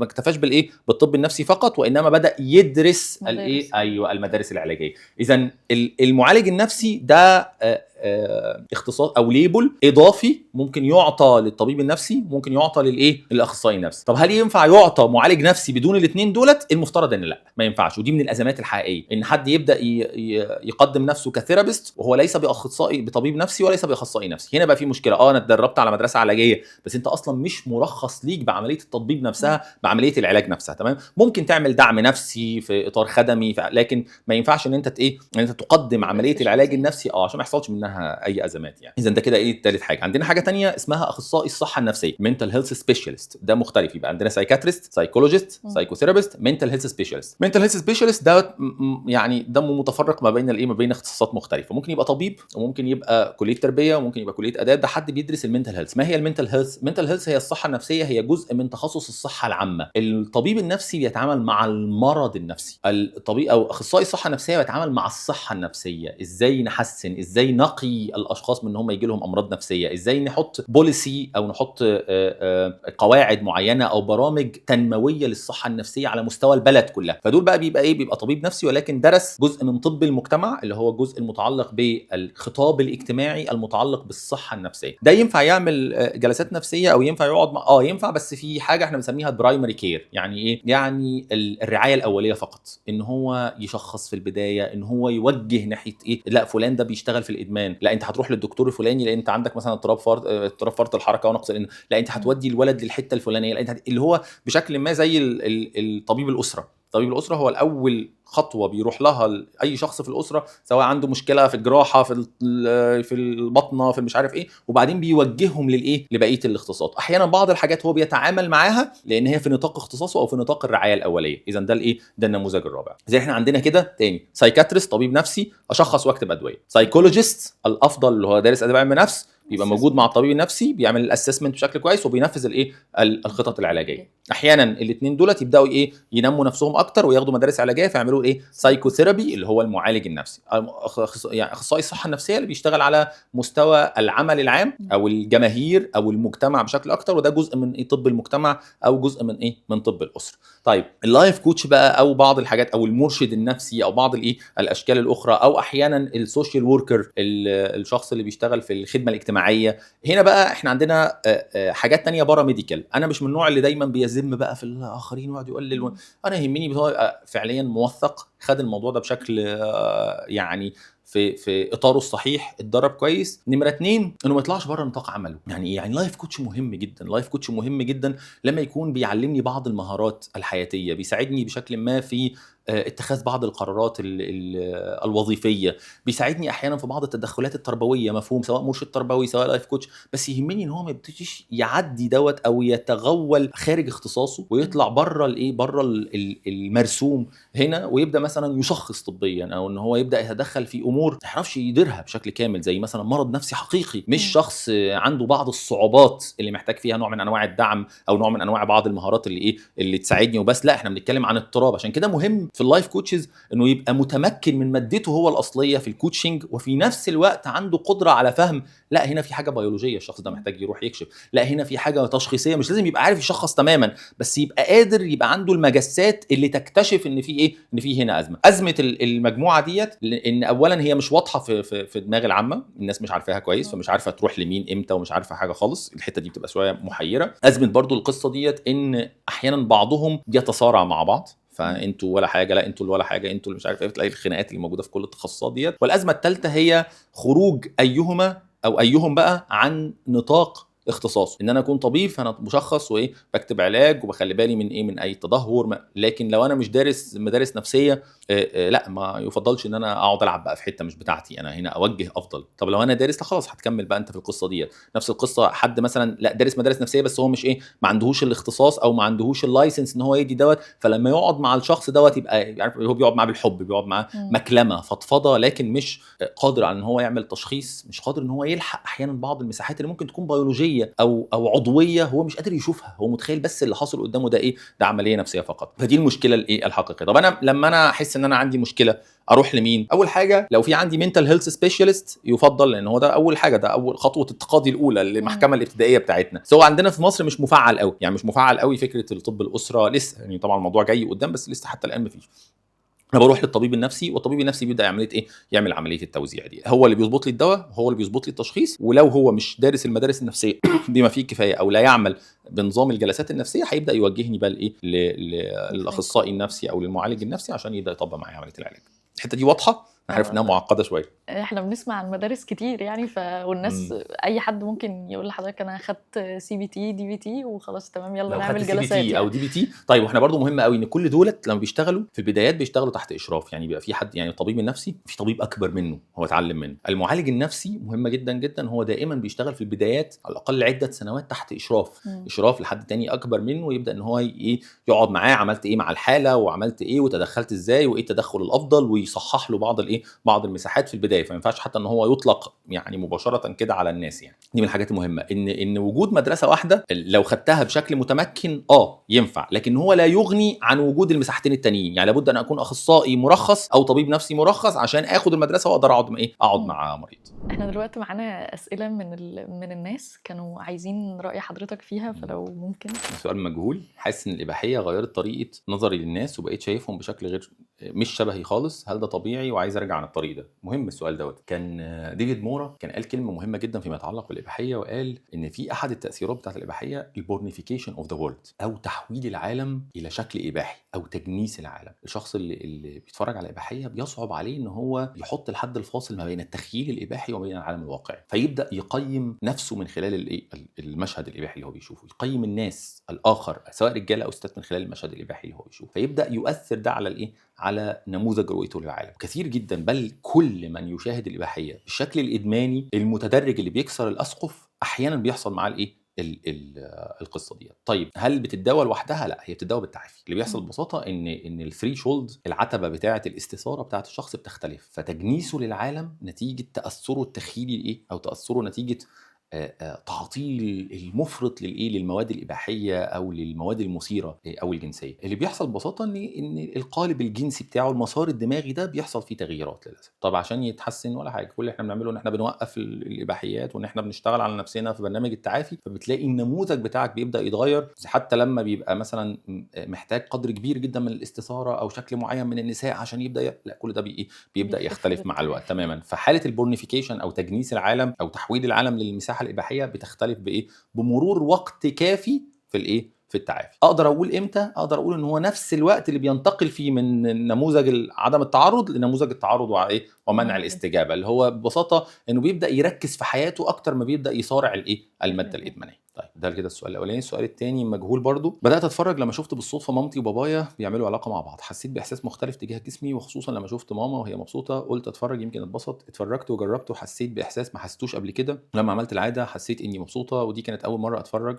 اكتفاش بالايه، بالطب النفسي فقط، وانما بدا يدرس الايه، ايوه المدارس العلاجية. اذا المعالج النفسي ده اختصاص او label اضافي ممكن يعطى للطبيب النفسي، ممكن يعطى للايه، للاخصائي النفسي. طب هل ينفع يعطى معالج نفسي بدون الاثنين دولت؟ المفترض ان لا، ما ينفعش. ودي من الازمات الحقيقية، ان حد يبدا يقدم نفسه ك therapist وهو ليس باخصائي، بطبيب نفسي وليس باخصائي نفسي. هنا بقى في مشكلة. انا اتدربت على مدرسه علاجية، بس انت اصلا مش مرخص ليك بعملية التطبيب نفسها، بعملية العلاج نفسها. تمام، ممكن تعمل دعم نفسي في اطار خدمي، لكن ما ينفعش ان انت ايه، ان انت تقدم عملية العلاج النفسي عشان ما يحصلش منها اي ازمات يعني. اذا ده كده ايه ثالث حاجة. عندنا حاجة تانية اسمها اخصائي الصحة النفسية، mental health specialist. ده مختلف، يبقى عندنا psychiatrist، psychologist، psychotherapist، mental health specialist. mental health specialist ده يعني ده متفرق ما بين الايه، ما بين اختصاصات مختلفة. ممكن يبقى طبيب، وممكن يبقى كليه تربيه، وممكن يبقى كليه اداب. ده حد بيدرس ال mental health. ما هي ال mental health؟ mental health هي الصحة النفسية، هي جزء من تخصص الصحة العامة. الطبيب النفسي بيتعامل مع المرض النفسي، الطبيب او اخصائي الصحة النفسية بيتعامل مع الصحة النفسية، ازاي نحسن، ازاي نقي الاشخاص من ان هم يجي لهم امراض نفسية، ازاي نحط policy او نحط قواعد معينة او برامج تنموية للصحة النفسية على مستوى البلد كلها. فدول بقى بيبقى ايه، بيبقى طبيب نفسي ولكن درس جزء من طب المجتمع اللي هو الجزء المتعلق بالخطاب الاجتماعي المتعلق بالصحة النفسية. ده ينفع يعمل جلسات نفسية او ينفع يقعد مع ينفع، بس في حاجة احنا بنسميها primary care. يعني ايه؟ يعني الرعاية الاولية فقط، ان هو يشخص في البداية، ان هو يوجه ناحية ايه، لا فلان ده بيشتغل في الادمان، لا انت هتروح للدكتور الفلاني لان انت عندك مثلا اضطراب فرط الحركة ونقص، لا انت هتودي الولد للحتة الفلانية، لا انت اللي هو بشكل ما زي الطبيب الاسرة. طبيب الاسرة هو الاول خطوة بيروح لها اي شخص في الاسرة، سواء عنده مشكلة في الجراحة، في البطنه، في مش عارف ايه، وبعدين بيوجههم للايه، لبقية الاختصاصات. احيانا بعض الحاجات هو بيتعامل معاها لان هي في نطاق اختصاصه او في نطاق الرعاية الاولية. اذا ده الايه، ده النموذج الرابع. زي احنا عندنا كده تاني، psychiatrist طبيب نفسي اشخص واكتب ادوية، psychologist الافضل اللي هو دارس اداب علم نفس، بيبقى موجود مع الطبيب النفسي، بيعمل ال assessment بشكل كويس وبينفذ الايه، الخطط العلاجية. احيانا الاثنين دولت يبداوا ايه، ينموا نفسهم اكتر وياخدوا مدارس علاجية فيعملوا بيعملوا ايه؟ psychotherapy اللي هو المعالج النفسي، يعني اخصائي الصحة النفسية اللي بيشتغل على مستوى العمل العام او الجماهير او المجتمع بشكل اكتر، وده جزء من ايه؟ طب المجتمع او جزء من ايه؟ من طب الاسرة. طيب ال life coach بقى او بعض الحاجات او المرشد النفسي او بعض الايه الاشكال الاخرى، او احيانا ال social worker، الشخص اللي بيشتغل في الخدمة الاجتماعية. هنا بقى احنا عندنا حاجات تانية paramedical. انا مش من النوع اللي دايما بيذم بقى في الاخرين ويقعد يقلل، انا يهمني هو يبقى فعليا موثق، خد الموضوع ده بشكل يعني في اطاره الصحيح، اتدرب كويس. نمره اتنين، انه ما يطلعش بره نطاق عمله. يعني ايه؟ يعني life coach مهم جدا، life coach مهم جدا لما يكون بيعلمني بعض المهارات الحياتية، بيساعدني بشكل ما في اتخاذ بعض القرارات الوظيفية، بيساعدني احيانا في بعض التدخلات التربوية، مفهوم، سواء مرشد تربوي سواء life coach. بس يهمني ان هو ما يبتديش يعدي دوت او يتغول خارج اختصاصه ويطلع بره الايه، بره المرسوم هنا، ويبدا مثلا يشخص طبيا، او ان هو يبدا يتدخل في امور ما يعرفش يديرها بشكل كامل، زي مثلا مرض نفسي حقيقي، مش شخص عنده بعض الصعوبات اللي محتاج فيها نوع من انواع الدعم او نوع من انواع بعض المهارات اللي ايه اللي تساعدني وبس. لا، احنا بنتكلم عن اضطراب. عشان كده مهم في ال life coaches انه يبقى متمكن من مادته هو الاصلية في ال coaching، وفي نفس الوقت عنده قدره على فهم لا هنا في حاجة بيولوجية الشخص ده محتاج يروح يكشف، لا هنا في حاجة تشخيصيه، مش لازم يبقى عارف يشخص تماما، بس يبقى قادر يبقى عنده المجسات اللي تكتشف ان في ايه، ان في هنا ازمة. ازمة المجموعة ديت ان اولا هي مش واضحة في دماغ العامة، الناس مش عارفاها كويس، فمش عارفه تروح لمين امتى ومش عارفه حاجة خالص، الحتة دي بتبقى شوية محيره. ازمة برضو القصة ديت ان احيانا بعضهم يتصارع مع بعض، فانتوا ولا حاجة، لا انتوا اللي ولا حاجة، انتوا اللي مش عارف ايه، بتلاقي الخناقات اللي موجودة في كل التخصصات ديت. والازمة الثالثة هي خروج ايهما او ايهم بقى عن نطاق اختصاصه، ان انا اكون طبيب فانا مشخص وايه بكتب علاج وبخلي بالي من ايه، من اي تدهور، لكن لو انا مش دارس مدارس نفسية لا ما يفضلش ان انا اقعد العب بقى في حتة مش بتاعتي، انا هنا اوجه افضل. طب لو انا دارس لا خلاص هتكمل بقى انت في القصة ديت. نفس القصة حد مثلا لا دارس مدارس نفسية بس هو مش ايه، ما عندهوش الاختصاص او ما عندهوش ال license ان هو يدي دوت، فلما يقعد مع الشخص دوت يبقى عارف هو بيقعد معاه بالحب، بيقعد معاه مكلمه فضفضة، لكن مش قادر على ان هو يعمل تشخيص، مش قادر ان هو يلحق احيانا بعض المساحات اللي ممكن تكون بيولوجية او عضوية هو مش قادر يشوفها، هو متخيل بس اللي حاصل قدامه ده ايه، ده عملية نفسية فقط. فدي المشكلة الايه الحقيقية. طب انا لما انا احس ان انا عندي مشكلة اروح لمين؟ اول حاجة لو في عندي mental health specialist يفضل، لان هو ده اول حاجة، ده اول خطوة التقاضي الاولى للمحكمة الابتدائية بتاعتنا. سواء عندنا في مصر مش مفعل قوي، يعني مش مفعل قوي فكرة الطب الاسرة لسه، يعني طبعا الموضوع جاي قدام بس لسه حتى الان مفيش. انا بروح للطبيب النفسي، والطبيب النفسي بيبدا عملية ايه؟ يعمل عملية التوزيع دي، هو اللي بيظبط لي الدواء، هو اللي بيظبط لي التشخيص. ولو هو مش دارس المدارس النفسية بما فيه الكفاية او لا يعمل بنظام الجلسات النفسية، هيبدا يوجهني بقى لايه؟ للاخصائي النفسي او للمعالج النفسي عشان يبدا يطبق معايا عملية العلاج. الحتة دي واضحة؟ انا عارف انها معقدة شوية. احنا بنسمع عن مدارس كتير يعني، والناس اي حد ممكن يقول لحضرتك انا خدت سي بي تي دي بي تي وخلاص تمام يلا لو نعمل خدت CB جلسات T يعني. او DBT. طيب واحنا برضو مهم قوي ان كل دولت لما بيشتغلوا في البدايات بيشتغلوا تحت اشراف، يعني بيبقى في حد، يعني الطبيب النفسي في طبيب اكبر منه هو اتعلم منه. المعالج النفسي مهمة جدا جدا، هو دائما بيشتغل في البدايات على الاقل عده سنوات تحت اشراف، اشراف لحد تاني اكبر منه، ويبدا ان هو ايه يقعد معاه، عملت ايه مع الحالة وعملت ايه وتدخلت ازاي وايه التدخل الافضل، ويصحح له بعض الايه بعض المساحات في البداية. فما ينفعش حتى ان هو يطلق يعني مباشرة كده على الناس. يعني دي من الحاجات المهمة، ان وجود مدرسه واحدة لو خدتها بشكل متمكن ينفع، لكن هو لا يغني عن وجود المساحتين التانيين. يعني لابد ان اكون اخصائي مرخص او طبيب نفسي مرخص عشان اخد المدرسة واقدر اقعد مع ايه، اقعد مع مريض. احنا دلوقتي معانا اسئلة من الناس كانوا عايزين راي حضرتك فيها، فلو ممكن. سؤال مجهول: حاسس ان الاباحية غيرت طريقه نظري للناس وبقيت شايفهم بشكل غير مش شبهي خالص، هل ده طبيعي؟ وعايز ارجع عن الطريق ده. مهم السؤال دوت. كان ديفيد مورا كان قال كلمة مهمة جدا فيما يتعلق بالاباحيه، وقال ان في احد التاثيرات بتاعت الاباحية ال pornification of the world، او تحويل العالم الى شكل اباحي او تجنيس العالم. الشخص اللي بيتفرج على الاباحية بيصعب عليه ان هو يحط الحد الفاصل ما بين التخيل الاباحي وما بين العالم الواقعي، فيبدا يقيم نفسه من خلال الايه المشهد الاباحي اللي هو بيشوفه، يقيم الناس الاخر سواء رجاله او ستات من خلال المشهد الاباحي اللي هو بيشوفه، فيبدا يؤثر ده على الايه على نموذج رؤيته للعالم. كثير جدا بل كل من يشاهد الاباحية بالشكل الادماني المتدرج اللي بيكسر الاسقف احيانا بيحصل معاه الايه القصة دي. طيب هل بتتداوى لوحدها؟ لا، هي بتتداوى بالتعافي. اللي بيحصل ببساطة ان ال threshold، العتبة بتاعه الاستثاره بتاعه الشخص بتختلف، فتجنيسه للعالم نتيجة تاثره التخيلي الايه او تاثره نتيجة تعطيل المفرط للايه، للمواد الاباحية او للمواد المثيرة او الجنسية. اللي بيحصل ببساطة ان القالب الجنسي بتاعه، المسار الدماغي ده بيحصل فيه تغييرات للاسف. طب عشان يتحسن ولا حاجة، كل اللي احنا بنعمله ان احنا بنوقف الاباحيات وان احنا بنشتغل على نفسنا في برنامج التعافي، فبتلاقي النموذج بتاعك بيبدا يتغير. حتى لما بيبقى مثلا محتاج قدر كبير جدا من الاستثاره او شكل معين من النساء عشان يبدا لا، كل ده بيبدا يختلف مع الوقت تماما. فحاله ال pornification او تجنيس العالم او تحويل العالم للمساحه الاباحية بتختلف بايه؟ بمرور وقت كافي في الايه؟ في التعافي. اقدر اقول امتى؟ اقدر اقول ان هو نفس الوقت اللي بينتقل فيه من نموذج عدم التعرض لنموذج التعرض وايه؟ ومنع الاستجابة، اللي هو ببساطة انه بيبدا يركز في حياته اكتر ما بيبدا يصارع الايه؟ المادة الادمانيه. طيب ده كده السؤال الاولاني. السؤال الثاني مجهول برضو. بدات اتفرج لما شفت بالصدفة مامتي وبابايا بيعملوا علاقة مع بعض، حسيت باحساس مختلف تجاه جسمي، وخصوصا لما شفت ماما وهي مبسوطة. قلت اتفرج يمكن اتبسط. اتفرجت وجربت وحسيت باحساس ما حسيتوش قبل كده. لما عملت العادة حسيت اني مبسوطة، ودي كانت اول مرة اتفرج.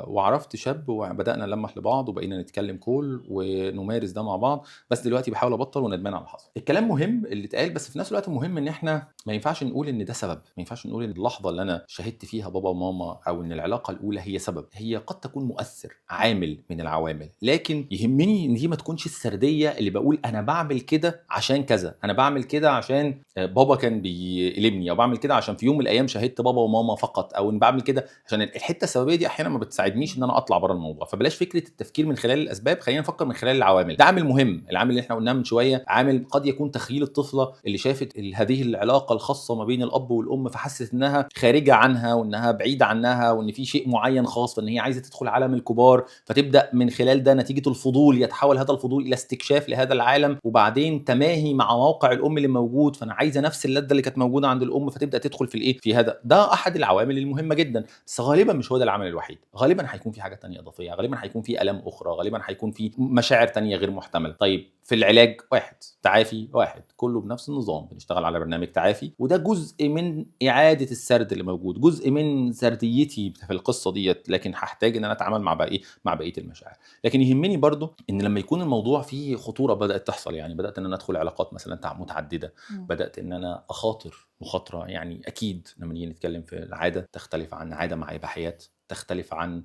وعرفت شاب وبدانا نلمح لبعض وبقينا نتكلم call ونمارس ده مع بعض، بس دلوقتي بحاول ابطل وندمان على اللي حصل. الكلام مهم اللي اتقال، بس في نفس الوقت مهم ان احنا ما ينفعش نقول ان ده سبب، ما ينفعش نقول ان اللحظة اللي انا شاهدت فيها بابا وماما او ان العلاقة الاولى هي سبب. هي قد تكون مؤثر، عامل من العوامل، لكن يهمني ان دي ما تكونش السردية اللي بقول انا بعمل كده عشان كذا، انا بعمل كده عشان بابا كان بيقلبني، او بعمل كده عشان في يوم من الايام شاهدت بابا وماما فقط، او ان بعمل كده عشان الحتة السببية دي احيانا ما بتساعدنيش ان انا اطلع بره الموضوع. فبلاش فكرة التفكير من خلال الاسباب، خلينا نفكر من خلال العوامل. ده عامل مهم، العامل اللي احنا قلناه من شوية، عامل قد يكون تخيل الطفلة اللي شافت هذه العلاقة الخاصة ما بين الاب والام فحست انها خارجه عنها وانها بعيدة عنها وان في شيء معين خاص، فان هي عايزه تدخل عالم الكبار، فتبدا من خلال ده نتيجة الفضول يتحول هذا الفضول الى استكشاف لهذا العالم، وبعدين تماهي مع موقع الام اللي موجود، فانا عايزه نفس اللذة اللي كانت موجودة عند الام، فتبدا تدخل في الايه، في هذا. ده احد العوامل المهمة جدا، بس غالبا مش هو ده العامل الوحيد. غالبا هيكون في حاجة ثانية اضافية، غالبا هيكون في الام اخرى، غالبا هيكون في مشاعر ثانية غير محتملة. طيب في العلاج واحد، تعافي واحد، كله بنفس النظام، بنشتغل على برنامج تعافي، وده جزء من اعاده السرد اللي موجود، جزء من سرديتي في القصة ديت، لكن هحتاج ان انا اتعامل مع بقى مع بقية المشاعر. لكن يهمني برضو ان لما يكون الموضوع فيه خطورة بدات تحصل، يعني بدات ان انا ادخل علاقات مثلا متعددة، بدات ان انا اخاطر مخاطره، يعني اكيد لما نيجي نتكلم في العادة تختلف عن عادة مع اباحيات، تختلف عن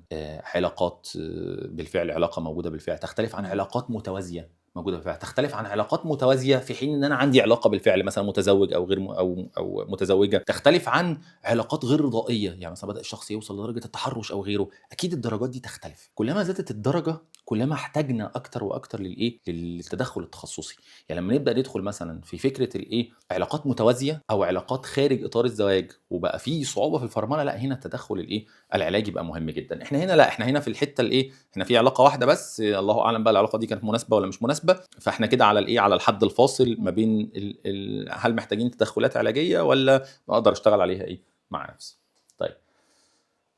علاقات بالفعل، علاقة موجودة بالفعل، تختلف عن علاقات متوازية موجودة بالفعل، تختلف عن علاقات متوازية في حين ان انا عندي علاقة بالفعل مثلا متزوج او غير او متزوجة، تختلف عن علاقات غير رضائيه، يعني مثلا بدا الشخص يوصل لدرجة التحرش او غيره. اكيد الدرجات دي تختلف، كلما زادت الدرجة كلما احتاجنا اكتر واكتر للايه، للتدخل التخصصي. يعني لما نبدا ندخل مثلا في فكرة الايه، علاقات متوازية او علاقات خارج اطار الزواج وبقى في صعوبة في الفرمله، لا هنا التدخل الايه، العلاجي بقى مهم جدا. احنا هنا لا، احنا هنا في الحتة الايه، احنا في علاقة واحدة بس، الله اعلم بقى العلاقة دي كانت مناسبة ولا مش مناسبة، فاحنا كده على الايه، على الحد الفاصل ما بين هل محتاجين تدخلات علاجية ولا اقدر اشتغل عليها ايه مع نفسي. طيب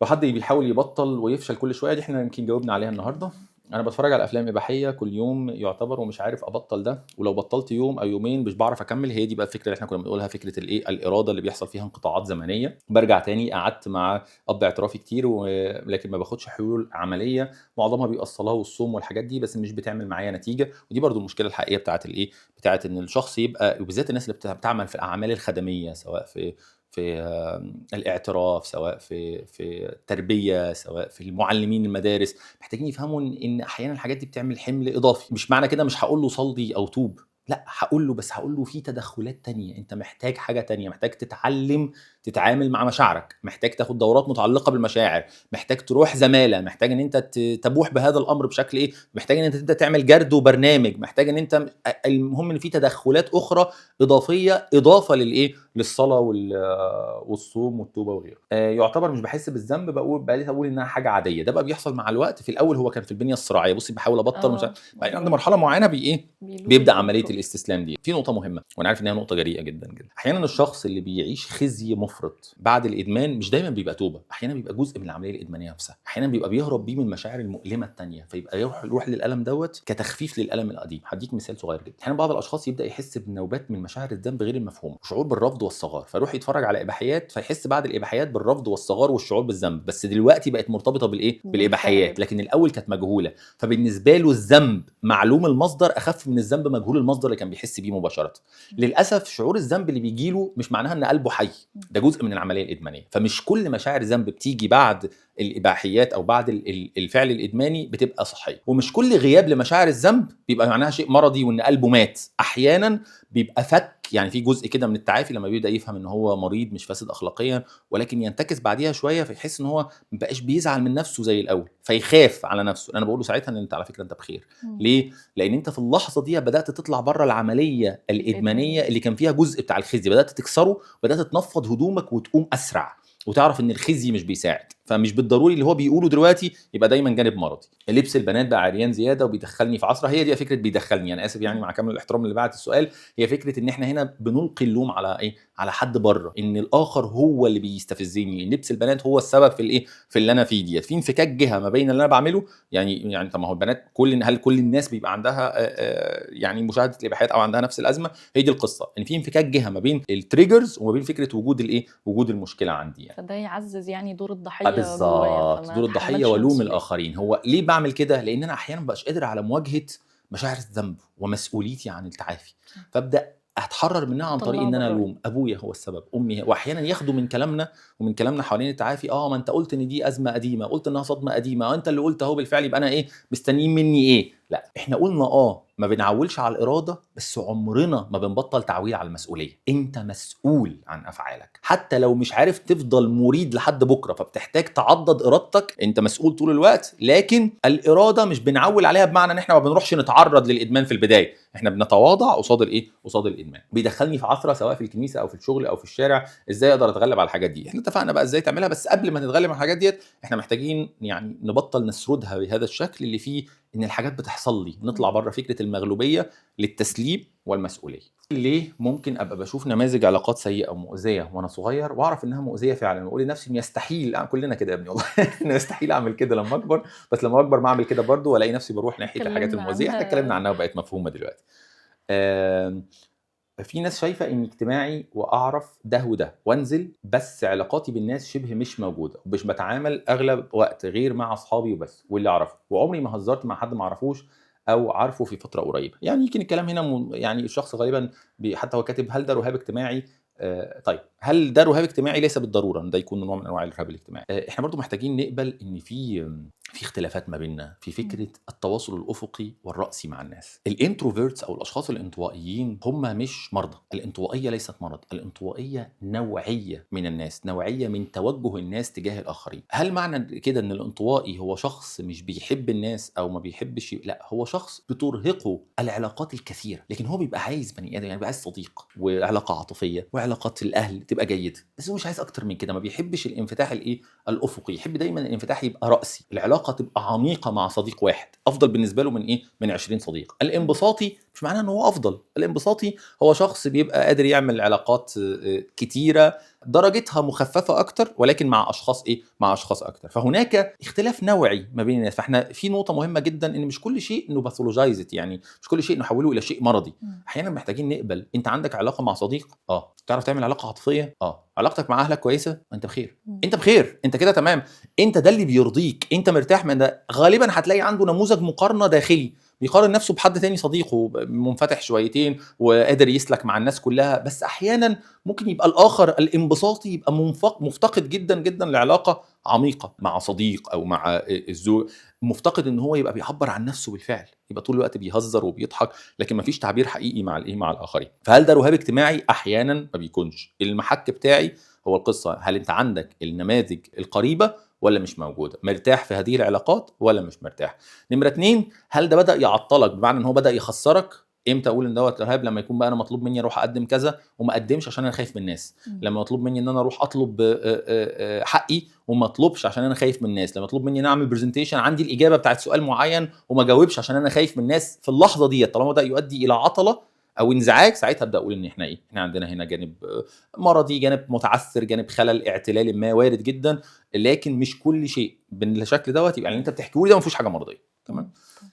لو حد بيحاول يبطل ويفشل كل شوية، دي احنا يمكن جاوبنا عليها النهارده. انا بتفرج على افلام اباحية كل يوم يعتبر، ومش عارف ابطل ده، ولو بطلت يوم او يومين مش بعرف اكمل. هي دي بقى الفكرة اللي احنا كنا بنقولها، فكرة الايه، الارادة اللي بيحصل فيها انقطاعات زمنية. برجع تاني، قعدت مع اب اعترافي كتير ولكن ما باخدش حلول عملية، معظمها بيبقى الصلاة والصوم والحاجات دي، بس مش بتعمل معايا نتيجة. ودي برضو المشكلة الحقيقية بتاعه الايه، بتاعه ان الشخص يبقى، وبالذات الناس اللي بتعمل في الاعمال الخدميه، سواء في الاعتراف، سواء في التربية، سواء في المعلمين المدارس، محتاجين يفهموا ان احيانا الحاجات دي بتعمل حمل اضافي. مش معنى كده مش هقول له صلي او توب، لا هقول له، بس هقول له في تدخلات تانية، انت محتاج حاجة تانية، محتاج تتعلم تتعامل مع مشاعرك، محتاج تاخد دورات متعلقه بالمشاعر، محتاج تروح زمالة، محتاج ان انت تبوح بهذا الامر بشكل ايه، محتاج ان انت تبدا تعمل جرد وبرنامج، محتاج ان انت، المهم ان في تدخلات اخرى اضافية، اضافه للايه، للصلاة والصوم والتوبة وغيره. يعتبر مش بحس بالذنب، بقول اقول انها حاجة عادية. ده بقى بيحصل مع الوقت. في الاول هو كان في البنية الصراعيه، بصي بحاول ابطل مش بعدين عند مرحلة معينة بيبدا عملية الاستسلام دي. في نقطة مهمة، وانا عارف ان هي نقطة جريئة جدا جدا، احيانا الشخص اللي بيعيش خزي مفرط بعد الادمان مش دايما بيبقى توبه، احيانا بيبقى جزء من العملية الادمانيه نفسها، احيانا بيبقى بيهرب بيه من المشاعر المؤلمة الثانية، فيبقى يروح للالم دوت كتخفيف للالم القديم. هديك مثال صغير جدا، احيانا بعض الاشخاص يبدا يحس بنوبات من مشاعر الذنب غير المفهومه، وشعور بالرفض والصغار، فيروح يتفرج على اباحيات فيحس بعد الاباحيات بالرفض والصغار والشعور بالذنب، بس دلوقتي بقت مرتبطة بالايه؟ بالاباحيات، لكن الاول كانت مجهولة. فبالنسبه له الذنب معلوم المصدر اخف من الذنب مجهول المصدر اللي كان بيحس بيه مباشرة. للاسف شعور الذنب اللي بيجي له مش معناها ان قلبه حي، ده جزء من العملية الادمانيه. فمش كل مشاعر ذنب بتيجي بعد الاباحيات او بعد الفعل الادماني بتبقى صحية، ومش كل غياب لمشاعر الذنب بيبقى معناها شيء مرضي وان قلبه مات. احيانا بيبقى فك، يعني في جزء كده من التعافي لما بيبدا يفهم ان هو مريض مش فاسد اخلاقيا، ولكن ينتكس بعديها شوية فيحس ان هو ما بقاش بيزعل من نفسه زي الاول، فيخاف على نفسه. انا بقول له ساعتها ان انت على فكرة انت بخير. ليه؟ لان انت في اللحظة دي بدات تطلع بره العملية الادمانيه اللي كان فيها جزء بتاع الخزي، بدات تكسره، بدات تنفض هدومك وتقوم اسرع، وتعرف ان الخزي مش بيساعد. فمش بالضروري اللي هو بيقوله دلوقتي يبقى دايما جانب مرضي. لبس البنات بقى عريان زيادة وبيدخلني في عصره، هي دي فكرة بيدخلني، انا اسف يعني مع كامل الاحترام اللي بعت السؤال، هي فكرة ان احنا هنا بنلقي اللوم على ايه؟ على حد بره، ان الاخر هو اللي بيستفزني، ان لبس البنات هو السبب في الايه؟ في اللي انا فيه ديت. في انفكاك جهة ما بين اللي انا بعمله، يعني طب ما هو البنات هل كل الناس بيبقى عندها يعني مشاهده الاباحيات او عندها نفس الازمة؟ هي دي القصة، ان في انفكاك جهة ما بين ال triggers وما بين فكرة وجود الايه؟ وجود المشكلة عندي يعني. فده يعزز يعني دور الضحية بالظبط، دور الضحية ولوم الاخرين. هو ليه بعمل كده؟ لان انا احيانا ما بقاش قادر على مواجهة مشاعر الذنب ومسؤوليتي عن التعافي، فابدا اتحرر منها عن طريق ان انا الوم ابويا هو السبب، امي. واحيانا ياخدوا من كلامنا ومن كلامنا حوالين التعافي، ما انت قلت ان دي ازمة قديمة، قلت انها صدمة قديمة، انت اللي قلت اهو بالفعل، يبقى انا ايه مستنيين مني ايه؟ لا، احنا قلنا ما بنعولش على الارادة، بس عمرنا ما بنبطل تعويل على المسؤولية. انت مسؤول عن افعالك حتى لو مش عارف تفضل مريد لحد بكره، فبتحتاج تعضد ارادتك. انت مسؤول طول الوقت، لكن الارادة مش بنعول عليها بمعنى ان احنا ما بنروحش نتعرض للادمان في البداية، احنا بنتواضع قصاد الايه؟ قصاد الادمان. بيدخلني في عثره سواء في الكنيسة او في الشغل او في الشارع، ازاي اقدر اتغلب على الحاجات دي؟ احنا اتفقنا بقى ازاي تعملها، بس قبل ما نتغلب على الحاجات ديت احنا محتاجين يعني نبطل نسردها بهذا الشكل اللي فيه ان الحاجات بتحصل لي، نطلع بره فكرة المغلوبيه للتسليم والمسؤولية. ليه ممكن ابقى بشوف نماذج علاقات سيئه ومؤذية وانا صغير واعرف انها مؤذية فعلا، واقول لنفسي ان يستحيل، كلنا كده يا ابني والله ان يستحيل اعمل كده لما اكبر، بس لما اكبر ما اعمل كده برضو والاقي نفسي بروح ناحية الحاجات المؤذية. احنا اتكلمنا عنها وبقت مفهومه دلوقتي. في ناس شايفه اني اجتماعي واعرف ده وده وانزل، بس علاقاتي بالناس شبه مش موجودة، ومش بتعامل اغلب وقت غير مع اصحابي وبس واللي اعرفه، وعمري ما هزرت مع حد ما اعرفوش او عارفه في فترة قريبه. يعني يمكن الكلام هنا يعني الشخص غالبا حتى هو كاتب هل ده رهاب اجتماعي؟ طيب هل ده رهاب اجتماعي؟ ليس بالضرورة ان ده يكون نوع من انواع الرهاب الاجتماعي. احنا برضو محتاجين نقبل ان في اختلافات ما بيننا في فكرة التواصل الافقي والراسي مع الناس. ال introverts او الاشخاص الانطوائيين هم مش مرضى، الانطوائية ليست مرض، الانطوائية نوعية من الناس، نوعية من توجه الناس تجاه الاخرين. هل معنى كده ان الانطوائي هو شخص مش بيحب الناس او ما بيحبش؟ لا، هو شخص بترهقه العلاقات الكثيرة، لكن هو بيبقى عايز بني ادم، يعني بيبقى عايز صديق وعلاقة عاطفية وعلاقات الاهل تبقى جيدة، بس هو مش عايز اكتر من كده. ما بيحبش الانفتاح الايه الافقي، يحب دايما الانفتاح يبقى راسي، العلاقة تبقى عميقة مع صديق واحد افضل بالنسبة له من ايه؟ من 20 صديق. الانبساطي مش معناه ان هو افضل، الانبساطي هو شخص بيبقى قادر يعمل علاقات كتيرة درجتها مخففة اكتر، ولكن مع اشخاص ايه؟ مع اشخاص اكتر. فهناك اختلاف نوعي ما بين الناس. فاحنا في نقطة مهمة جدا ان مش كل شيء ن pathologize، يعني مش كل شيء نحوله الى شيء مرضي. احيانا محتاجين نقبل انت عندك علاقة مع صديق، تعرف تعمل علاقة عاطفية، علاقتك مع اهلك كويسة، انت بخير، انت بخير، انت كده تمام، انت ده اللي بيرضيك، انت مرتاح من ده. غالبا هتلاقي عنده نموذج مقارنة داخلي، بيقارن نفسه بحد تاني صديقه منفتح شويتين وقادر يسلك مع الناس كلها، بس احيانا ممكن يبقى الاخر الانبساطي يبقى مفتقد جدا جدا لعلاقة عميقة مع صديق او مع الزوج، مفتقد ان هو يبقى بيعبر عن نفسه بالفعل، يبقى طول الوقت بيهزر وبيضحك، لكن مفيش تعبير حقيقي مع الايه مع الاخرين. فهل ده رهاب اجتماعي؟ احيانا ما بيكونش. المحك بتاعي هو القصة، هل انت عندك النماذج القريبة ولا مش موجودة؟ مرتاح في هذه العلاقات ولا مش مرتاح؟ نمره 2، هل ده بدا يعطلك بمعنى ان هو بدا يخسرك؟ امتى اقول ان دوت ارهاب؟ لما يكون بقى انا مطلوب مني اروح اقدم كذا وما اقدمش عشان انا خايف من الناس، لما مطلوب مني ان انا اروح اطلب حقي وما اطلبش عشان انا خايف من الناس، لما مطلوب مني ان اعمل presentation عندي الاجابة بتاعت سؤال معين وما جاوبش عشان انا خايف من الناس، في اللحظة دي طالما ده يؤدي الى عطله او انزعاج، ساعتها ابدا اقول ان احنا ايه، احنا عندنا هنا جانب مرضي، جانب متعثر، جانب خلل اعتلالي ما، وارد جدا، لكن مش كل شيء بالشكل دوت يبقى اللي انت بتحكيه لي ده ما فيهوش حاجة مرضية. تمام.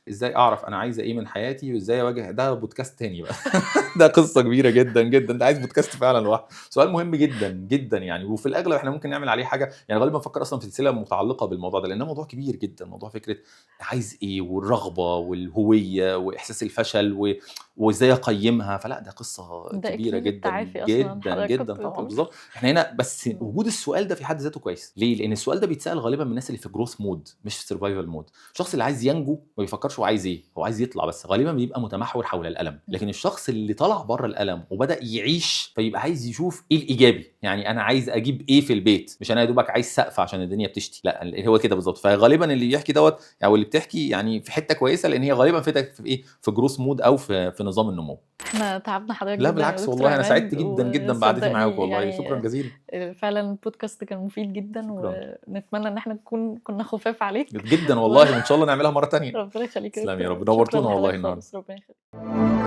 ازاي اعرف انا عايزه ايه من حياتي وازاي اواجه؟ ده بودكاست تاني بقى، ده قصة كبيرة جدا جدا، ده عايز بودكاست فعلا لوحده. سؤال مهم جدا جدا يعني، وفي الاغلب احنا ممكن نعمل عليه حاجه، يعني غالبا بفكر اصلا في سلسلة متعلقه بالموضوع ده، لانه موضوع كبير جدا، موضوع فكرة عايز ايه والرغبة والهوية واحساس الفشل وازاي اقيمها، فلا ده قصة ده كبيرة إكليل جدا التعافي أصلا جدا حضرتك جدا. كنت طبعا بتقول. بالظبط، احنا هنا بس وجود السؤال ده في حد ذاته كويس. ليه؟ لان السؤال ده بيتسال غالبا من الناس اللي في growth mode مش في survival mode. الشخص اللي عايز ينجو ما بيفكرش هو عايز ايه، هو عايز يطلع بس، غالبا بيبقى متمحور حول الالم. لكن الشخص اللي طلع بره الالم وبدا يعيش، فيبقى عايز يشوف ايه الايجابي، يعني انا عايز اجيب ايه في البيت، مش انا يا دوبك عايز سقف عشان الدنيا بتشتي، لا هو كده بالظبط. فغالبا اللي بيحكي دوت او اللي بتحكي يعني في حتة كويسه، لان هي غالبا في ايه، في growth mode او في نظام النمو. احنا تعبنا حضرتك لا جدا يا بالعكس دكتور والله انا عماد، سعدت جدا جدا بقعدتي معاك وصدقني والله، يعني شكرا جزيلا. فعلا البودكاست كان مفيد جدا. شكرا. ونتمنى ان احنا نكون كنا خفاف عليك جدا والله، وان شاء الله نعملها مرة تانية. ربنا يخليك يا تسلم يا دكتور. رب، نورتونا شكرا والله لحضرتك النهارده. خالص، ربنا يخليك.